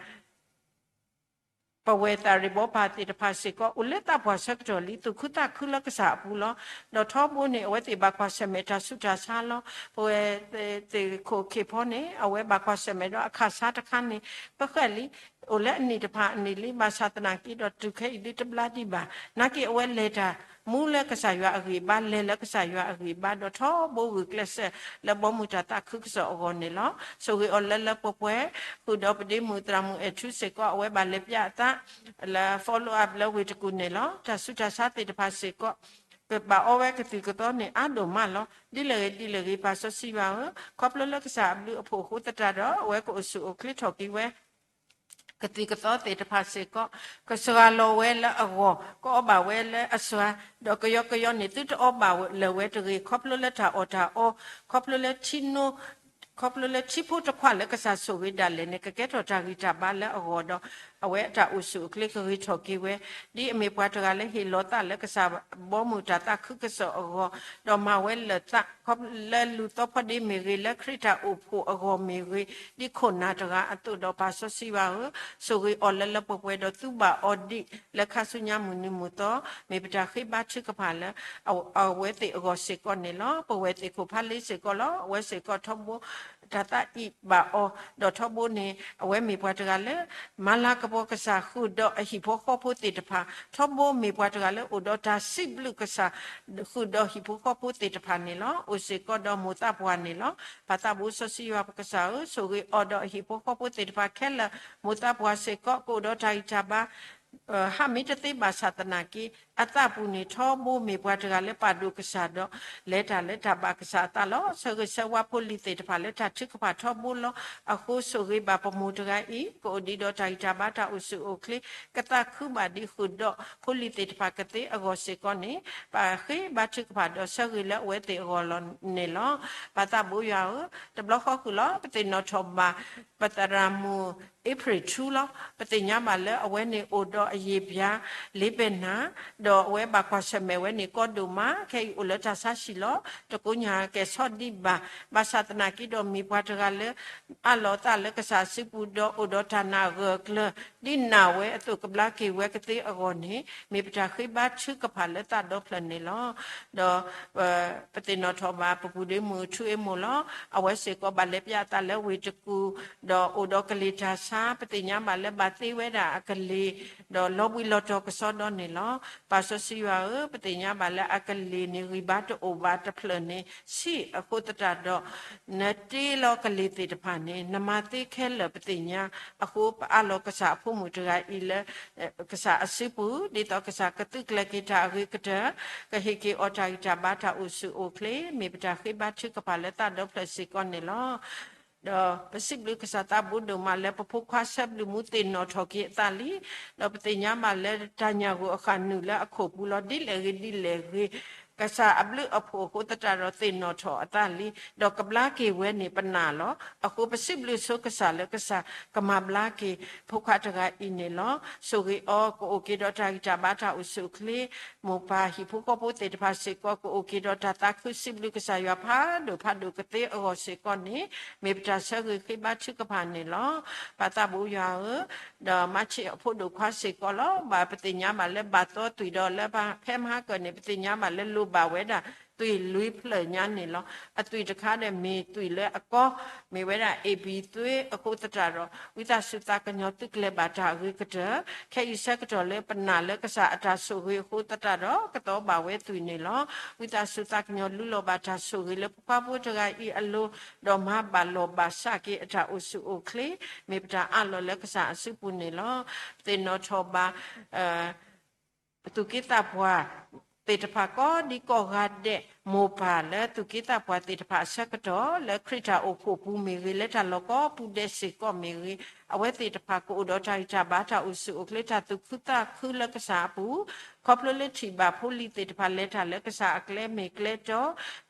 ပဝဲၢ်သးရ့ၣ်ဘီပၢ်သ့ၣ်တဖၣ်စ့ၢ်ကီး အိၣ်လၢသးပှၢ်ဆၢကတီၢ်လံ သူၣ်ခုသးခုလၢကစၢ်အပူၤလီၤ. ဒီးထီဘိန့ၣ် အဝဲသ့ၣ်ဘၣ်ကွၢ်ဆၢၣ်မဲာ်တၢ်ဆူးတၢ်ဆါလီၤ. ပဝဲၢ်သ့ၣ်ခိၣ်ခ့ၣ်ဖီန့ၣ် အဝဲဘၣ်ကွၢ်ဆၢၣ်မဲာ်ဒီးအခၣ်ဆါတခါန့ၣ် ပဃဲလံ အိၣ်လၢအနံၣ်တဖၣ်အနံၣ်လံ ဘၣ်ဆၣ်သနာ်က့ဒီးတုၤခဲအံၤဒုတဘျါဒံးဘၣ်. နာ်က့အဝဲလဲၤတၢ် မူလၢကစၢ်ယွၤအဂံၢ်ဘါ, လဲၤလၢကစၢ်ယွၤအဂံၢ်ဘါ, ဒီးထီဘိဂုာ်ကျဲးစၢးလၢဘီမုၢ်တၢ်သးခုကစီၣ်အဂီၢ်န့ၣ်လီၤ. ဆိၣ်ဂ့ၤအီၤလၢလၢပှဲၤပှဲၤ, ဃုာ်ဒီးပဒ့မုၣ်သရၣ်မုၣ်အဲၣ်ထူစ့ၢ်ကီး, အဝဲဘၣ်လဲၤပျးအသး လၢ follow up လၢဝ့ၢ်တကူၣ်န့ၣ်လီၤ. တၢ်ဆူးတၢ်ဆါသ့ၣ်တဖၣ်စ့ၢ်ကီး ကဘၣ်အီဝဲကသံၣ်ကသီန့ၣ် အါဒိၣ်မးလီၤ. ဒ်လဲၣ်ဂ့ၤဒ်လဲၣ်ဂ့ၤ ပၢ်စီဆှံယွၤဧၢ, ခီဖျိလၢကစၢ်အဘျုးအဖှိၣ်အဃိသတးဒီး အဝဲကအိၣ်ဆူၣ်အိၣ်ချ့ထီၣ်က့ၤဝဲ ကသံၣ်ကသီသ့ၣ်တဖၣ်စ့ၢ်ကီး, ကစှၤလီၤဝဲလၢအဂီၢ်, ကအီဘၣ်ဝဲလၢအစှၤ, ဒီးကယီကယီန့ၣ် သုတအီဘၣ်လၢၤဝဲတဂ့ၤ, ခီဖျိလၢတၢ်အီၣ်တၢ်အီ, ခီဖျိလၢထံနိ, ခီဖျိလၢထံဖိတခွးလၢကစၢ်ဆိၣ်ဂ့ၤဒၣ်လဲာ်န့ၣ် ကကဲထီၣ်တၢ်ဂံၢ်တၢ်ဘါလၢအဂီၢ်ဒီး အဝဲအတၢ်အိၣ်ဆူၣ်အိၣ်ချ့ကဂ့ၤထီၣ်က့ၤဝဲ, ဒ်အမ့ၢ်ပှၤတဂၤလၢဟ့ၣ်လီၤသးလၢကစၢ်ဘီမုၢ်တၢ်သးခုကစီၣ်အဂီၢ်, ဒီးမၤဝဲလၢာ်သး လၢလူၤသီဖီဒ့မ့ၢ်ဂ့ၤ, လၢခရံာ်တၢ်အိၣ်ဖှိၣ်အဂီၢ်မ့ၢ်ဂ့ၤ, ဒ်ခိၣ်နၢ်တဂၤအသိးဒီး ပၢ်စီဆှံယွၤဧၢ, ဆိၣ်ဂ့ၤအီၤလၢလၢပှဲၤပှဲၤဒီးသူဘၣ်အီၤဒ်လၢခါဆူညါမုၢ်နံၤမုၢ်သီ, မ့ၢ်ပတၢ်ဃ့ဘါထုကဖၣ်လၢ အဝဲသ့ၣ်အဂီၢ်စ့ၢ်ကီးန့ၣ်လီၤ. ပဝဲသ့ၣ်ခိၣ်ဖးလ့စ့ၢ်ကီးလီၤ. အဝဲစ့ၢ်ကီးထီဘိ တၢ်သးအံၣ်ဘၣ်အီၤ, ဒီးထီဘိန့ၣ် အဝဲမ့ၢ်ပှၤတဂၤလၢ မၤလၤကပီၤကစၢ်ဃုာ်ဒီးအဟံၣ်ဖိဃီဖိသ့ၣ်တဖၣ်, ထီဘိမ့ၢ်ပှၤတဂၤလၢအိၣ်ဒီးတၢ်စံးဘျုးကစၢ် ဃုာ်ဒီးဟံၣ်ဖိဃီဖိသ့ၣ်တဖၣ်န့ၣ်လီၤ. အိၣ်စ့ၢ်ကီးဒီးမိၢ်သးပှၢ်န့ၣ်လီၤ. ပၢ်သးဘိစီဆှံယွၤပကစၢ်ဧၢ, ဆိၣ်ဂ့ၤအီၤဒီးအဟံၣ်ဖိဃီဖိသ့ၣ်တဖၣ်ခဲလၢာ်, မိၢ်သးပှၢ်စ့ၢ်ကီး ကအိၣ်ဒီးတၢ်ဂံၢ်တၢ်ဘါ ဟးမ့ၢ်တသ့ဘၣ်ဆၣ်သနာ်က့ အသးပူၤန့ၣ် ထီဘိမ့ၢ်ပှၤတဂၤလၢပာ်ဒိၣ်ကစၢ်ဒီး လဲၤတၢ်လၢတၢ်ဘၣ်ကစၢ်အသးလီၤ. ဆၢဂ့ၤဆၢဝါဖိလံၤသ့ၣ်တဖၣ်လၢတၢ်ထုကဖၣ်ထီဘိလီၤ. အဃိဆိၣ်ဂ့ၤဘၣ်ပမိၢ်တဂၤအံၤ ကအိၣ်ဒံးဒီးတၢ်ဂံၢ်တၢ်ဘါတၢ်အိၣ်ဆူၣ်အိၣ်ချ့ ကသးခုဘၣ်ဒံးဃုာ်ဒီးဖိလံၤသ့ၣ်တဖၣ်ကသ့အဂီၢ်စ့ၢ်ကီးန့ၣ် ပဃ့ဘါထုကဖၣ်ဒီးဆၢဂ့ၤလၢအဝဲသ့ၣ်အဂီၢ်လီၤန့ၣ်လီၤ. ပၢ်သးဘိယွၤဧၢ, တဘျီဃီဃုာ်လီၤ ပသ့ၣ်နီၣ်ထီၣ်ဘၣ် ပသရၣ်မုၣ် April two လီၤ. ပသ့ၣ်ညါဘၣ်လၢအဝဲန့ၣ်အိၣ်ဒီးအယံာ်ပျါ လ့ပဲနၢ် ဒီးအဝဲဘၣ်ကွၢ်ဆၢၣ်မဲာ်ဝဲန့ၣ်ကီဒိၣ်မး, ခဲအံၤအိၣ်လၢတၢ်ဆါဟံၣ်လီၤ. တကိညါကဲၤဆီဒံးဘၣ်, ဘၣ်ဆၣ်သနာ်က့ဒီးမ့ၢ်ပှၤတဂၤလၢ အးလီၤအသးလၢကစၢ်အစုပူၤ ဒီးအိၣ်ဒီးတၢ်နာ်အဂၢၢ်အကျၢၤ ဒ်နာ်ဝဲအသိးကဘျါက့ၤဝဲကသ့အဂီၢ်န့ၣ် မ့ၢ်ပတၢ်ဃ့ဘါထုကဖၣ်လၢသးဒီဖျၢၣ်န့ၣ်လီၤ. ဒီး ပသ့ၣ်နီၣ်ထီၣ်ဘၣ်ပပူၤဒ့မုၣ်ထူအ့မိၢ်လီၤ. အဝဲစ့ၢ်ကီးဘၣ်လဲၤပျးအသးလၢဝ့ၢ်တကူၣ် ဒီးအိၣ်ဒီးကလံၤတၢ်ဆါ, ပသ့ၣ်ညါဘၣ်လၢဘၣ်သ့ဝဲဒၣ်အကလံၤ ဒီးလီၤဘှံးလီၤတီၤကစီဒီန့ၣ်လီၤ. ပၢ်စီဆှံယွၤဧၢ, ပသ့ၣ်ညါဘၣ်လၢအကလံၤန့ၣ်ဂံၢ်ဘါတအိၣ်ဘၣ်တဖျၢၣ်န့ၣ် ဆံးအဃိသတးဒီး နတ့လီၤကလံၤသ့ၣ်တဖၣ်န့ၣ် နမၤသ့ခဲလၢာ်ပသ့ၣ်ညါ, အဃိပအးလီၤကစၢ်အဖိမုၣ်တဂၤအံၤလၢ ကစၢ်အစုပူၤ ဒ်သိးကစၢ်ကသုးကျဲၤက့ၤတၢ်အဂ့ၤကတၢၢ်, ကဟ့ၣ်က့ၤအီၤတၢ်ဂံၢ်တၢ်ဘါတၢ်အိၣ်ဆူၣ်အိၣ်ချ့, မ့ၢ်ပတၢ်ဃ့ဘါထုကဖၣ်လၢသးဒီဖျၢၣ်စ့ၢ်ကီးန့ၣ်လီၤ. ဒီးပစံးဘျုးကစၢ်သးဘိဒိၣ်မးလၢပဖိခွါဆၢဘျုးမူသ့ၣ်နီၣ်ထီၣ်က့ၤအသးလံ, ဒီးပသ့ၣ်ညါဘၣ်လၢတၢ်ညၣ်ဂိၢ်အဃၣ်နုာ်လၢအခိၣ်ပူၤလီၤ. ဒ်လဲၣ်ဂ့ၤဒ်လဲၣ်ဂ့ၤ ကစၢ်အဘျုးအဖှိၣ်အဃိသတးဒီးသ့ၣ်နီၣ်ထီၣ်အသးလံ, ဒီးကဘျါက့ၤဝဲန့ၣ်ပနာ်လီၤ. အဃိပစံးဘျုးဆိကစၢ်လၢကစၢ်ကမၤဘျါက့ၤ ဖိခွါတဂၤအံၤန့ၣ်လီၤ. ဆိၣ်ဂ့ၤအီၤ ကအိၣ်က့ၤဒီးတၢ်ဂံၢ်တၢ်ဘါတၢ်အိၣ်ဆူၣ်အိၣ်ချ့, မိၢ်ပၢ်ဟံၣ်ဖိဃီဖိသ့ၣ်တဖၣ်စ့ၢ်ကီး ကအိၣ်က့ၤဒီးတၢ်သးခုစံးဘျုးကစၢ်ယွၤဖးဒိၣ်ဖးဒိၣ်ကသ့အဂီၢ်စ့ၢ်ကီးန့ၣ် မ့ၢ်ပတၢ်ဆၢဂ့ၤဃ့ဘါထုကဖၣ်န့ၣ်လီၤ. ပၢ်သးဘိယွၤဧၢ, ဒီးမၤဆံးအဖိဒိၣ်ခွါစ့ၢ်ကီးလီၤ. ဘၣ်ပသ့ၣ်ညါဘၣ်လၢဘၣ်သီသွံၣ်ဒီးလၢ ဖဲမဟါကၢၢ်န့ၣ် ပသ့ၣ်ညါဘၣ်လၢလိၣ်ဘၣ်ဝဲဒၣ် သွံၣ်လွံၢ်ဖျၢၣ်ညါန့ၣ်လီၤ. အသွံၣ်တခါဒီးမ့ၢ်သွံၣ်လၢအကီ မ့ၢ်ဝဲဒၣ် A B သွံၣ်အဃိသတးဒီး ဝံသးစူၤသးကညီၤသုးကျဲၤဘၣ်တၢ်အဂ့ၤကတၢၢ်, ခဲအံၤဆၢကတီၢ်လၢပနာ်လၢကစၢ်အတၢ်ဆိၣ်ဂ့ၤအဃိသတးဒီး ကသီဘၣ်ဝဲသွံၣ်န့ၣ်လီၤ. ဝံသးစူၤသးကညီၤလူလီၤဘၣ်တၢ်ဆိၣ်ဂ့ၤလၢပခွါဖိတဂၤအံၤအလိၤ, ဒီးမၤဘၣ်လီၤဘၣ်စးက့ၤအတၢ်အိၣ်ဆူၣ်အိၣ်ချ့, မ့ၢ်ပတၢ်အးလီၤလၢကစၢ်အစုပူၤန့ၣ်လီၤ. ပသ့ၣ်နီၣ်ထီၣ်ဘၣ် သူၣ်က့သးပှၢ်သ့ၣ်တဖၣ်ကိးဒံကိးဂၤဒဲး, မိၢ်ပၢ်လၢသူၣ်က့သးပှၢ်သ့ၣ်တဖၣ်အဆၢကတီၢ် လၢခရံာ်တၢ်အိၣ်ဖှိၣ်ပူၤမ့ၢ်ဂ့ၤ, လၢတၢ်လီၢ်ကိးပူၤဒဲးစ့ၢ်ကီးမ့ၢ်ဂ့ၤ, အဝဲသ့ၣ်တဖၣ်ကအိၣ်ဒီးတၢ်ဂံၢ်တၢ်ဘါတၢ်အိၣ်ဆူၣ်အိၣ်ချ့ တၢ်သူၣ်ခုသးခုလၢကစၢ်အပူၤ, ခီဖျိလၢထံၣ်ဘၣ်ဖိလံၤသ့ၣ်တဖၣ်လဲၤတၢ်လၢကစၢ်အကျဲမ့ၢ်ကျဲတီ,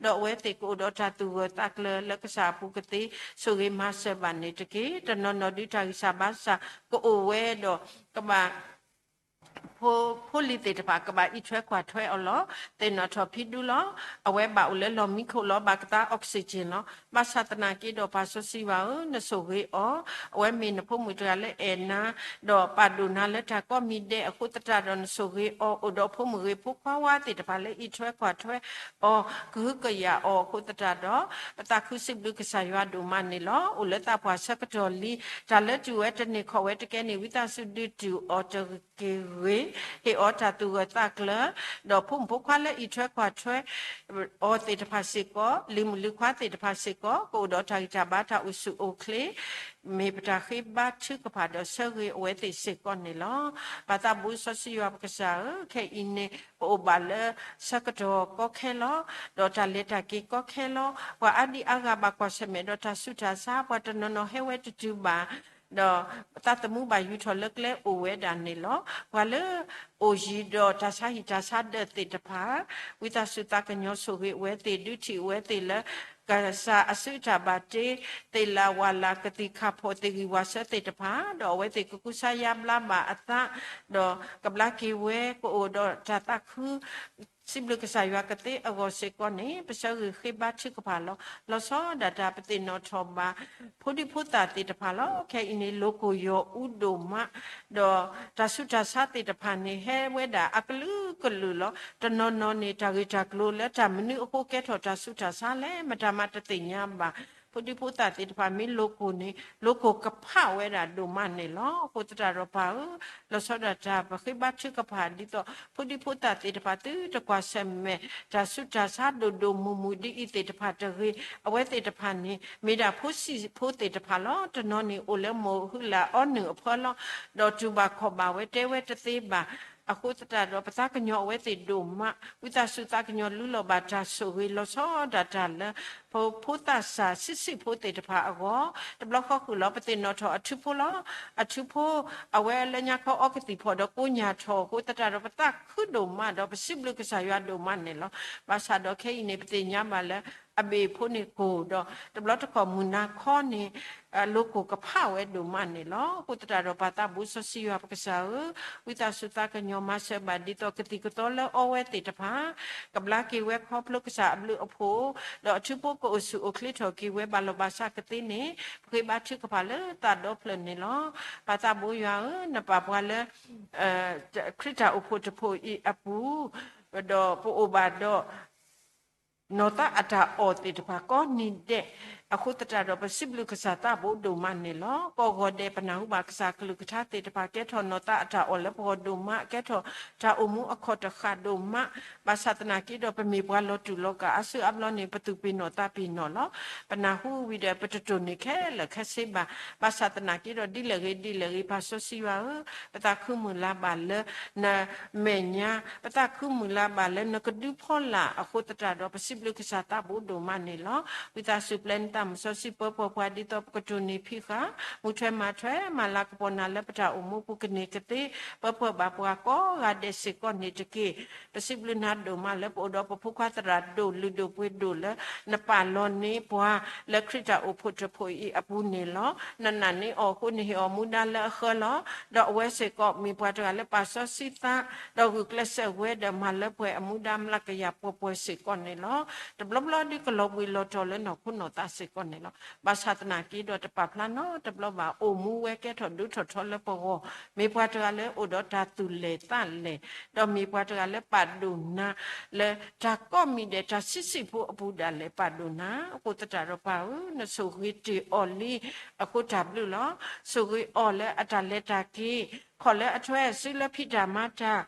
ဒီးအဝဲသ့ၣ်ကအိၣ်ဒီးတၢ်သူၣ်ဂၢၢ်သးကျၢၤလၢကစၢ်အပူၤကသ့, ဆိၣ်ဂ့ၤမၤစၢၤဘၣ်န့ၣ်တက့ၢ်. တနီၤနီၤဒုးတၢ်ဂံၢ်စၢ်ဘါစၢ်ကအိၣ်ဝဲဒီး ကဘၣ် ဖိလံၤသ့ၣ်တဖၣ် ကဘၣ်အံးထွဲကွၢ်ထွဲအီၤလီၤ. သ့ၣ်နီၣ်ထီၣ်ဖံဒူလီၤ. အဝဲဘၣ်အိၣ်လၢလီၢ်မံခိၣ်လီၤ. ဘၣ်ကသါ oxygen လီၤ. ဘၣ်ဆၣ်သနာ်က့ဒီး ပၢ်စီဆှံယွၤဧၢ, နဆိၣ်ဂ့ၤအီၤ, အဝဲမ့ၢ်နဖိမုၣ်တဂၤလၢအဲၣ်နၤ, ဒီးပာ်ဒိၣ်နၤလၢတၢ်ကိးမံၤဒဲးအဃိသတးဒီး နဆိၣ်ဂ့ၤအီၤ, အိၣ်ဒီးဖိမုၣ်ဂ့ၤဖိခွါဝါသ့ၣ်တဖၣ်လၢအံးထွဲကွၢ်ထွဲအီၤ, ကဟုကယာ်အီၤအဃိသတးဒီး ပသးခုစံးဘျုးကစၢ်ယွၤဒိၣ်မးန့ၣ်လီၤ. အိၣ်လၢသးပှၢ်ဆၢကတီၢ်လံ, တၢ်လၢတူၢ်ဝဲတန့ၢ်ခီၣ်ဝဲတကဲန့ၣ် ဝံသးစူၤဒုးတူၢ်အီၤတက့ၢ်ဂ့ၤ ဟ့ၣ်အီၤတၢ်သူၣ်ဂၢၢ်သးကျၢၤ, ဒီးဖိမုၣ်ဖိခွါလၢအံးထွဲကွၢ်ထွဲအီၤသ့ၣ်တဖၣ်စ့ၢ်ကီး, လံၤမုၣ်လံၤခွါသ့ၣ်တဖၣ်စ့ၢ်ကီး ကအိၣ်ဒီးတၢ်ဂံၢ်တၢ်ဘါတၢ်အိၣ်ဆူၣ်အိၣ်ချ့, မ့ၢ်ပတၢ်ဃ့ဘါထုကဖၣ်ဒီးဆၢဂ့ၤအဝဲသ့ၣ်စ့ၢ်ကီးန့ၣ်လီၤ. ပၢ်သးဘိစီဆှံယွၤပကစၢ်ဧၢ, ခဲအံၤန့ၣ် ပအိၣ်ဘၣ်လၢဆၢကတီၢ်ကီခဲလီၤ. ဒီးတၢ်လဲၤတၢ်က့ၤကီခဲလီၤ. ပှၤအါဒံအါဂၤဘၣ်ကွၢ်ဆၢၣ်မဲာ်ဒီးတၢ်ဆူးတၢ်ဆါ, ပှၤတနီၤနီၤဟဲဝဲတတုၤဘၣ် ဒီးသးသမူဘၣ်ယူၤထီၣ်လၢကျဲအိၣ်ဝဲဒၣ်န့ၣ်လီၤ. ပှၤလၢအိၣ်ယံၤဒီးတၢ်ဆါဟံၣ်တၢ်ဆါဒၢးသ့ၣ်တဖၣ်, ဝံသးစူၤသးကညီၤဆိၣ်ဂ့ၤအဝဲသ့ၣ် ဒုးထံၣ်အဝဲသ့ၣ်လၢ ကစၢ်အစုအတၢ်ဘၣ်တ့, သ့ၣ်လၣ်ဝၣ်လၣ်ကသံၣ်ခၣ်ဖှီၣ်သ့ၣ်ဂံၢ်ဝၣ်ဆၢသ့ၣ်တဖၣ်, ဒီးအဝဲသ့ၣ်ကကူစါယါဘျါဘၣ်အသး, ဒီးကဘျါက့ၤဝဲကအိၣ်ဒီးတၢ်သးခု စံးဘျုးကစၢ်ယွၤကသ့အဂီၢ်စ့ၢ်ကီးန့ၣ် ပဆၢဂ့ၤဃ့ဘါထုကဖၣ်လီၤ. လီၤဆီဒၣ်တၢ်ပသ့ၣ်နီၣ်ထီၣ်ဘၣ် ဖိဒံဖိသၣ်သ့ၣ်တဖၣ်လီၤ. ခဲအံၤန့ၣ် လိၤကိၢ်ယီၤအူဒိၣ်မး, ဒီးတၢ်ဆူးတၢ်ဆါသ့ၣ်တဖၣ်န့ၣ် ဟဲဝဲဒၣ်အကလုာ်ကလုာ်လီၤ. တနီၤနီၤန့ၣ် တၢ်ဂ့ၢ်တၢ်ကျိၤလၢတၢ်မနုၤအဃိကဲထီၣ်တၢ်ဆူးတၢ်ဆါလဲၣ် မတၤမးတသ့ၣ်ညါဘၣ်. ဖိဒံဖိသၣ်သ့ၣ်တဖၣ်မ့ၢ်လိၤကိၢ်န့ၣ် လိၤကိၢ်ကဖးဝဲဒၣ်ဒိၣ်မးန့ၣ်လီၤ. အဃိသတးဒီးပၢ်ဧၢ, လီၤဆီဒၣ်တၢ်ပဃ့ဘါထုကဖၣ်ဒ်သိး ဖိဒံဖိသၣ်သ့ၣ်တဖၣ်သုတကွၢ်ဆၢၣ်မဲာ် တၢ်ဆူးတၢ်ဆါဒိၣ်ဒိၣ်မုၢ်မုၢ်ဒ်အံၤသ့ၣ်တဖၣ်တဂ့ၤ, အဝဲသ့ၣ်တဖၣ်န့ၣ် မ့ၢ်ဒၣ်ဖိဆံးဖိသ့ၣ်တဖၣ်လီၤ. တနီၤန့ၣ်အိၣ်လၢမိၢ်ဟုလၢအီနုၢ်အဖၢလီၤ. ဒီးတူၢ်ဘၣ်ခီၣ်ဘၣ်ဝဲတဲဝဲတသ့ဘၣ်. အဃိသတးဒီးပသးကညီၤအဝဲသ့ၣ်ဒိၣ်မး, ဝံသးစူၤသးကညီၤလုၢ်လီၤဘၣ်တၢ်ဆိၣ်ဂ့ၤလီၤဆီဒၣ်တၢ်လၢ ဖိ ဖိသၣ်စၢ်ဆံးဆံးဖိသ့ၣ်တဖၣ်အဂီၢ်, တဘျီဃီဃုာ်လီၤ ပသ့ၣ်နီၣ်ထီၣ်အထူဖိလီၤ. အထူဖိ အဝဲလၢညါခီအီကသံၣ်ဖီၣ်ဒီးကိညၢ်ထီၣ်အဃိသတးဒီး ပသးခုဒိၣ်မးဒီးပစံးဘျုးကစၢ်ယွၤဒိၣ်မးန့ၣ်လီၤ. ဘၣ်ဆၣ်ဒီးခဲအံၤန့ၣ် ပသ့ၣ်ညါဘၣ်လၢ အဘ့ၣ်ဖိန့ၣ်ကိၢ်ဒီး တဘျီတခီၣ်မုၢ်နၤခီန့ၣ် လိၤကိၢ်ကဖးဝဲဒိၣ်မးန့ၣ်လီၤ. အဃိသတးဒီးပၢ်သးဘိစီဆှံယွၤပကစၢ်ဧၢ, ဝံသးစူၤသးကညီၤမၤစၢၤဘၣ်ဒ်သိးကသံၣ်ကသီလၢအီဝဲသ့ၣ်တဖၣ် ကဘျါက့ၤဝဲခီဖျိကစၢ်အဘျုးအဖှိၣ်, ဒီးအထူဖိကအိၣ်ဆူၣ်အိၣ်ချ့ထီၣ်က့ၤဝဲဘၣ်လီၤဘၣ်စးကသ့န့ၣ် ပဃ့ဘါထုကဖၣ်လၢသးဒီဖျၢၣ်န့ၣ်လီၤ. ပၢ်သးဘိယွၤဧၢ, နပာ်ပှၤလၢ ခရံာ်တၢ်အိၣ်ဖှိၣ်တဖှိၣ်အံၤအပူၤ, ဒီးပအိၣ်ဘၣ်ဒီး နီၢ်သးအတၢ်အီၣ်သ့ၣ်တဖၣ်ကိးနံၤဒဲး, အဃိသတးဒီးပစံးဘျုးကစၢ်သးဘိဒိၣ်မးန့ၣ်လီၤ. ကိးဂီၤဒဲးပနၢ်ဟူဘၣ်ကစၢ်ကလုၢ်ကထါသ့ၣ်တဖၣ် ကဲထီၣ်နီၢ်သးအတၢ်အီၣ်လၢပဂီၢ်ဒိၣ်မး, ကဲထီၣ်တၢ်အိၣ်မူအခီၣ်တဃာ်ဒိၣ်မး, ဘၣ်ဆၣ်သနာ်က့ဒီးပမ့ၢ်ပှၤလီၤတူာ်လီၤကာ်အါစုအါဘျီန့ၣ် ပသူၣ်ပ့ၤနီၣ်သးပ့ၤနီၣ်လီၤ. ပနၢ်ဟူဝံၤဒီး ပတတိၢ်န့ၢ်ခဲလၢာ်ခဲဆ့ဘၣ်. ဘၣ်ဆၣ်သနာ်က့ဒီး ဒ်လဲၣ်ဂ့ၤဒ်လဲၣ်ဂ့ၤ ပၢ်စီဆှံယွၤဧၢ, ပသးခုမုၢ်လၢ်ဘၣ်လၢ နမဲာ်ညါ, ပသးခုမုၢ်လၢ်ဘၣ်လၢနကဒုဖီလာ်အဃိသတးဒီး ပစံးဘျုးကစၢ်သးဘိဒိၣ်မးန့ၣ်လီၤ. ဝံသးစူၤပျဲနသးမုၢ်စီဆှံပၢပှဲၤပှၤဒ်သိးပကတိၢ်န့ၢ်ဖံးဃာ်, မူထွဲမၤထွဲ မၤလၤကပီၤနၤလၢပတၢ်အိၣ်မူပူၤ ကန့ၢ်ကသ့ပၢပှဲၤဘၣ်ပှၤကိးဂၤဒဲးစ့ၢ်ကီးန့ၣ်တက့ၢ်. ပစံးဘျုးနၤဒိၣ်မးလၢပအိၣ်ဒီးပဖိခွါသရၣ်ဒိၣ်လုၢ်ဒိၣ်ပှ့ၤဒိၣ်လၢ နပာ်လီၤန့ၢ်ပှၤလၢခရံာ်တၢ်အိၣ်ဖှိၣ်တဖှိၣ်အံၤအပူၤန့ၣ်လီၤ. နနာ်န့ၢ်အီၤအဃိ နဟ့ၣ်အီၤမူဒါလၢအဃၢလီၤ. ဒီးအဝဲစ့ၢ်ကီးမ့ၢ်ပှၤတဂၤလၢပာ်စီဆှံသး, ဒီးဂုာ်ကျဲးစၢးဝဲဒီးမၤလၢပှဲၤအမူဒါမျးကယၤပှဲၤပှဲၤစ့ၢ်ကီးန့ၣ်လီၤ. တဘျီဘျီဒုးကလီၤဘှံးလီၤတီၤလၢနီၢ်ခိနီၢ်သးစ့ၢ်ကီးန့ၣ်လီၤ. ဘၣ်ဆၣ်သနာ်က့ဒီးတပာ်ဖျါနီတဘျီဘၣ် အိၣ်မူဝဲကဲထီၣ်ဒိၣ်ထီၣ်ထီလၢပဂီၢ်, မ့ၢ်ပှၤတဂၤလၢအိၣ်ဒီးတၢ်သူၣ်လဲၢ်သးလဲၢ်, ဒီးမ့ၢ်ပှၤတဂၤလၢပာ်ဒိၣ်နၤ လၢတၢ်ကိးမံၤဒဲး တၢ်ဆံးဆံးဖိအပူၤဒၣ်လဲာ်ပာ်ဒိၣ်နၤ. အဃိသတးဒီးပၢ်ဧၢ, နဆိၣ်ဂ့ၤတ့ၢ်အီၤလံ အဃိတၢ်ဘျုးလီၤ. ဆိၣ်ဂ့ၤအီၤလၢအတၢ်လဲၤတၢ်က့ၤ, ခီၣ်လၢအထွဲစုလၢဖံးတၢ်မၤတၢ်,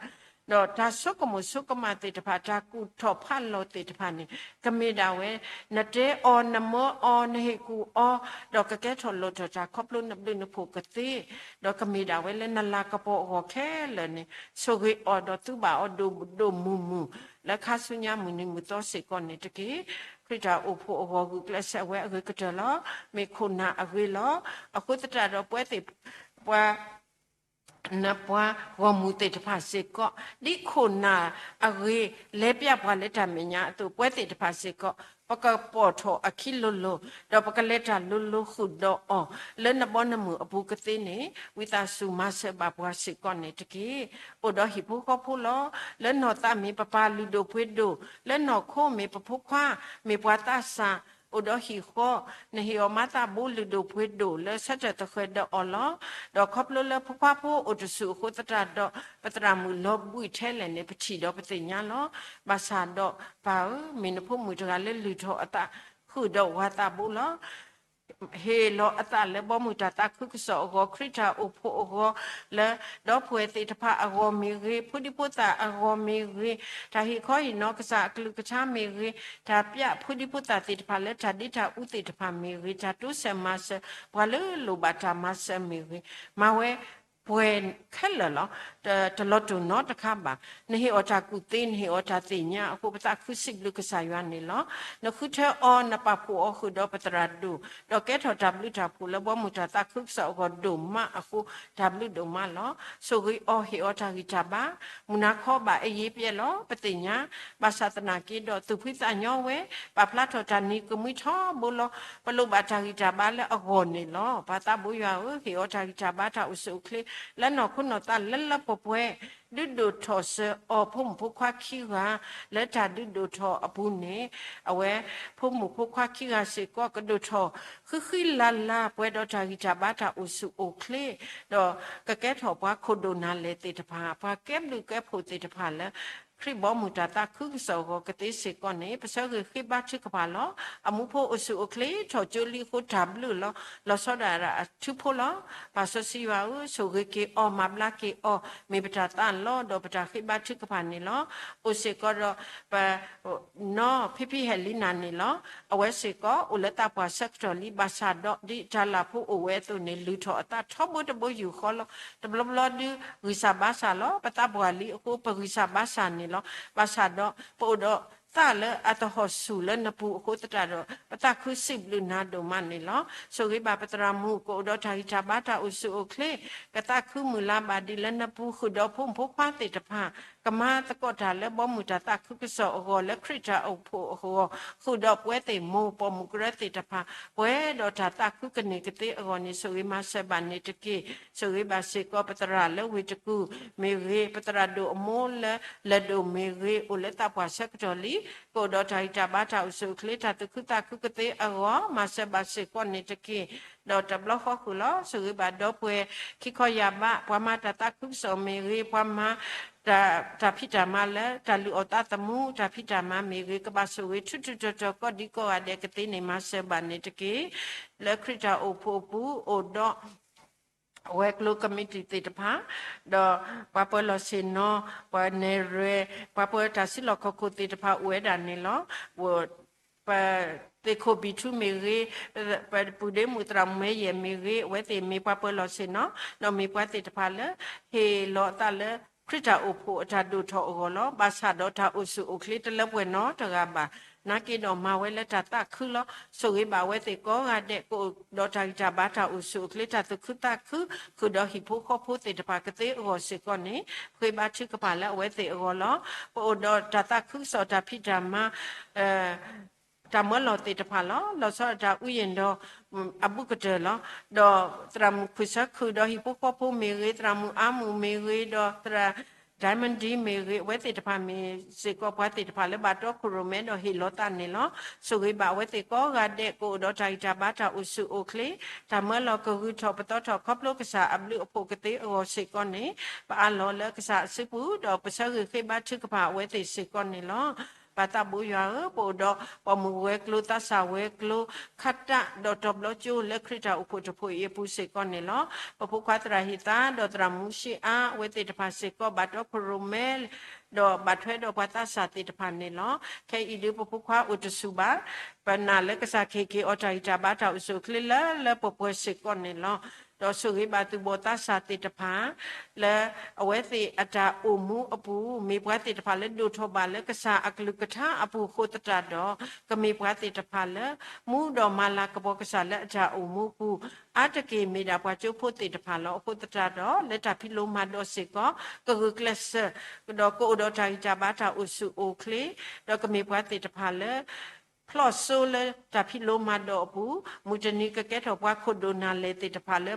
ဒီးတၢ်ဆိကမိၣ်ဆိကမးသ့ၣ်တဖၣ် တၢ်ကူၣ်ထီၣ်ဖးလီၤသ့ၣ်တဖၣ်န့ၣ် ကမ့ၢ်ဒၣ်ဝဲ နတဲအီၤ နမၢအီၤ နဟ့ၣ်ကူၣ်အီၤ, ဒီးကကဲထီၣ်လီၤထီၣ်တၢ်ခီဖျိနဘျုးနဖှိၣ်ကသ့, ဒီးကမ့ၢ်ဒၣ်ဝဲလၢနလၤကပီၤအဂီၢ်ခဲလၢာ်န့ၣ် ဆိၣ်ဂ့ၤအီၤဒီးသုဘၣ်အီၤဒိၣ်ဒိၣ်မုၢ်မုၢ် လၢခါဆူညါမုၢ်နံၤမုၢ်သီစ့ၢ်ကီးန့ၣ်တက့ၢ်. ခရံာ်တၢ်အိၣ်ဖှိၣ်အဂီၢ် ဂုာ်ကျဲးစၢးဝဲအဂ့ၤကတၢၢ်လီၤ. မ့ၢ်ခိၣ်နၢ်အဂ့ၤလီၤ. အဃိသတးဒီးပဝဲသ့ၣ် ပှၤ နပှၤဂီၢ်မုၢ်သ့ၣ်တဖၣ်စ့ၢ်ကီး, ဒ်ခိၣ်နၢ်အဂ့ၤ လဲၤပျၢ်ပှၤလၢတၢ်မဲာ်ညါအသိး, ပဝဲသ့ၣ်တဖၣ်စ့ၢ်ကီး ပကပိာ်ထီၣ်အခံလိၤလိၤ, ဒီးပကလဲၤတၢ်လိၤလိၤဃုာ်ဒီးအီၤ လၢနဘီနမုၢ်အပူၤကသ့န့ၣ် ဝံသးစူၤမၤစၢၤဘၣ်ပှၤစ့ၢ်ကီးန့ၣ်တက့ၢ်. အိၣ်ဒီးဟံၣ်ဖိဃီဖိလီၤ. လၢနီၢ်သးမ့ၢ်ပပၢ်လုၢ်ဒိၣ်ပှ့ၤဒိၣ်, လၢနီၢ်ခိမ့ၢ်ပဖိခွါ, မ့ၢ်ပှၤသးစၢ်, အိၣ်ဒီးဟံၣ်ဃီ, နဟ့ၣ်အီၤမၤသးဘိလုၢ်ဒိၣ်ပှ့ၤဒိၣ်လၢဆၢထၢၣ်သဃဲၤဒီးအီၤလီၤ. ဒီးခီဖျိလၢဖိခွါဖိအိၣ်တဆူၣ်အဃိသတးဒီး ပသရၣ်မုၣ်လီၤဘှံးထဲလဲၣ်န့ၣ် ပထံၣ်ဒီးပသ့ၣ်ညါလီၤ. ဘၣ်ဆၣ်ဒီးပၢ်ဧၢ, မ့ၢ်နဖိမုၣ်တဂၤလၢလုၢ်ထီၣ်အသးဃုာ်ဒီးဝၤသးဘိလီၤ. ဟ့ၣ်လီၤအသးလၢဘီမုၢ်တၢ်သးခုကစီၣ်အဂီၢ်, ခရံာ်တၢ်အိၣ်ဖှိၣ်အဂီၢ်, လၢဒီပုၢ်ဝဲၢ်သ့ၣ်တဖၣ်အဂီၢ်မ့ၢ်ဂ့ၤ, ဖိဒံဖိသၣ်အဂီၢ်မ့ၢ်ဂ့ၤ, တၢ်ဟ့ၣ်ခီဟ့ၣ်နီၤကစၢ်အကလုၢ်ကထါမ့ၢ်ဂ့ၤ, တၢ်ပျဲဖိဒံဖိသၣ်သ့ၣ်တဖၣ်လၢတၢ်ဒ့တၢ်အူသ့ၣ်တဖၣ်မ့ၢ်ဂ့ၤ, တၢ်တိစၢၤမၤစၢၤပှၤလၢလိၣ်ဘၣ်တၢ်မၤစၢၤမ့ၢ်ဂ့ၤ, မၤဝဲပှဲၤခဲလၢာ်လီၤ. တလီၤတိၢ်နီတခါဘၣ်. နဟ့ၣ်အီၤတၢ်ကူၣ်သ့, နဟ့ၣ်အီၤတၢ်သ့ၣ်ညါအဃိ ပသးခုစံးဘျုးကစၢ်ယွၤန့ၣ်လီၤ. နဃုထၢအီၤ နပာ်ဖှိၣ်အီၤဃုာ်ဒီးပသရၣ်ဒိၣ်, ဒီးကဲထီၣ်တၢ်ဘျုးတၢ်ဖှိၣ်လၢဘီမုၢ်တၢ်သးခုကစီၣ်အဂီၢ်ဒိၣ်မးအဃိ တၢ်ဘျုးဒိၣ်မးလီၤ. ဆိၣ်ဂ့ၤအီၤ ဟ့ၣ်အီၤတၢ်ဂံၢ်တၢ်ဘါ, မုၢ်နၤခီဘၣ်အယံၤပျဲလီၤ ပသ့ၣ်ညါ, ဘၣ်ဆၣ်သနာ်က့ဒီး သူၣ်ဖှံသးညီဝဲ, ပာ်ဖျါထီၣ်တၢ်နံၤကမှံထီဘိလီၤ. ပလိၣ်ဘၣ်တၢ်ဂံၢ်တၢ်ဘါလၢအဂီၢ်န့ၣ်လီၤ. ပၢ်သးဘိယွၤဧၢ, ဟ့ၣ်အီၤတၢ်ဂံၢ်တၢ်ဘါတၢ်အိၣ်ဆူၣ်အိၣ်ချ့ လၢနီၢ်ခိနီၢ်သးလၢလၢပှဲၤပှဲၤ, ဒုးဒိၣ်ထီၣ်စၢၤအီၤဖိမုၣ်ဖိခွါခံဂၤ လၢတၢ်ဒုးဒိၣ်ထီၣ်အပူၤန့ၣ်, အဝဲဖိမုၣ်ဖိခွါခံဂၤစ့ၢ်ကီး ကဒိၣ်ထီၣ်ဃံဃံလၤလၤ ပှဲၤဒီးတၢ်ဂံၢ်တၢ်ဘါတၢ်အိၣ်ဆူၣ်အိၣ်ချ့, ဒီးကကဲထီၣ်ပှၤခိၣ်ဒိၣ်နၢ်လဲၢ်သ့ၣ်တဖၣ်, ပှၤကဲဘျုးကဲဖှိၣ်သ့ၣ်တဖၣ်လၢ ခရံာ်ဘီမုၢ်တၢ်သးခုကစီၣ်အဂီၢ်ကသ့စ့ၢ်ကီးန့ၣ်, ပဆၢဂ့ၤဃ့ဘါထုကဖၣ်လီၤ. အမူဖိအိၣ်ဆူၣ်အိၣ်ချ့ထီၣ်ကၠိလံအဃိတၢ်ဘျုးလီၤ. လီၤဆီဒၣ်တၢ်အထူဖိလီၤ. ပၢ်စီဆှံယွၤဧၢ, ဆိၣ်ဂ့ၤက့ၤအီၤ, မၤဘျါက့ၤအီၤ, မ့ၢ်ပတၢ်သးလီ ဒီးပတၢ်ဃ့ဘါထုကဖၣ်န့ၣ်လီၤ. အိၣ်စ့ၢ်ကီးဒီးပနီၢ်ဖံဖံဟဲလံနၤန့ၣ်လီၤ. အဝဲစ့ၢ်ကီး အိၣ်လၢသးပှၢ်ဆၢကတီၢ်လံ, ဘၣ်ဆၣ်ဒီးဒ်တၢ်လၢ်ဖိအိၣ်ဝဲအသိးန့ၣ် လုၢ်ထီၣ်အသးထီဘိတဘိယူၢ်ဃီလီၤ. တဘျီဘျီဒုးဂံၢ်စၢ်ဘါစၢ်လီၤ. ပသးပှၢ်လံအဃိ ပဂံၢ်စၢ်ဘါစၢ်န့ၣ်လီၤ. ဘၣ်ဆၣ်ဒီးပအိၣ်ဒီးသးလၢအသဟီၣ်ဆူၣ်လၢနပူၤအဃိသတးဒီး ပသးခုစံးဘျုးနၤဒိၣ်မးန့ၣ်လီၤ. ဆိၣ်ဂ့ၤဘၣ်ပသရၣ်မုၣ် ကအိၣ်ဒီးတၢ်ဂံၢ်တၢ်ဘါတၢ်အိၣ်ဆူၣ်အိၣ်ချ့, ကသးခုမုၢ်လၢ်ဘၣ်ဒ်လၢနပူၤ ဃုာ်ဒီးဖိမုၣ်ဖိခွါသ့ၣ်တဖၣ်, ကမၤသကိးတၢ်လၢဘီမုၢ်တၢ်သးခုကစီၣ်အဂီၢ် လၢခရံာ်တၢ်အိၣ်ဖှိၣ်အဂီၢ်, ဃုာ်ဒီးပဝဲသ့ၣ်မိၢ်ပိာ်မုၣ်ကရၢသ့ၣ်တဖၣ်, ပှဲၤဒီးတၢ်သးခုကန့ၢ်ကသ့အဂီၢ်န့ၣ် ဆိၣ်ဂ့ၤမၤစၢၤဘၣ်န့ၣ်တက့ၢ်. ဆိၣ်ဂ့ၤဘၣ်စ့ၢ်ကီးပသရၣ်လၢဝ့ၢ်တကူၣ်မ့ၢ်ဂ့ၤ, ပသရၣ်ဒိၣ်အမိၢ်လၢလဲၤဒိၣ်မ့ၢ်ဂ့ၤ, အိၣ်လၢသးပှၢ်ဆၢကတီၢ်လံ, ကအိၣ်ဒီးတၢ်ဂံၢ်တၢ်ဘါတၢ်အိၣ်ဆူၣ်အိၣ်ချ့ တၢ်သူၣ်ခုသးခုကသ့အဂီၢ် မၤစၢၤဘၣ်စ့ၢ်ကီးန့ၣ်တက့ၢ်. ဒီးတဘျီဃီဃုာ်လီၤ. ဆိၣ်ဂ့ၤဘၣ်ဒီပုၢ်ဝဲၢ်ခံခီယၢ်ဘး ပှၤမၤတၢ်သးခုကစီၣ်မ့ၢ်ဂ့ၤ, ပှၤမၤ တၢ်ဖံးတၢ်မၤလၢတၢ်လုၢ်အီၣ်သးသမူ တၢ်ဖံးတၢ်မၤမ့ၢ်ဂ့ၤ, ကဘၣ်ဆိၣ်ဂ့ၤထူထူတီတီ ကိးဒံကိးဂၤဒဲးကသ့န့ၣ် မၤစၢၤဘၣ်န့ၣ်တက့ၢ်. လၢခရံာ်တၢ်အိၣ်ဖှိၣ်အပူၤ အိၣ်ဒီး ဝဲၤကျိၤကမံးတံာ်သ့ၣ်တဖၣ်, ဒီးပှၤပၢၤလီၢ်ဆ့ၣ်နီၤ, ပှၤနဲၣ်ရွဲၣ်, ပှၤပၢၤတၢ်စုလီၢ်ခီၣ်ခိၣ်သ့ၣ်တဖၣ်အိၣ်ဝဲဒၣ်န့ၣ်လီၤ. ပသ့ၣ်ခိၣ်ဘံၣ်ထူမ့ၢ်ဂ့ၤ, ပပုၢ်ဒ့မုၣ်သရၣ်မုၣ်မဲယဲၢ်မ့ၢ်ဂ့ၤ, အဝဲသ့ၣ်မ့ၢ်ပှၤပၢၤလီၢ်ဆ့ၣ်နီၤ, ဒီးမ့ၢ်ပှၤသ့ၣ်တဖၣ်လၢ ဟ့ၣ်လီၤအသးလၢ ခရံာ်တၢ်အိၣ်ဖှိၣ်အတၢ်ဒိၣ်ထီၣ်အဂီၢ်လီၤ. ဘၣ်ဆၣ်ဒီးတၢ်အိၣ်ဆူၣ်အိၣ်ချ့တလၢပှဲၤနီတဂၤဘၣ်. နာ်က့ဒီးမၤဝဲလၢတၢ်သးခုလီၤ. ဆိၣ်ဂ့ၤဘၣ်အဝဲသ့ၣ်ကိးဂၤဒဲး ကအိၣ်ဒီးတၢ်ဂံၢ်တၢ်ဘါတၢ်အိၣ်ဆူၣ်အိၣ်ချ့ တၢ်သူၣ်ခုသးခု ဃုာ်ဒီးဟံၣ်ဖိဃီဖိသ့ၣ်တဖၣ်ကသ့အဂီၢ်စ့ၢ်ကီးန့ၣ် ဃ့ဘါထုကဖၣ်လၢအဝဲသ့ၣ်အဂီၢ်လီၤ. ပအိၣ်ဒီးတၢ်သးခုကစီၣ်တၢ်ဖံးတၢ်မၤ တၢ်မၢလီၤသ့ၣ်တဖၣ်လီၤ. လီၤဆီဒၣ်တၢ်အူယံၤဒီး အဘူးကတၢၢ်လီၤ. ဒီးသရၣ်မုၣ်ခွံၣ်ဆၢခုၣ်ဒီးဟံၣ်ဖိဃီဖိမ့ၢ်ဂ့ၤ, သရၣ်မုၣ်အါမုၣ်မ့ၢ်ဂ့ၤ, ဒီးသရၣ် Diamond D မ့ၢ်ဂ့ၤ, အဝဲသ့ၣ်တဖၣ်မ့ၢ်စ့ၢ်ကီးပှၤသ့ၣ်တဖၣ်လၢဘၣ်တီခိၣ်ရိၣ်မဲဒီးဟ့ၣ်လီၤသးန့ၣ်လီၤ. ဆိၣ်ဂ့ၤဘၣ်အဝဲသ့ၣ်ကိးဂၤဒဲး ကအိၣ်ဒီးတၢ်ဂံၢ်တၢ်ဘါတၢ်အိၣ်ဆူၣ်အိၣ်ချ့, တၢ်မၢလီၤကဂုာ်ထီၣ်ပသီထီၣ်ခီဖျိကစၢ်အဘျုးအဖှိၣ်ကသ့အဂီၢ်စ့ၢ်ကီးန့ၣ် ပအးလီၤလၢကစၢ်အစုပူၤ ဒီးပဆၢဂ့ၤဃ့ဘါထုကဖၣ်အဝဲသ့ၣ်စ့ၢ်ကီးန့ၣ်လီၤ. ပၢ်သးဘိယွၤဧၢ, ပအိၣ်ဒီးပိာ်မုၣ်ဝဲၤကျိၤ သးစၢ်ဝဲၤကျိၤ ခးတးဒီးတီၤဘျီကၠိ လၢခရံာ်တၢ်အိၣ်ဖှိၣ်တဖှိၣ်အံၤအပူၤစ့ၢ်ကီးန့ၣ်လီၤ. ပဖိခွါသရၣ်ဟ့ၣ်သါ ဒီးသရၣ်မုၣ်ရှ့အါ အဝဲသ့ၣ်တဖၣ်စ့ၢ်ကီး ဘၣ်တီခိၣ်ရိၣ်မဲ ဒီးဘၣ်ထွဲဒီးပှၤသးစၢ်သ့ၣ်တဖၣ်န့ၣ်လီၤ. ခဲအံၤဒုးပဖိခွါအိၣ်တဆူၣ်ဘၣ်. ပနာ်လၢကစၢ်ကဟ့ၣ်က့ၤအီၤတၢ်ဂံၢ်တၢ်ဘါတၢ်အိၣ်ဆူၣ်အိၣ်ချ့လၢလၢပှဲၤပှဲၤစ့ၢ်ကီးန့ၣ်လီၤ. ဒီးဆိၣ်ဂ့ၤဘၣ်သူၣ်ဘီၣ်သးစၢ်သ့ၣ်တဖၣ် လၢအဝဲသ့ၣ်အတၢ်အိၣ်မူအပူၤ မ့ၢ်ပှၤသ့ၣ်တဖၣ်လၢဒိၣ်ထီၣ်ဘၣ်လၢကစၢ်အကလုၢ်ကထါအပူၤအဃိသတးဒီး ကမ့ၢ်ပှၤသ့ၣ်တဖၣ်လၢ မူဒီးမၤလၤကပီၤကစၢ်လၢအတၢ်အိၣ်မူပူၤ အါတက့ၢ်မ့ၢ်ဒၣ်ပှၤကၠိဖိသ့ၣ်တဖၣ်လီၤ. အဃိသတးဒီး လၢတၢ်ဖံးလိမၤဒိးစ့ၢ်ကီး ကဂုာ်ကျဲးစၢး ဒီးကအိၣ်ဒီးတၢ်ဂံၢ်တၢ်ဘါတၢ်အိၣ်ဆူၣ်အိၣ်ချ့ ဒီးကမ့ၢ်ပှၤသ့ၣ်တဖၣ်လၢ ဖျီၣ်စိလၢတၢ်ဖံးလိမၤဒိးအပူၤ မုၢ်တနံၤကကဲထီၣ်ပှၤခိၣ်ဒိၣ်နၢ်လဲၢ်သ့ၣ်တဖၣ်လၢ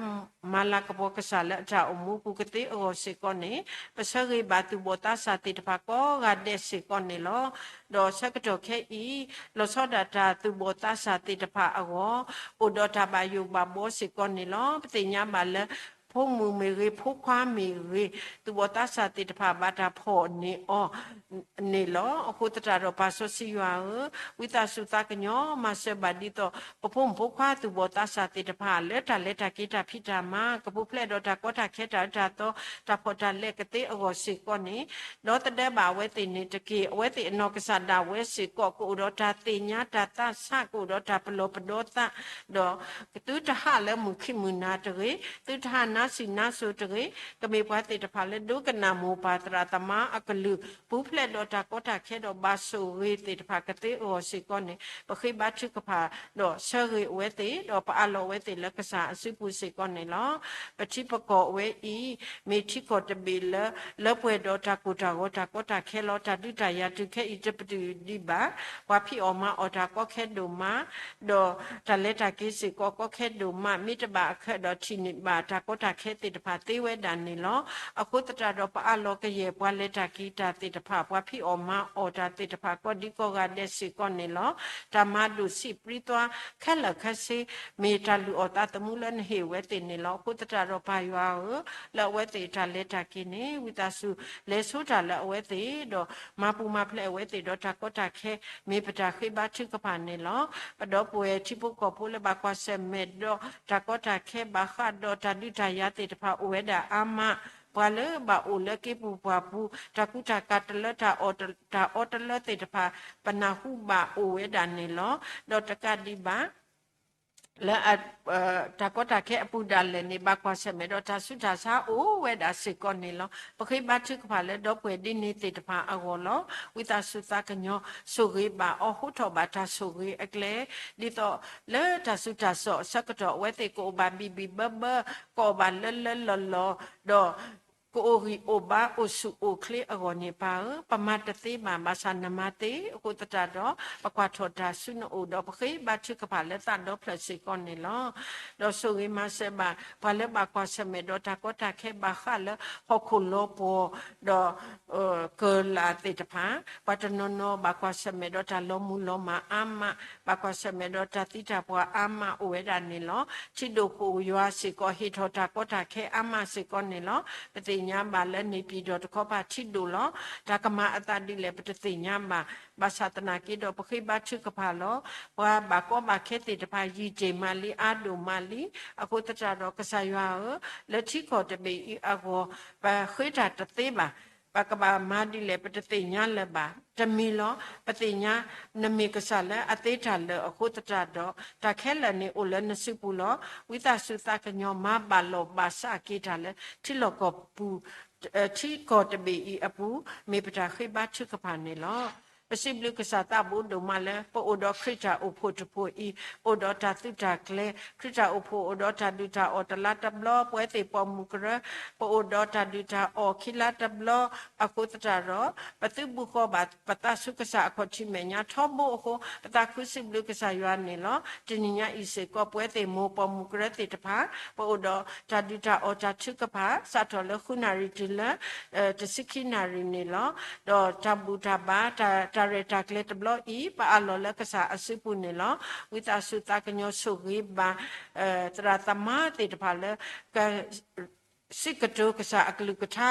မၤလၤကပီၤကစၢ်လၢအတၢ်အိၣ်မူပူၤကသ့အဂီၢ်စ့ၢ်ကီးန့ၣ် ပဆၢဂ့ၤဘၣ်သူၣ်ဘီၣ်သးစၢ်သ့ၣ်တဖၣ်ကိးဂၤဒဲးစ့ၢ်ကီးန့ၣ်လီၤ. ဒီးဆၢကတီၢ်ခဲအံၤ လီၤဆီဒၣ်တၢ်သူၣ်ဘီၣ်သးစၢ်သ့ၣ်တဖၣ်အဂီၢ် အိၣ်ဒီးတၢ်ဘၣ်ယိၣ်ဘၣ်ဘှီစ့ၢ်ကီးန့ၣ်လီၤ. ပသ့ၣ်ညါဘၣ်လၢ ဖိမုၣ်မ့ၢ်ဂ့ၤ, ဖိခွါမ့ၢ်ဂ့ၤ, သူၣ်ဘီၣ်သးစၢ်သ့ၣ်တဖၣ်ဘၣ်တၢ်ဖီၣ်န့ၢ်အီၤ န့ၣ်လီၤ. အဃိသတးဒီး ပၢ်စီဆှံယွၤဧၢ, ဝံသးစူၤသးကညီၤ မၤစၢၤဘၣ်ဒ်သိး ပဖိမုၣ်ဖိခွါသူၣ်ဘီၣ်သးစၢ်သ့ၣ်တဖၣ် လၢတၢ်လဲၤတၢ်က့ၤတၢ်ဖံးတၢ်မၤ ကပူၤဖျဲးဒီးတၢ်ကီတၢ်ခဲတၢ်အၢတၢ်သီ တၢ်ဖီၣ်တၢ်လဲကသ့အဂီၢ်စ့ၢ်ကီးန့ၣ်, ဒီသဒၢဘၣ်အဝဲသ့ၣ်န့ၣ်တက့ၢ်. အဝဲသ့ၣ်အနီၢ်ကစၢ်ဒၣ်ဝဲစ့ၢ်ကီး ကအိၣ်ဒီးတၢ်သ့ၣ်ညါတၢ်သးဆး ကအိၣ်ဒီးတၢ်ပလီၢ်ပဒီသး ဒီးသုတဟးလၢမုၢ်ခံမုၢ်နၤတဂ့ၤ, သုတဟးနါစံၣ်နါစိၤတဂ့ၤ, ကမ့ၢ်ပှၤသ့ၣ်တဖၣ်လၢဒိကနၣ်မိၢ်ပၢ်သရၣ်သမါအကလုၢ် ပူၤဖျဲးဒီးတၢ်ကီတၢ်ခဲဒီးဘၣ်ဆိၣ်ဂ့ၤသ့ၣ်တဖၣ်ကသ့အဂီၢ်စ့ၢ်ကီးန့ၣ် ပဃ့ဘါထုကဖၣ် ဒီးဆၢဂ့ၤအဝဲသ့ၣ် ဒီးပအးလီၤအဝဲသ့ၣ်လၢကစၢ်အစုပူၤစ့ၢ်ကီးန့ၣ်လီၤ. ပထံပကီၢ်အဝဲအံၤ မ့ၢ်ထံကီၢ်တဘ့ၣ်လၢ လၢပှဲၤဒီးတၢ်ကိၢ်တၢ်ဂီၤတၢ်ကီတၢ်ခဲလီၤ. တၢ်ဒုးတၢ်ယၤတုၤခဲအံၤတပတုာ်ဒံးဘၣ်. ပှၤဖံးအီၣ်မၤအီၣ်တၢ်ကီခဲဒိၣ်မး ဒီးတၢ်လဲၤတၢ်က့ၤစ့ၢ်ကီးကီခဲဒိၣ်မး မ့ၢ်တဘၣ်အခၢးဒီးထံၣ်န့ၢ်ဘၣ်တၢ်ကီတၢ်ခဲသ့ၣ်တဖၣ်သ့ဝဲဒၣ်န့ၣ်လီၤ. အဃိသတးဒီးပအးလီၤကယဲၢ်ပှၤလဲၤတၢ်က့ၤတၢ်သ့ၣ်တဖၣ် ပှၤဖံးအီၣ်မၤအီၣ်တၢ်သ့ၣ်တဖၣ် ကိးဒံကိးဂၤဒဲးစ့ၢ်ကီးန့ၣ်လီၤ. တၢ်မၤဒိၣ်ဆံးပြံသွါခဲလၢာ်ခဲဆ့ မ့ၢ်တၢ်လုၢ်အီၣ်သးသမူလၢနဟ့ၣ်အဝဲသ့ၣ်န့ၣ်လီၤ. အဃိသတးဒီးပၢ်ယွၤဧၢ, လၢအဝဲသ့ၣ်တၢ်လဲၤတၢ်က့ၤန့ၣ် ဝံသးစူၤလဲၤဆိတၢ်လၢအဝဲသ့ၣ်ဒီး မၤပူၤမၤဖျဲးအဝဲသ့ၣ်ဒီးတၢ်ကီတၢ်ခဲ မ့ၢ်ပတၢ်ဃ့ဘါထုကဖၣ်န့ၣ်လီၤ. ပဒီပုၢ်ဝဲၢ်ထံဖိကီၢ်ဖိလၢဘၣ်ကွၢ်ဆၢၣ်မဲာ်ဒီးတၢ်ကီတၢ်ခဲ ဘၣ်ဃးဒီးတၢ်ဒုးတၢ်ယၤသ့ၣ်တဖၣ်အိၣ်ဝဲဒၣ်အါမး, ပှၤလၢဘၣ်အိၣ်လၢက့ၤပူၤပှၢ်ပူၤ တၢ်ကူတၢ်ကၤတလၢ တၢ်အီၣ်တလၢသ့ၣ်တဖၣ် ပနၢ်ဟူဘၣ်အိၣ်ဝဲဒၣ်န့ၣ်လီၤ. ဒီးတကးဒံးဘၣ် လၢ တၢ်ကီတၢ်ခဲအပူၤဒၣ်လဲာ်န့ၣ် ဘၣ်ကွၢ်ဆၢၣ်မဲာ်ဒီးတၢ်ဆူးတၢ်ဆါအိၣ်ဝဲဒၣ်စ့ၢ်ကီးန့ၣ်လီၤ. ပဃ့ဘါထုကဖၣ်လၢဒီပုၢ်ဝဲၢ်ဒ်န့ၣ်သ့ၣ်တဖၣ်အဂီၢ်လီၤ. ဝံသးစူၤသးကညီၤ ဆိၣ်ဂ့ၤဘၣ်အီၤ ဟိထီၣ်ဘၣ်တၢ်ဆိၣ်ဂ့ၤအကျဲ ဒ်သိးလၢတၢ်ဆူးတၢ်ဆါအဆၢကတီၢ် အဝဲသ့ၣ်ကအိၣ်ဘၣ်ဘံၣ်ဘံၣ်ဘၢဘၢ ကအီၣ်ဘၣ်လၢလၢလီၢ်လီၢ် ဒီး ကအိၣ်ဂံၢ်အိၣ်ဘါအိၣ်ဆူၣ်အိၣ်ချ့အဂီၢ်န့ၣ် ပၢ်ဧၢ, ပမၤတသ့ဘၣ် ဘၣ်ဆၣ်နမၤသ့, အဃိသတးဒီး ပကွၢ်ထီၣ်တၢ်ဆူနအိၣ်ဒီး ပဃ့ဘါထုကဖၣ်လၢသးဒီဖျၢၣ်စ့ၢ်ကီးန့ၣ်လီၤ. ဒီးဆိၣ်ဂ့ၤမၤစၢၤဘၣ် ပှၤလၢဘၣ်ကွၢ်ဆၢၣ်မဲာ်ဒီးတၢ်ကီတၢ်ခဲဘၣ်ဃးလၢဟီၣ်ခိၣ်လီၤပှီၢ် ဒီး ကၢၤလၢ်သ့ၣ်တဖၣ် ပှၤတနီၤနီၤဘၣ်ကွၢ်ဆၢၣ်မဲာ်ဒီးတၢ်လီၤမုၢ်လီၤမၢ်အါမး, ဘၣ်ကွၢ်ဆၢၣ်မဲာ်ဒီးတၢ်သံတၢ်ပှၢ်အါမးအိၣ်ဝဲဒၣ်န့ၣ်လီၤ. ထံဒိၣ်ခိၣ်ယွၤစ့ၢ်ကီး ဟ့ၣ်ထီၣ်တၢ်ကီတၢ်ခဲအါမးစ့ၢ်ကီးန့ၣ်လီၤ. ပသ့ၣ်ညါဘၣ်လၢန့ၣ်ပံၤဒီးတခီပၤထံဒိၣ်လီၤ. တၢ်ကမၤအသးဒ်လဲၣ် ပတသ့ၣ်ညါဘၣ်. ဘၣ်ဆၣ်သနာ်က့ဒီး ပဃ့ဘါထုကဖၣ်လီၤ. ပှၤဘၣ်ကီဘၣ်ခဲသ့ၣ်တဖၣ် ယံာ်တ့ၢ်မးလံ အါဒိၣ်မးလံ. အဃိသတးဒီး ကစၢ်ယွၤဧၢ, လၢထံကီၢ်တဘ့ၣ်အံၤအဂီၢ် ပဃ့တၢ်တသ့ဘၣ်. ပကဘၣ်မၤဒ်လဲၣ် ပတသ့ၣ်ညါလၢၤဘၣ်. တမံၤလီၤ. ပသ့ၣ်ညါ နမ့ၢ်ကစၢ်လၢအသ့တၢ်လၢာ်အဃိသတးဒီး တၢ်ခဲလၢာ်န့ၣ်အိၣ်လၢနစုပူၤလီၤ. ဝံသးစူၤသးကညီၤ မၤဘၣ်လိာ်ဘၣ်စးက့ၤတၢ်လၢထံလီၢ်ကီၢ်ပူၤ ထံကီၢ်တဘ့ၣ်အံၤအပူၤ မ့ၢ်ပတၢ်ဃ့ဘါထုကဖၣ်န့ၣ်လီၤ. ပစံးဘျုးကစၢ်သးဘိဒိၣ်မးလၢ ပအိၣ်ဒီးခရံာ်တၢ်အိၣ်ဖှိၣ်တဖှိၣ်အံၤ အိၣ်ဒီးတၢ်သုးတၢ်ကျဲၤ, ခရံာ်တၢ်အိၣ်ဖှိၣ်အိၣ်ဒီးတၢ်ဒုၣ်တၢ်အီၣ်တလါတဘျီ, ပဝဲသ့ၣ်ပိာ်မုၣ်ကရၢ ပအိၣ်ဒီးတၢ်ဒုၣ်တၢ်အီၣ်ခံလါတဘျီ, အဃိသတးဒီး ပသုးဘူးဃီဘၣ်ပသးဆူကစၢ်အခီၣ်ထံးမဲာ်ညါထီဘိအဃိ ပသးခုစံးဘျုးကစၢ်ယွၤန့ၣ်လီၤ. တနံၤညါအံၤစ့ၢ်ကီး ပဝဲသ့ၣ်မိၢ်ပိာ်မုၣ်ကရၢသ့ၣ်တဖၣ် ပအိၣ်ဒီးတၢ်ဒုၣ်တၢ်အီၣ်တၢ်ထုကဖၣ် စးထီၣ်လၢဃုနၣ်ရံၣ်တုၤလၢ တဆံခံနၣ်ရံၣ်န့ၣ်လီၤ. ဒီးတၢ်ဘူၣ်တၢ်ဘါ တၢ်ရဲၣ်တၢ်ကျဲၤတဘျီအံၤ ပအးလီၤလၢကစၢ်အစုပူၤန့ၣ်လီၤ. ဝံသးစူၤသးကညီၤဆိၣ်ဂ့ၤဘၣ် သရၣ်သမါသ့ၣ်တဖၣ်လၢ က စံးကတိၤကစၢ်အကလုၢ်ကထါ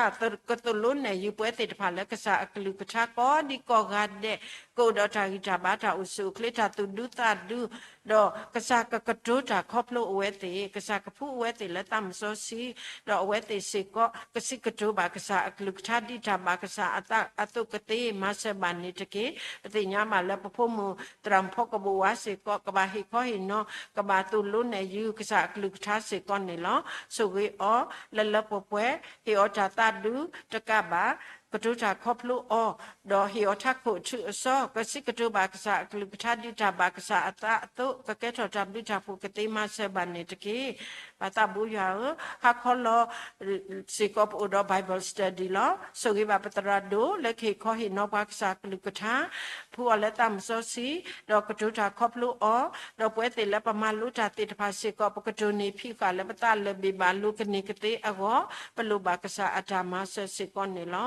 ကသိၣ်လိနဲၣ်ယုာ်ပဝဲသ့ၣ်တဖၣ်လၢ ကစၢ်အကလုၢ်ကထါကိးဒံကိးဂၤဒဲး ကအိၣ်ဒီးတၢ်ဂံၢ်တၢ်ဘါ တၢ်အိၣ်ဆူၣ်အိၣ်ချ့ တၢ်သူၣ်ဒူသးဒူ ဒီးကစၢ်ကကတိၤတၢ်ခီဖျိအဝဲသ့ၣ် ကစၢ်ကဖှူအဝဲသ့ၣ်လၢသးမစီဆှံ ဒီးအဝဲသ့ၣ်စ့ၢ်ကီး ကစံးကတိၤဘၣ်ကစၢ်အကလုၢ်ကထါ ဒ်တၢ်ဘၣ်ကစၢ်အသးအသိးကသ့ မၤစၢၤဘၣ်န့ၣ်တက့ၢ်. ပသ့ၣ်ညါဘၣ်လၢပဖိမုၣ်သရၣ်မုၣ်ဖီကဘိၣ်ဝါစ့ၢ်ကီး ကဘၣ်ဟ့ၣ်ခီဟ့ၣ်နီၤ ကဘၣ်သိၣ်လိနဲၣ်ယုာ်ကစၢ်အကလုၢ်ကထါစ့ၢ်ကီးန့ၣ်လီၤ. ဆိၣ်ဂ့ၤအီၤ လၢလၢပှဲၤပှဲၤ ဟ့ၣ်အီၤတၢ်သးဒူတကးဘၣ် ကတိၤတၢ်ခီဖျိအီၤ ဒီးဟ့ၣ်အီၤထးခိၣ်အထူးအစီ ကစံးကတိၤဘၣ်ကစၢ်အကလုၢ်ကထါ ဒ်တၢ်ဘၣ်ကစၢ်အသးအသိး ကကဲထီၣ်တၢ်ဘျုးတၢ်ဖှိၣ်ကသ့ မၤစၢၤဘၣ်န့ၣ်တက့ၢ်. ပၢ်သးဘိယွၤဧၢ, ဟါခီလီၤ စ့ၢ်ကီးပအိၣ်ဒီး Bible study လီၤ. ဆိၣ်ဂ့ၤဘၣ်ပသရၣ်ဒိၣ် လၢကဟ့ၣ်ခီဟ့ၣ်နီၤပှၤကစၢ်အကလုၢ်ကထါ, ဖှူအီၤလၢသးမစီဆှံ, ဒီးကတိၤတၢ်ခီဖျိအီၤ, ဒီးပဝဲသ့ၣ်လၢပမၤလိတၢ်သ့ၣ်တဖၣ်စ့ၢ်ကီး ပကတိၢ်န့ၢ်ဖံးဃာ်လၢပသးလၢာ်ဘ့ၣ်ဘၣ်လိၤကန့ၢ်ကသ့အဂီၢ် ပလိၣ်ဘၣ်ကစၢ်အတၢ်မၤစၢၤစ့ၢ်ကီးန့ၣ်လီၤ.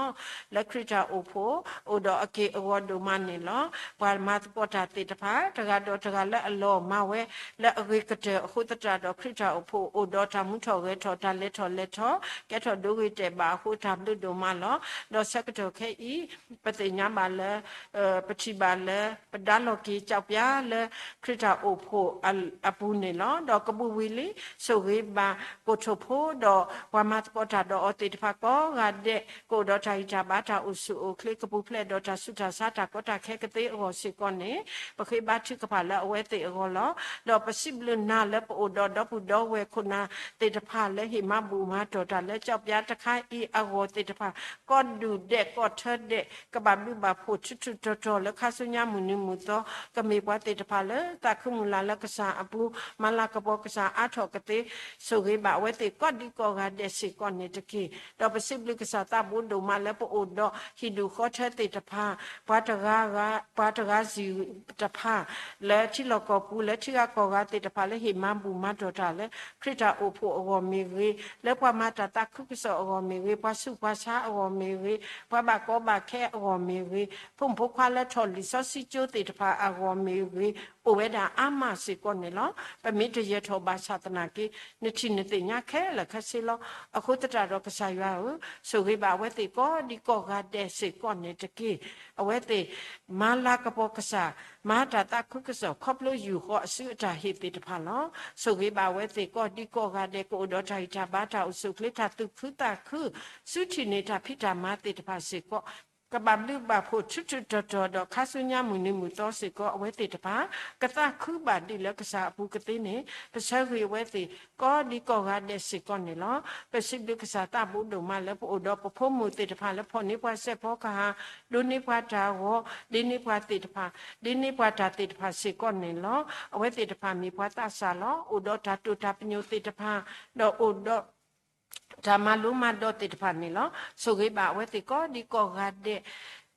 လၢခရံာ်တၢ်အိၣ်ဖှိၣ် အိၣ်ဒီးအက့ၢ်အဂီၤဒိၣ်မးန့ၣ်လီၤ. ပှၤမၤသကိးတၢ်သ့ၣ်တဖၣ် တဂၤဒီးတဂၤလၢအလီၢ်မၤဝဲ လၢအဂ့ၤကတၢၢ်အဃိသတးဒီး ခရံာ်တၢ်အိၣ်ဖှိၣ် အိၣ်ဒီးတၢ်မူထီၣ်ဂဲၤထီၣ် တၢ်လဲၤထီၣ်လဲၤထီ ကဲထီၣ်ဒိဂ့ၤတဲာ်ဘၣ်အဃိ တၢ်ဘျုးဒိၣ်မးလီၤ. ဒီးဆၢကတီၢ်ခဲအံၤ ပသ့ၣ်ညါဘၣ်လၢ ပထံၣ်ဘၣ်လၢ ပဒါလီၤက့ၤကၠီပျါလၢ ခရံာ်တၢ်အိၣ်ဖှိၣ်အပူၤန့ၣ်လီၤ. ဒီးကဘူၣ်ဝံၤလံ ဆိၣ်ဂ့ၤဘၣ်ကိၣ်ထိၣ်ဖိ ဒီးပှၤမၤသကိးတၢ်ဒီးအီၤသ့ၣ်တဖၣ်ကိးဂၤဒဲး ကအိၣ်ဒီးတၢ်ဂံၢ်တၢ်ဘါ တၢ်အိၣ်ဆူၣ်အိၣ်ချ့ ကပူၤဖျဲးဒီးတၢ်ဆူးတၢ်ဆါ တၢ်ကီတၢ်ခဲကသ့အဂီၢ်စ့ၢ်ကီးန့ၣ် ပဃ့ဘါထုကဖၣ်လၢအဝဲသ့ၣ်အဂီၢ်လီၤ. ဒီးပစံးဘျုးနၤလၢပအိၣ်ဒီးဒီပုၢ်ဒီဝဲၢ်ခိၣ်နၢ်သ့ၣ်တဖၣ်လၢဟ့ၣ်မၤဘူၣ်မၤတီၢ်တၢ်လၢကၠီပျါတခါအံၤအဂီၢ်သ့ၣ်တဖၣ် ကီၢ်ဒူၣ်ဒဲးကီၢ်ထၢဒဲး ကဘၣ်ဘျုးဘၣ်ဖှိၣ်ထူထူတီၤတီၤလၢ ခါဆူညါမုၢ်နံၤမုၢ်သီ ကမ့ၢ်ပှၤသ့ၣ်တဖၣ်လၢသးခုမုၢ်လၢ်လၢကစၢ်အပူၤ မၤလၤကပီၤကစၢ်အါထီၣ်ကသ့ ဆိၣ်ဂ့ၤဘၣ်အဝဲသ့ၣ်ကိးဒံကိးဂၤဒဲးစ့ၢ်ကီးန့ၣ်တက့ၢ်. ဒီးပစံးဘျုးကစၢ်သးဘိဒိၣ်မးလၢပအိၣ်ဒီးဟံၣ်ဒူၣ်ဃီထၢသ့ၣ်တဖၣ် ပှၤတဂၤဂၤ ပှၤတဂၤစံၣ်တဖၣ် လၢထံလီၢ်ကီၢ်ပူၤ လၢထံဂၤကီၢ်ဂၤသ့ၣ်တဖၣ်လၢဟ့ၣ်မၤဘူၣ်မၤတီၢ်တၢ်လၢ ခရံာ်တၢ်အိၣ်ဖှိၣ်အဂီၢ်မ့ၢ်ဂ့ၤ, လၢပှၤမၤတၢ်သးခုကစီၣ်အဂီၢ်မ့ၢ်ဂ့ၤ, ပှၤဆူးပှၤဆါအဂီၢ်မ့ၢ်ဂ့ၤ, ပှၤဘၣ်ကီဘၣ်ခဲအဂီၢ်မ့ၢ်ဂ့ၤ, ဖိမုၣ်ဖိခွါလၢထီၣ်လံာ်စီဆှံကၠိသ့ၣ်တဖၣ်အဂီၢ်မ့ၢ်ဂ့ၤ, အိၣ်ဝဲဒၣ်အါမးစ့ၢ်ကီးန့ၣ်လီၤ. ပမ့ၢ်တယၢၤထီၣ်ဘၣ်ဆၣ်သနာ်က့ နထံၣ်နသ့ၣ်ညါခဲလၢာ်ခဲဆ့လီၤ. အဃိသတးဒီးကစၢ်ယွၤဧၢ, ဆိၣ်ဂ့ၤဘၣ်အဝဲသ့ၣ်ကိးဒံကိးဂၤဒဲးစ့ၢ်ကီးန့ၣ်တက့ၢ်. အဝဲသ့ၣ် မၤလၤကပီၤကစၢ်, မၤတၢ်သးခုကစီၣ် ခီဖျိယူၢ်ဃီအစုအတၢ်ဟ့ၣ်သ့ၣ်တဖၣ်လီၤ. ဆိၣ်ဂ့ၤဘၣ်အဝဲသ့ၣ်ကိးဒံကိးဂၤဒဲး ကအိၣ်ဒီးတၢ်ဂံၢ်တၢ်ဘါ တၢ်အိၣ်ဆူၣ်အိၣ်ချ့ တၢ်သူၣ်ခုသးခု, စုထံၣ်န့ၢ်တၢ်ဖံးတၢ်မၤသ့ၣ်တဖၣ်စ့ၢ်ကီး ကဘၣ်ဘျုးဘၣ်ဖှိၣ်ထူထူတီၤတီၤဒီး ခါဆူညါမုၢ်နံၤမုၢ်သီစ့ၢ်ကီး အဝဲသ့ၣ်တဖၣ် ကသးခုဘၣ်ဒံးလၢကစၢ်အပူၤကသ့န့ၣ် ပဆၢဂ့ၤအဝဲသ့ၣ် ကိးဒံကိးဂၤဒဲးစ့ၢ်ကီးန့ၣ်လီၤ. ပစံးဘျုးကစၢ်သးဘိဒိၣ်မးလၢပအိၣ်ဒီးပဖိမုၣ်သ့ၣ်တဖၣ်လၢဖီၣ်န့ၢ်ပှၤစဲးဖီကဟၣ်, ဒိးန့ၢ်ပှၤတၢ်ဂီၤ, ဒ့န့ၢ်ပှၤသ့ၣ်တဖၣ်, ဒ့န့ၢ်ပှၤတၢ်သ့ၣ်တဖၣ်စ့ၢ်ကီးန့ၣ်လီၤ. အဝဲသ့ၣ်တဖၣ်မ့ၢ်ပှၤသးစၢ်လီၤ. အိၣ်ဒီးတၢ်တိာ်တၢ်ပညိၣ်သ့ၣ်တဖၣ်, ဒီးအိၣ်ဒီး တၢ်မၤလိမၤဒိးသ့ၣ်တဖၣ်န့ၣ်လီၤ. ဆိၣ်ဂ့ၤဘၣ်အဝဲသ့ၣ်ကိးဒံကိးဂၤဒဲး,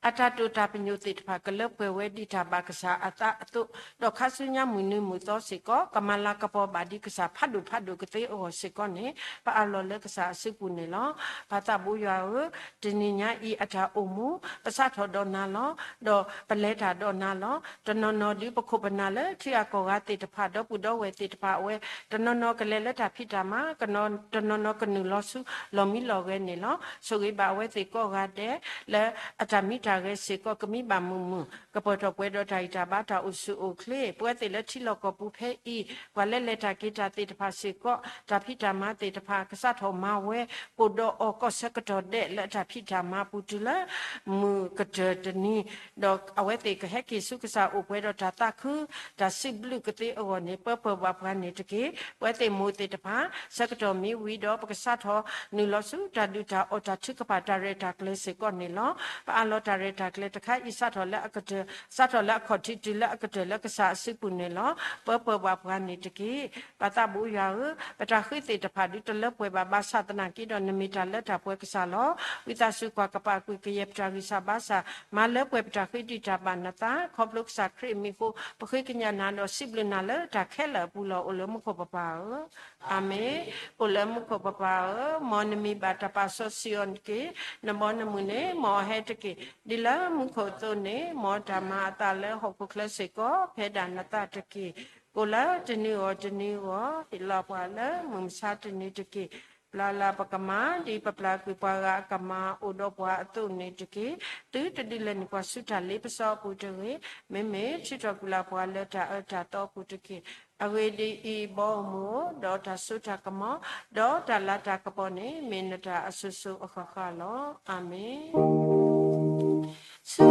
အတၢ်တိာ်တၢ်ပညိၣ်သ့ၣ်တဖၣ် ကလၢပှဲၤဝဲဒ်တၢ်ဘၣ်ကစၢ်အသးအသိး, ဒီးခါဆူညါမုၢ်နံၤမုၢ်သီစ့ၢ်ကီး ကမၤလၤကပီၤဘၣ်ဒံးကစၢ်ဖးဒိၣ်ဖးဒိၣ်ကသ့အဂီၢ်စ့ၢ်ကီးန့ၣ် ပအၢၣ်လီၤလၢကစၢ်အစုပူၤန့ၣ်လီၤ. ပၢ်သးဘိယွၤဧၢ, တနံၤညါအံၤအတၢ်အိၣ်မူ ပစးထီၣ်ဒီးနၤလီၤ. ဒီးပလဲၤတၢ်ဒီးနၤလီၤ. တနီၤနီၤဒုးပခိၣ်ပနၢ်လၢထံဂၤကီၢ်ဂၤသ့ၣ်တဖၣ် ဒီပုၢ်ဒီဝဲၢ်သ့ၣ်တဖၣ်အဝဲ တနီၤနီၤကလဲၤလၢတၢ်ဖံးတၢ်မၤ, တနီၤနီၤကနုာ်လီၤဆူလီၢ်မံလီၢ်ဂဲၤန့ၣ်လီၤ. ဆိၣ်ဂ့ၤဘၣ်အဝဲသ့ၣ်ကိးဂၤဒဲး လၢအတၢ်မံတၢ်ဂဲၤစ့ၢ်ကီး ကမံဘၣ်မုာ်မုာ်, ကပၢၢ်ထီၣ်ပှဲၤဒီးတၢ်ဂံၢ်တၢ်ဘါ တၢ်အိၣ်ဆူၣ်အိၣ်ချ့, ပဝဲသ့ၣ်လၢထံလီၢ်ကီၢ်ပူၤဖဲအံၤ ပှၤလၢလဲၤတၢ်က့ၤတၢ်သ့ၣ်တဖၣ်စ့ၢ်ကီး တၢ်ဖံးတၢ်မၤသ့ၣ်တဖၣ် ကစးထီၣ်မၤဝဲ အိၣ်ဒီးအီၤကီၢ်ဆၢကတီၢ်ဒဲးလၢအတၢ်ဖံးတၢ်မၤပူၤတုၤလၢ မုၢ်ကတၢၢ်တနံၤ, ဒီးအဝဲသ့ၣ်ကဟဲက့ၤဆူကစၢ်အိၣ်ပှဲၤဒီးတၢ်သးခု တၢ်စံးဘျုးကသ့အဂီၢ်န့ၣ် ပၢပၢၢ်ဘၣ်ပှၤန့ၣ်တက့ၢ်. ပဝဲသ့ၣ်မိၢ်သ့ၣ်တဖၣ် ဆၢကတီၢ်မ့ၢ်ဝံၤဒီး ပကစးထီၣ်နုာ်လီၤဆူတၢ်ဒုၣ်တၢ်အီၣ် တၢ်ထုကဖၣ် တၢ်ရဲၣ်တၢ်ကျဲၤစ့ၢ်ကီးန့ၣ်လီၤ. ပအၢၣ်လီၤတၢ်ရဲၣ်တၢ်ကျဲၤတခါအံၤ စးထီၣ်လၢအကတၢၢ်, စးထီၣ်လၢအခီၣ်ထံးတုၤလၢအကတၢၢ်လၢကစၢ်အစုပူၤန့ၣ်လီၤ. ပၢပၢၢ်ဘၣ်ပှၤန့ၣ်တက့ၢ်. ပၢ်သးဘိယွၤဧၢ, ပတၢ်ဃ့သ့ၣ်တဖၣ်ဒုးတလၢပှဲၤဘၣ် ဘၣ်ဆၣ်သနာ်က့ဒီး နမ့ၢ်တၢ်လၢတၢ်ပှဲၤကစၢ်လီၤ. ဝံသးစူၤကွၢ်ကပာ်ကွံာ်ကယဲၢ်ပတၢ်ဂံၢ်စၢ်ဘါစၢ်, မၤလၢပှဲၤပတၢ်ဃ့ဒံးတၢ်ဘၣ်နသး, ခီဖျိကစၢ်ခရံာ်အမံၤအဃိ ပဃ့ကညးနၤဒီးစံးဘျုးနၤလၢတၢ်ခဲလၢာ်အပူၤလီၤ. အိၣ်လၢမူခိၣ်ပပၢ်ဧၢ, အၤမ့ၣ်. အိၣ်လၢမူခိၣ်ပပၢ်ဧၢ, မ်နမံၤဘၣ်တၢ်ပာ်စီဆှံအီၤတက့ၢ်. နဘီနမုၢ်န့ၣ် မ်အဟဲတက့ၢ်. ဒ်လၢမူခိၣ်အသိးန့ၣ် မ်တၢ်မၤအသးလၢဟီၣ်ခိၣ်ချၢစ့ၢ်ကီး ဖဲဒၣ်နသးတက့ၢ်. ကိၣ်လၢတနံၤဂီၢ်တနံၤဂီၢ် ဟ့ၣ်လီၤပှၤလၢမုၢ်မဆါတနံၤတက့ၢ်. ပျၢ်လၢပကမၤ ဒ်ပပျၢ်ကွံာ်ပှၤဂၤအကမၤ အိၣ်ဒီးပှၤအသိးန့ၣ်တက့ၢ်. သုတဒုးလဲၤနုာ်ပှၤဆူတၢ်လ့ပစီအပူၤတဂ့ၤ, မ့မ့ၢ်ထုးထီၣ်ကွံာ်လၢပှၤလၢတၢ်အၢတၢ်သီအပူၤတက့ၢ်. အဂ့ၢ်ဒ်အံၤ, ဘီမုၢ်ဧၢ, ဒီးတၢ်စိတၢ်ကမီၤ, ဒီးတၢ်လၤတၢ်ကပီၤန့ၣ် မ့ၢ်နတၢ်အစိၤစိၤအဃၣ်ဃၣ်လီၤ. အၤမ့ၣ်. ဆူ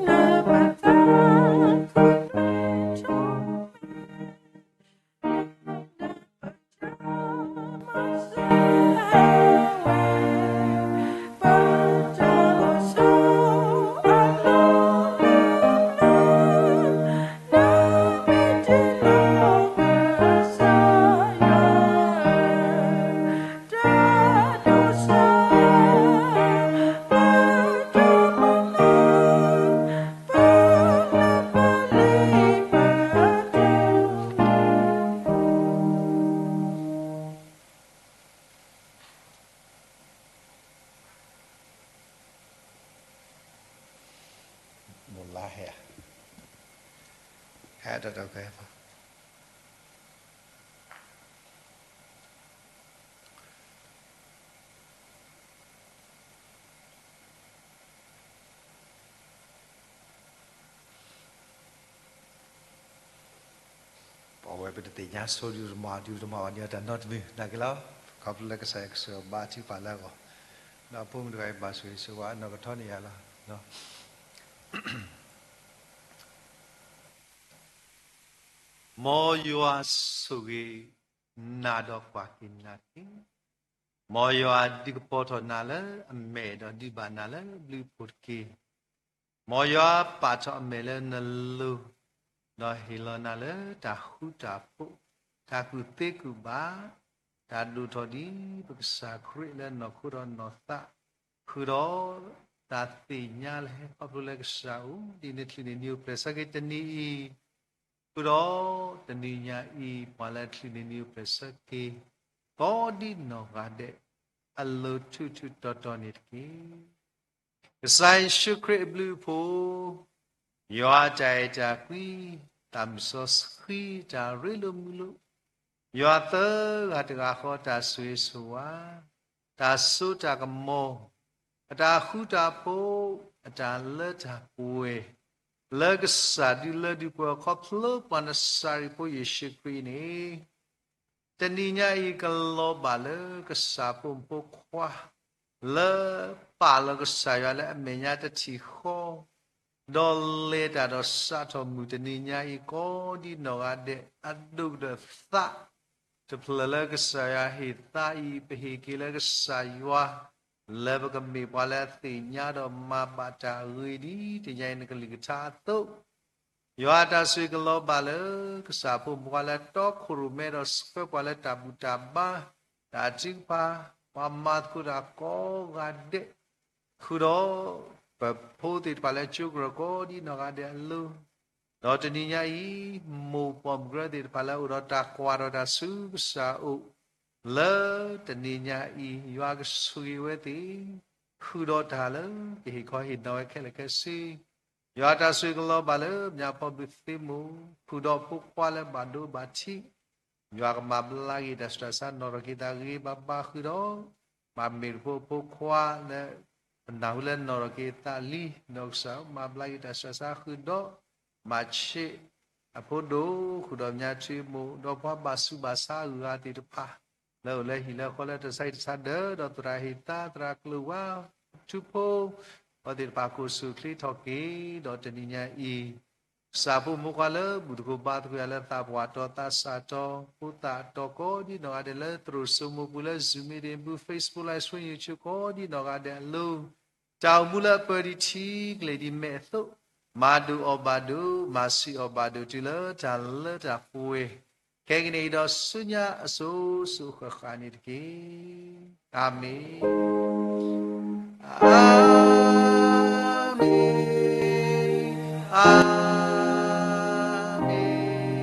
နဘၣ်သး ပတသ့ၣ်ညါဆိဒုးတမၤ ဒုးတမၤဘၣ်န့ၢ်အီၤတၢ်နီတမံၤနာ်က့လီၤ. ခီဖျိလၢကစၢ်ယွၤကဆိၣ်ဂ့ၤဘါထုကဖၣ်လၢအဂီၢ်, ဒီးအဖိမုၣ်တဂၤအံၤဘၣ်ဆိၣ်ဂ့ၤဆိၣ်ဝါအနီၢ်ကထီန့ၢ်ယၤလီၤ. မ်ယွၤဆိၣ်ဂ့ၤနၤဒီးကွၢ်က့ၤနၤတက့ၢ်. မ်ယွၤဒုးကပီၤထီၣ်နၤလၢအမဲာ် ဒီးဒုးဘၣ်နၤလၢအဘျုးအဖှိၣ်တက့ၢ်. မ်ယွၤပာ်ထီၣ်အမဲာ်လၢနလိၤ, ဒီးဟ့ၣ်လီၤနၤလၢတၢ်ဃူတၢ်ဖိး, တၢ်ကူၣ်သ့ကူၣ်ဘၣ်, တၢ်ဒိၣ်ထီၣ်ဒ်ပကစၢ်ခရံာ်လၢနီၢ်ခိဒီးနီၢ်သး, ဃုာ်ဒီးတၢ်သ့ၣ်ညါလၢဟဲခီဖျိလၢကစၢ်အိၣ်ဒ်န့ၣ် ချုးန့ၢ်နံၤအိၣ်ဖျဲၣ်ဆၢက့ၤတနံၤအံၤ, ဃုာ်ဒီးတနံၤညါအံၤ ပှၤလၢချုးန့ၢ်နံၤအိၣ်ဖျဲၣ်ဆၢက့ၤ ကိးဒ်နီၢ်ဂၤဒဲး အလိၤထူးထူးတီၤတီၤန့ၣ်တက့ၢ်. ကစၢ်ယ့ၣ်ၡူးခရံာ်အဘျုးအဖှိၣ်, ယွၤအတၢ်အဲၣ်တၢ်ကွံ, သးမုၢ်စီဆှံ တၢ်ရ့လိာ်မုာ်လိာ်, ယွၤသၢဂၤတဂၤဃီတၢ်ဆိၣ်ဂ့ၤဆိၣ်ဝါ, တၢ်စိတၢ်ကမီၤ, အတၢ်ဃူတၢ်ဖိး, အတၢ်လၢတၢ်ပှဲၤ, လၢကစၢ်ဒုးလၢဒုးပှဲၤအခီဖျိပှၤနစၤရ့းဖိယ့ၣ်ၡူးခရံာ်န့ၣ် တနံၤညါအံၤကလီၤဘၣ်လၢကစၢ်ဖိမုၣ်ဖိခွါ လၢပာ်လီၤကစၢ်ယွၤလၢအမဲာ်ညါတထံၣ်ဃီ, ဒီးလဲၤတၢ်ဒီးစးထီၣ်မုၢ်တနံၤညါအံၤ ကိးဒ်နီၢ်ဂၤဒဲးအဒိၣ်ကတၢၢ်သး တဖျၢၣ်လၢကစၢ်ယွၤဟ့ၣ်သးအံၤ ပဟ့ၣ်က့ၤလၢကစၢ်ယွၤ လၢပကမ့ၢ်ပှၤလၢအသ့ၣ်ညါဒီးမၤဘၣ်တၢ်ဂ့ၤဒ်တနံၤညါအံၤနကလုၢ်ကထါအသိး ယွၤအတၢ်ဆိၣ်ဂ့ၤကလီၤဘၣ်လၢ ကစၢ်ဖိမုၣ်ဖိခွါလၢတီခိၣ်ရိၣ်မဲဒီးဆှၢပှၤလၢတၢ်ဘူၣ်တၢ်ဘါ, တၢ်ထုကဖၣ်, ပှၤမၤသကိးတၢ်ကိးဂၤဒဲး, ဃုာ်ဒီး ပဖိသ့ၣ်တဖၣ်လၢကၠိကရၢၢ်ကိးဒ်နီၢ်ဂၤဒဲးအလိၤ, ဒီးတနံၤညါအံၤ မိၢ်ပိာ်မုၣ်ကရၢသ့ၣ်တဖၣ်လၢအအိၣ်ဒီးတၢ်ကွၢ်ဒီးတၢ်ဆူကစၢ်အအိၣ် လၢတနံၤညါအံၤ ယွၤကဆိၣ်ဂ့ၤဝဲသ့ၣ်, ဃုာ်ဒီးတၢ်လၢကဟ့ၣ်ခီဟ့ၣ်နီၤဝဲခဲလၢာ်ခဲဆ့, ယွၤအတၢ်ဆိၣ်ဂ့ၤကလီၤဘၣ်လၢ မၠးဖီဘုးသ့မိၢ်, ဃုာ်ဒီးဖိခွါလၢဘၣ်ဒိဘၣ်ထံး, ယွၤကမၤဘျါက့ၤတၢ်ဆူးတၢ်ဆါ နီၢ်ထီၣ်က့ၤသးဂ့ၤဂ့ၤဘၣ်ဘၣ်ဃုာ်ဒီး မၤမ့ၢ်တဖိဖိခွါလၢ ပနၢ်ဟူလၢနီၢ်ထီၣ်က့ၤသးလံ, ဒီးကစၢ်မၤဘျါက့ၤတၢ်ဆူးတၢ်ဆါဃုာ်ဒီး မၤဆံး အဖိဒိၣ်ဃုာ်ဒီးမၠးထွံမိၢ် ဒီးပှၤဘၣ်ဆူးဘၣ်ဆါအဂုၤအဂၤသ့ၣ်တဖၣ် လၢအိၣ်လၢဟံၣ်လၢဃီလၢတၢ်ဆါဟံၣ်တၢ်ဆါဒၢး ဒီးသရၣ်ဟ့ၣ်သါ သရၣ်ကျိၤဝါ ထူဖိ အဝဲသ့ၣ်တဖၣ်ကအိၣ်ဆူၣ်အိၣ်ချ့ထီၣ်က့ၤ ဒီးတနံၤညါအံၤ ကစၢ်ဖိမုၣ်ဖိခွါလၢဘူၣ်သကိးဘါသကိးယၤလၢသးပှၢ်တီၤသးစၢ်တီၤ ဖိသၣ်တီၤကိးဒ်နီၢ်ဂၤဒဲးလၢသရိာ်စိမိၢ်ပူၤလၢ Zoom meeting ပူၤ Facebook live stream YouTube ကိးဒ်နီၢ်ဂၤဒဲးအလိၤ တၢ်အိၣ်မူလၢအပၢၤဒံးထံကလဲာ်ဒံးမဲာ်အသိး မၤဒိၣ်အီၣ်ဘၣ်ဒိၣ် မၤဆံးအီၣ်ဘၣ်ဒိၣ်တုၤလၢတၢ်လၢတၢ်ပှဲၤ ခဲကနံၣ်အံၤဒီးဆူညါအစိၤစိၤဃၣ်ဃၣ်န့ၣ်တက့ၢ်. အၤမ့ၣ်, အၤမ့ၣ်, အၤမ့ၣ်, အၤမ့ၣ်.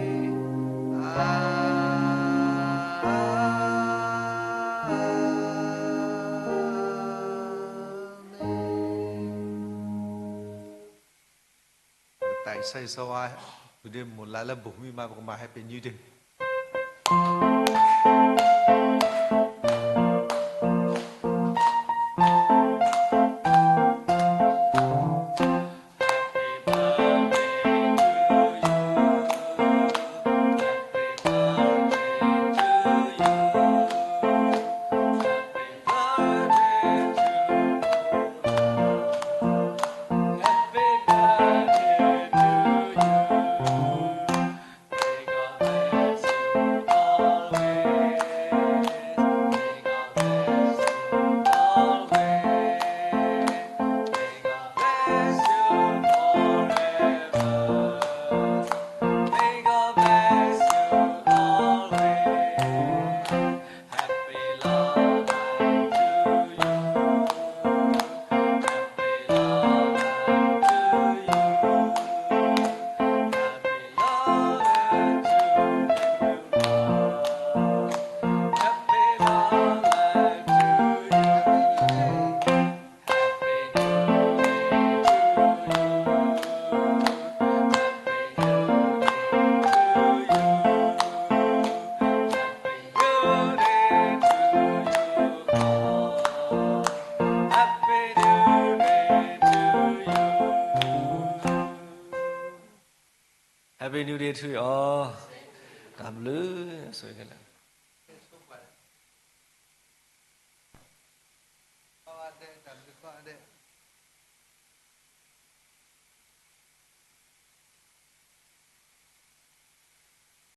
တၢ်အံၤဆၢဂ့ၤဆၢဝါ ဒုးဒ့မိၢ်လၢ်လၢဘိၣ်မံမး ပကမၤ Happy New Day. Happy New Day to you all. တၢ်ဘျုးဆိၣ်ဂ့ၤလၢ တၢ်ဘျုး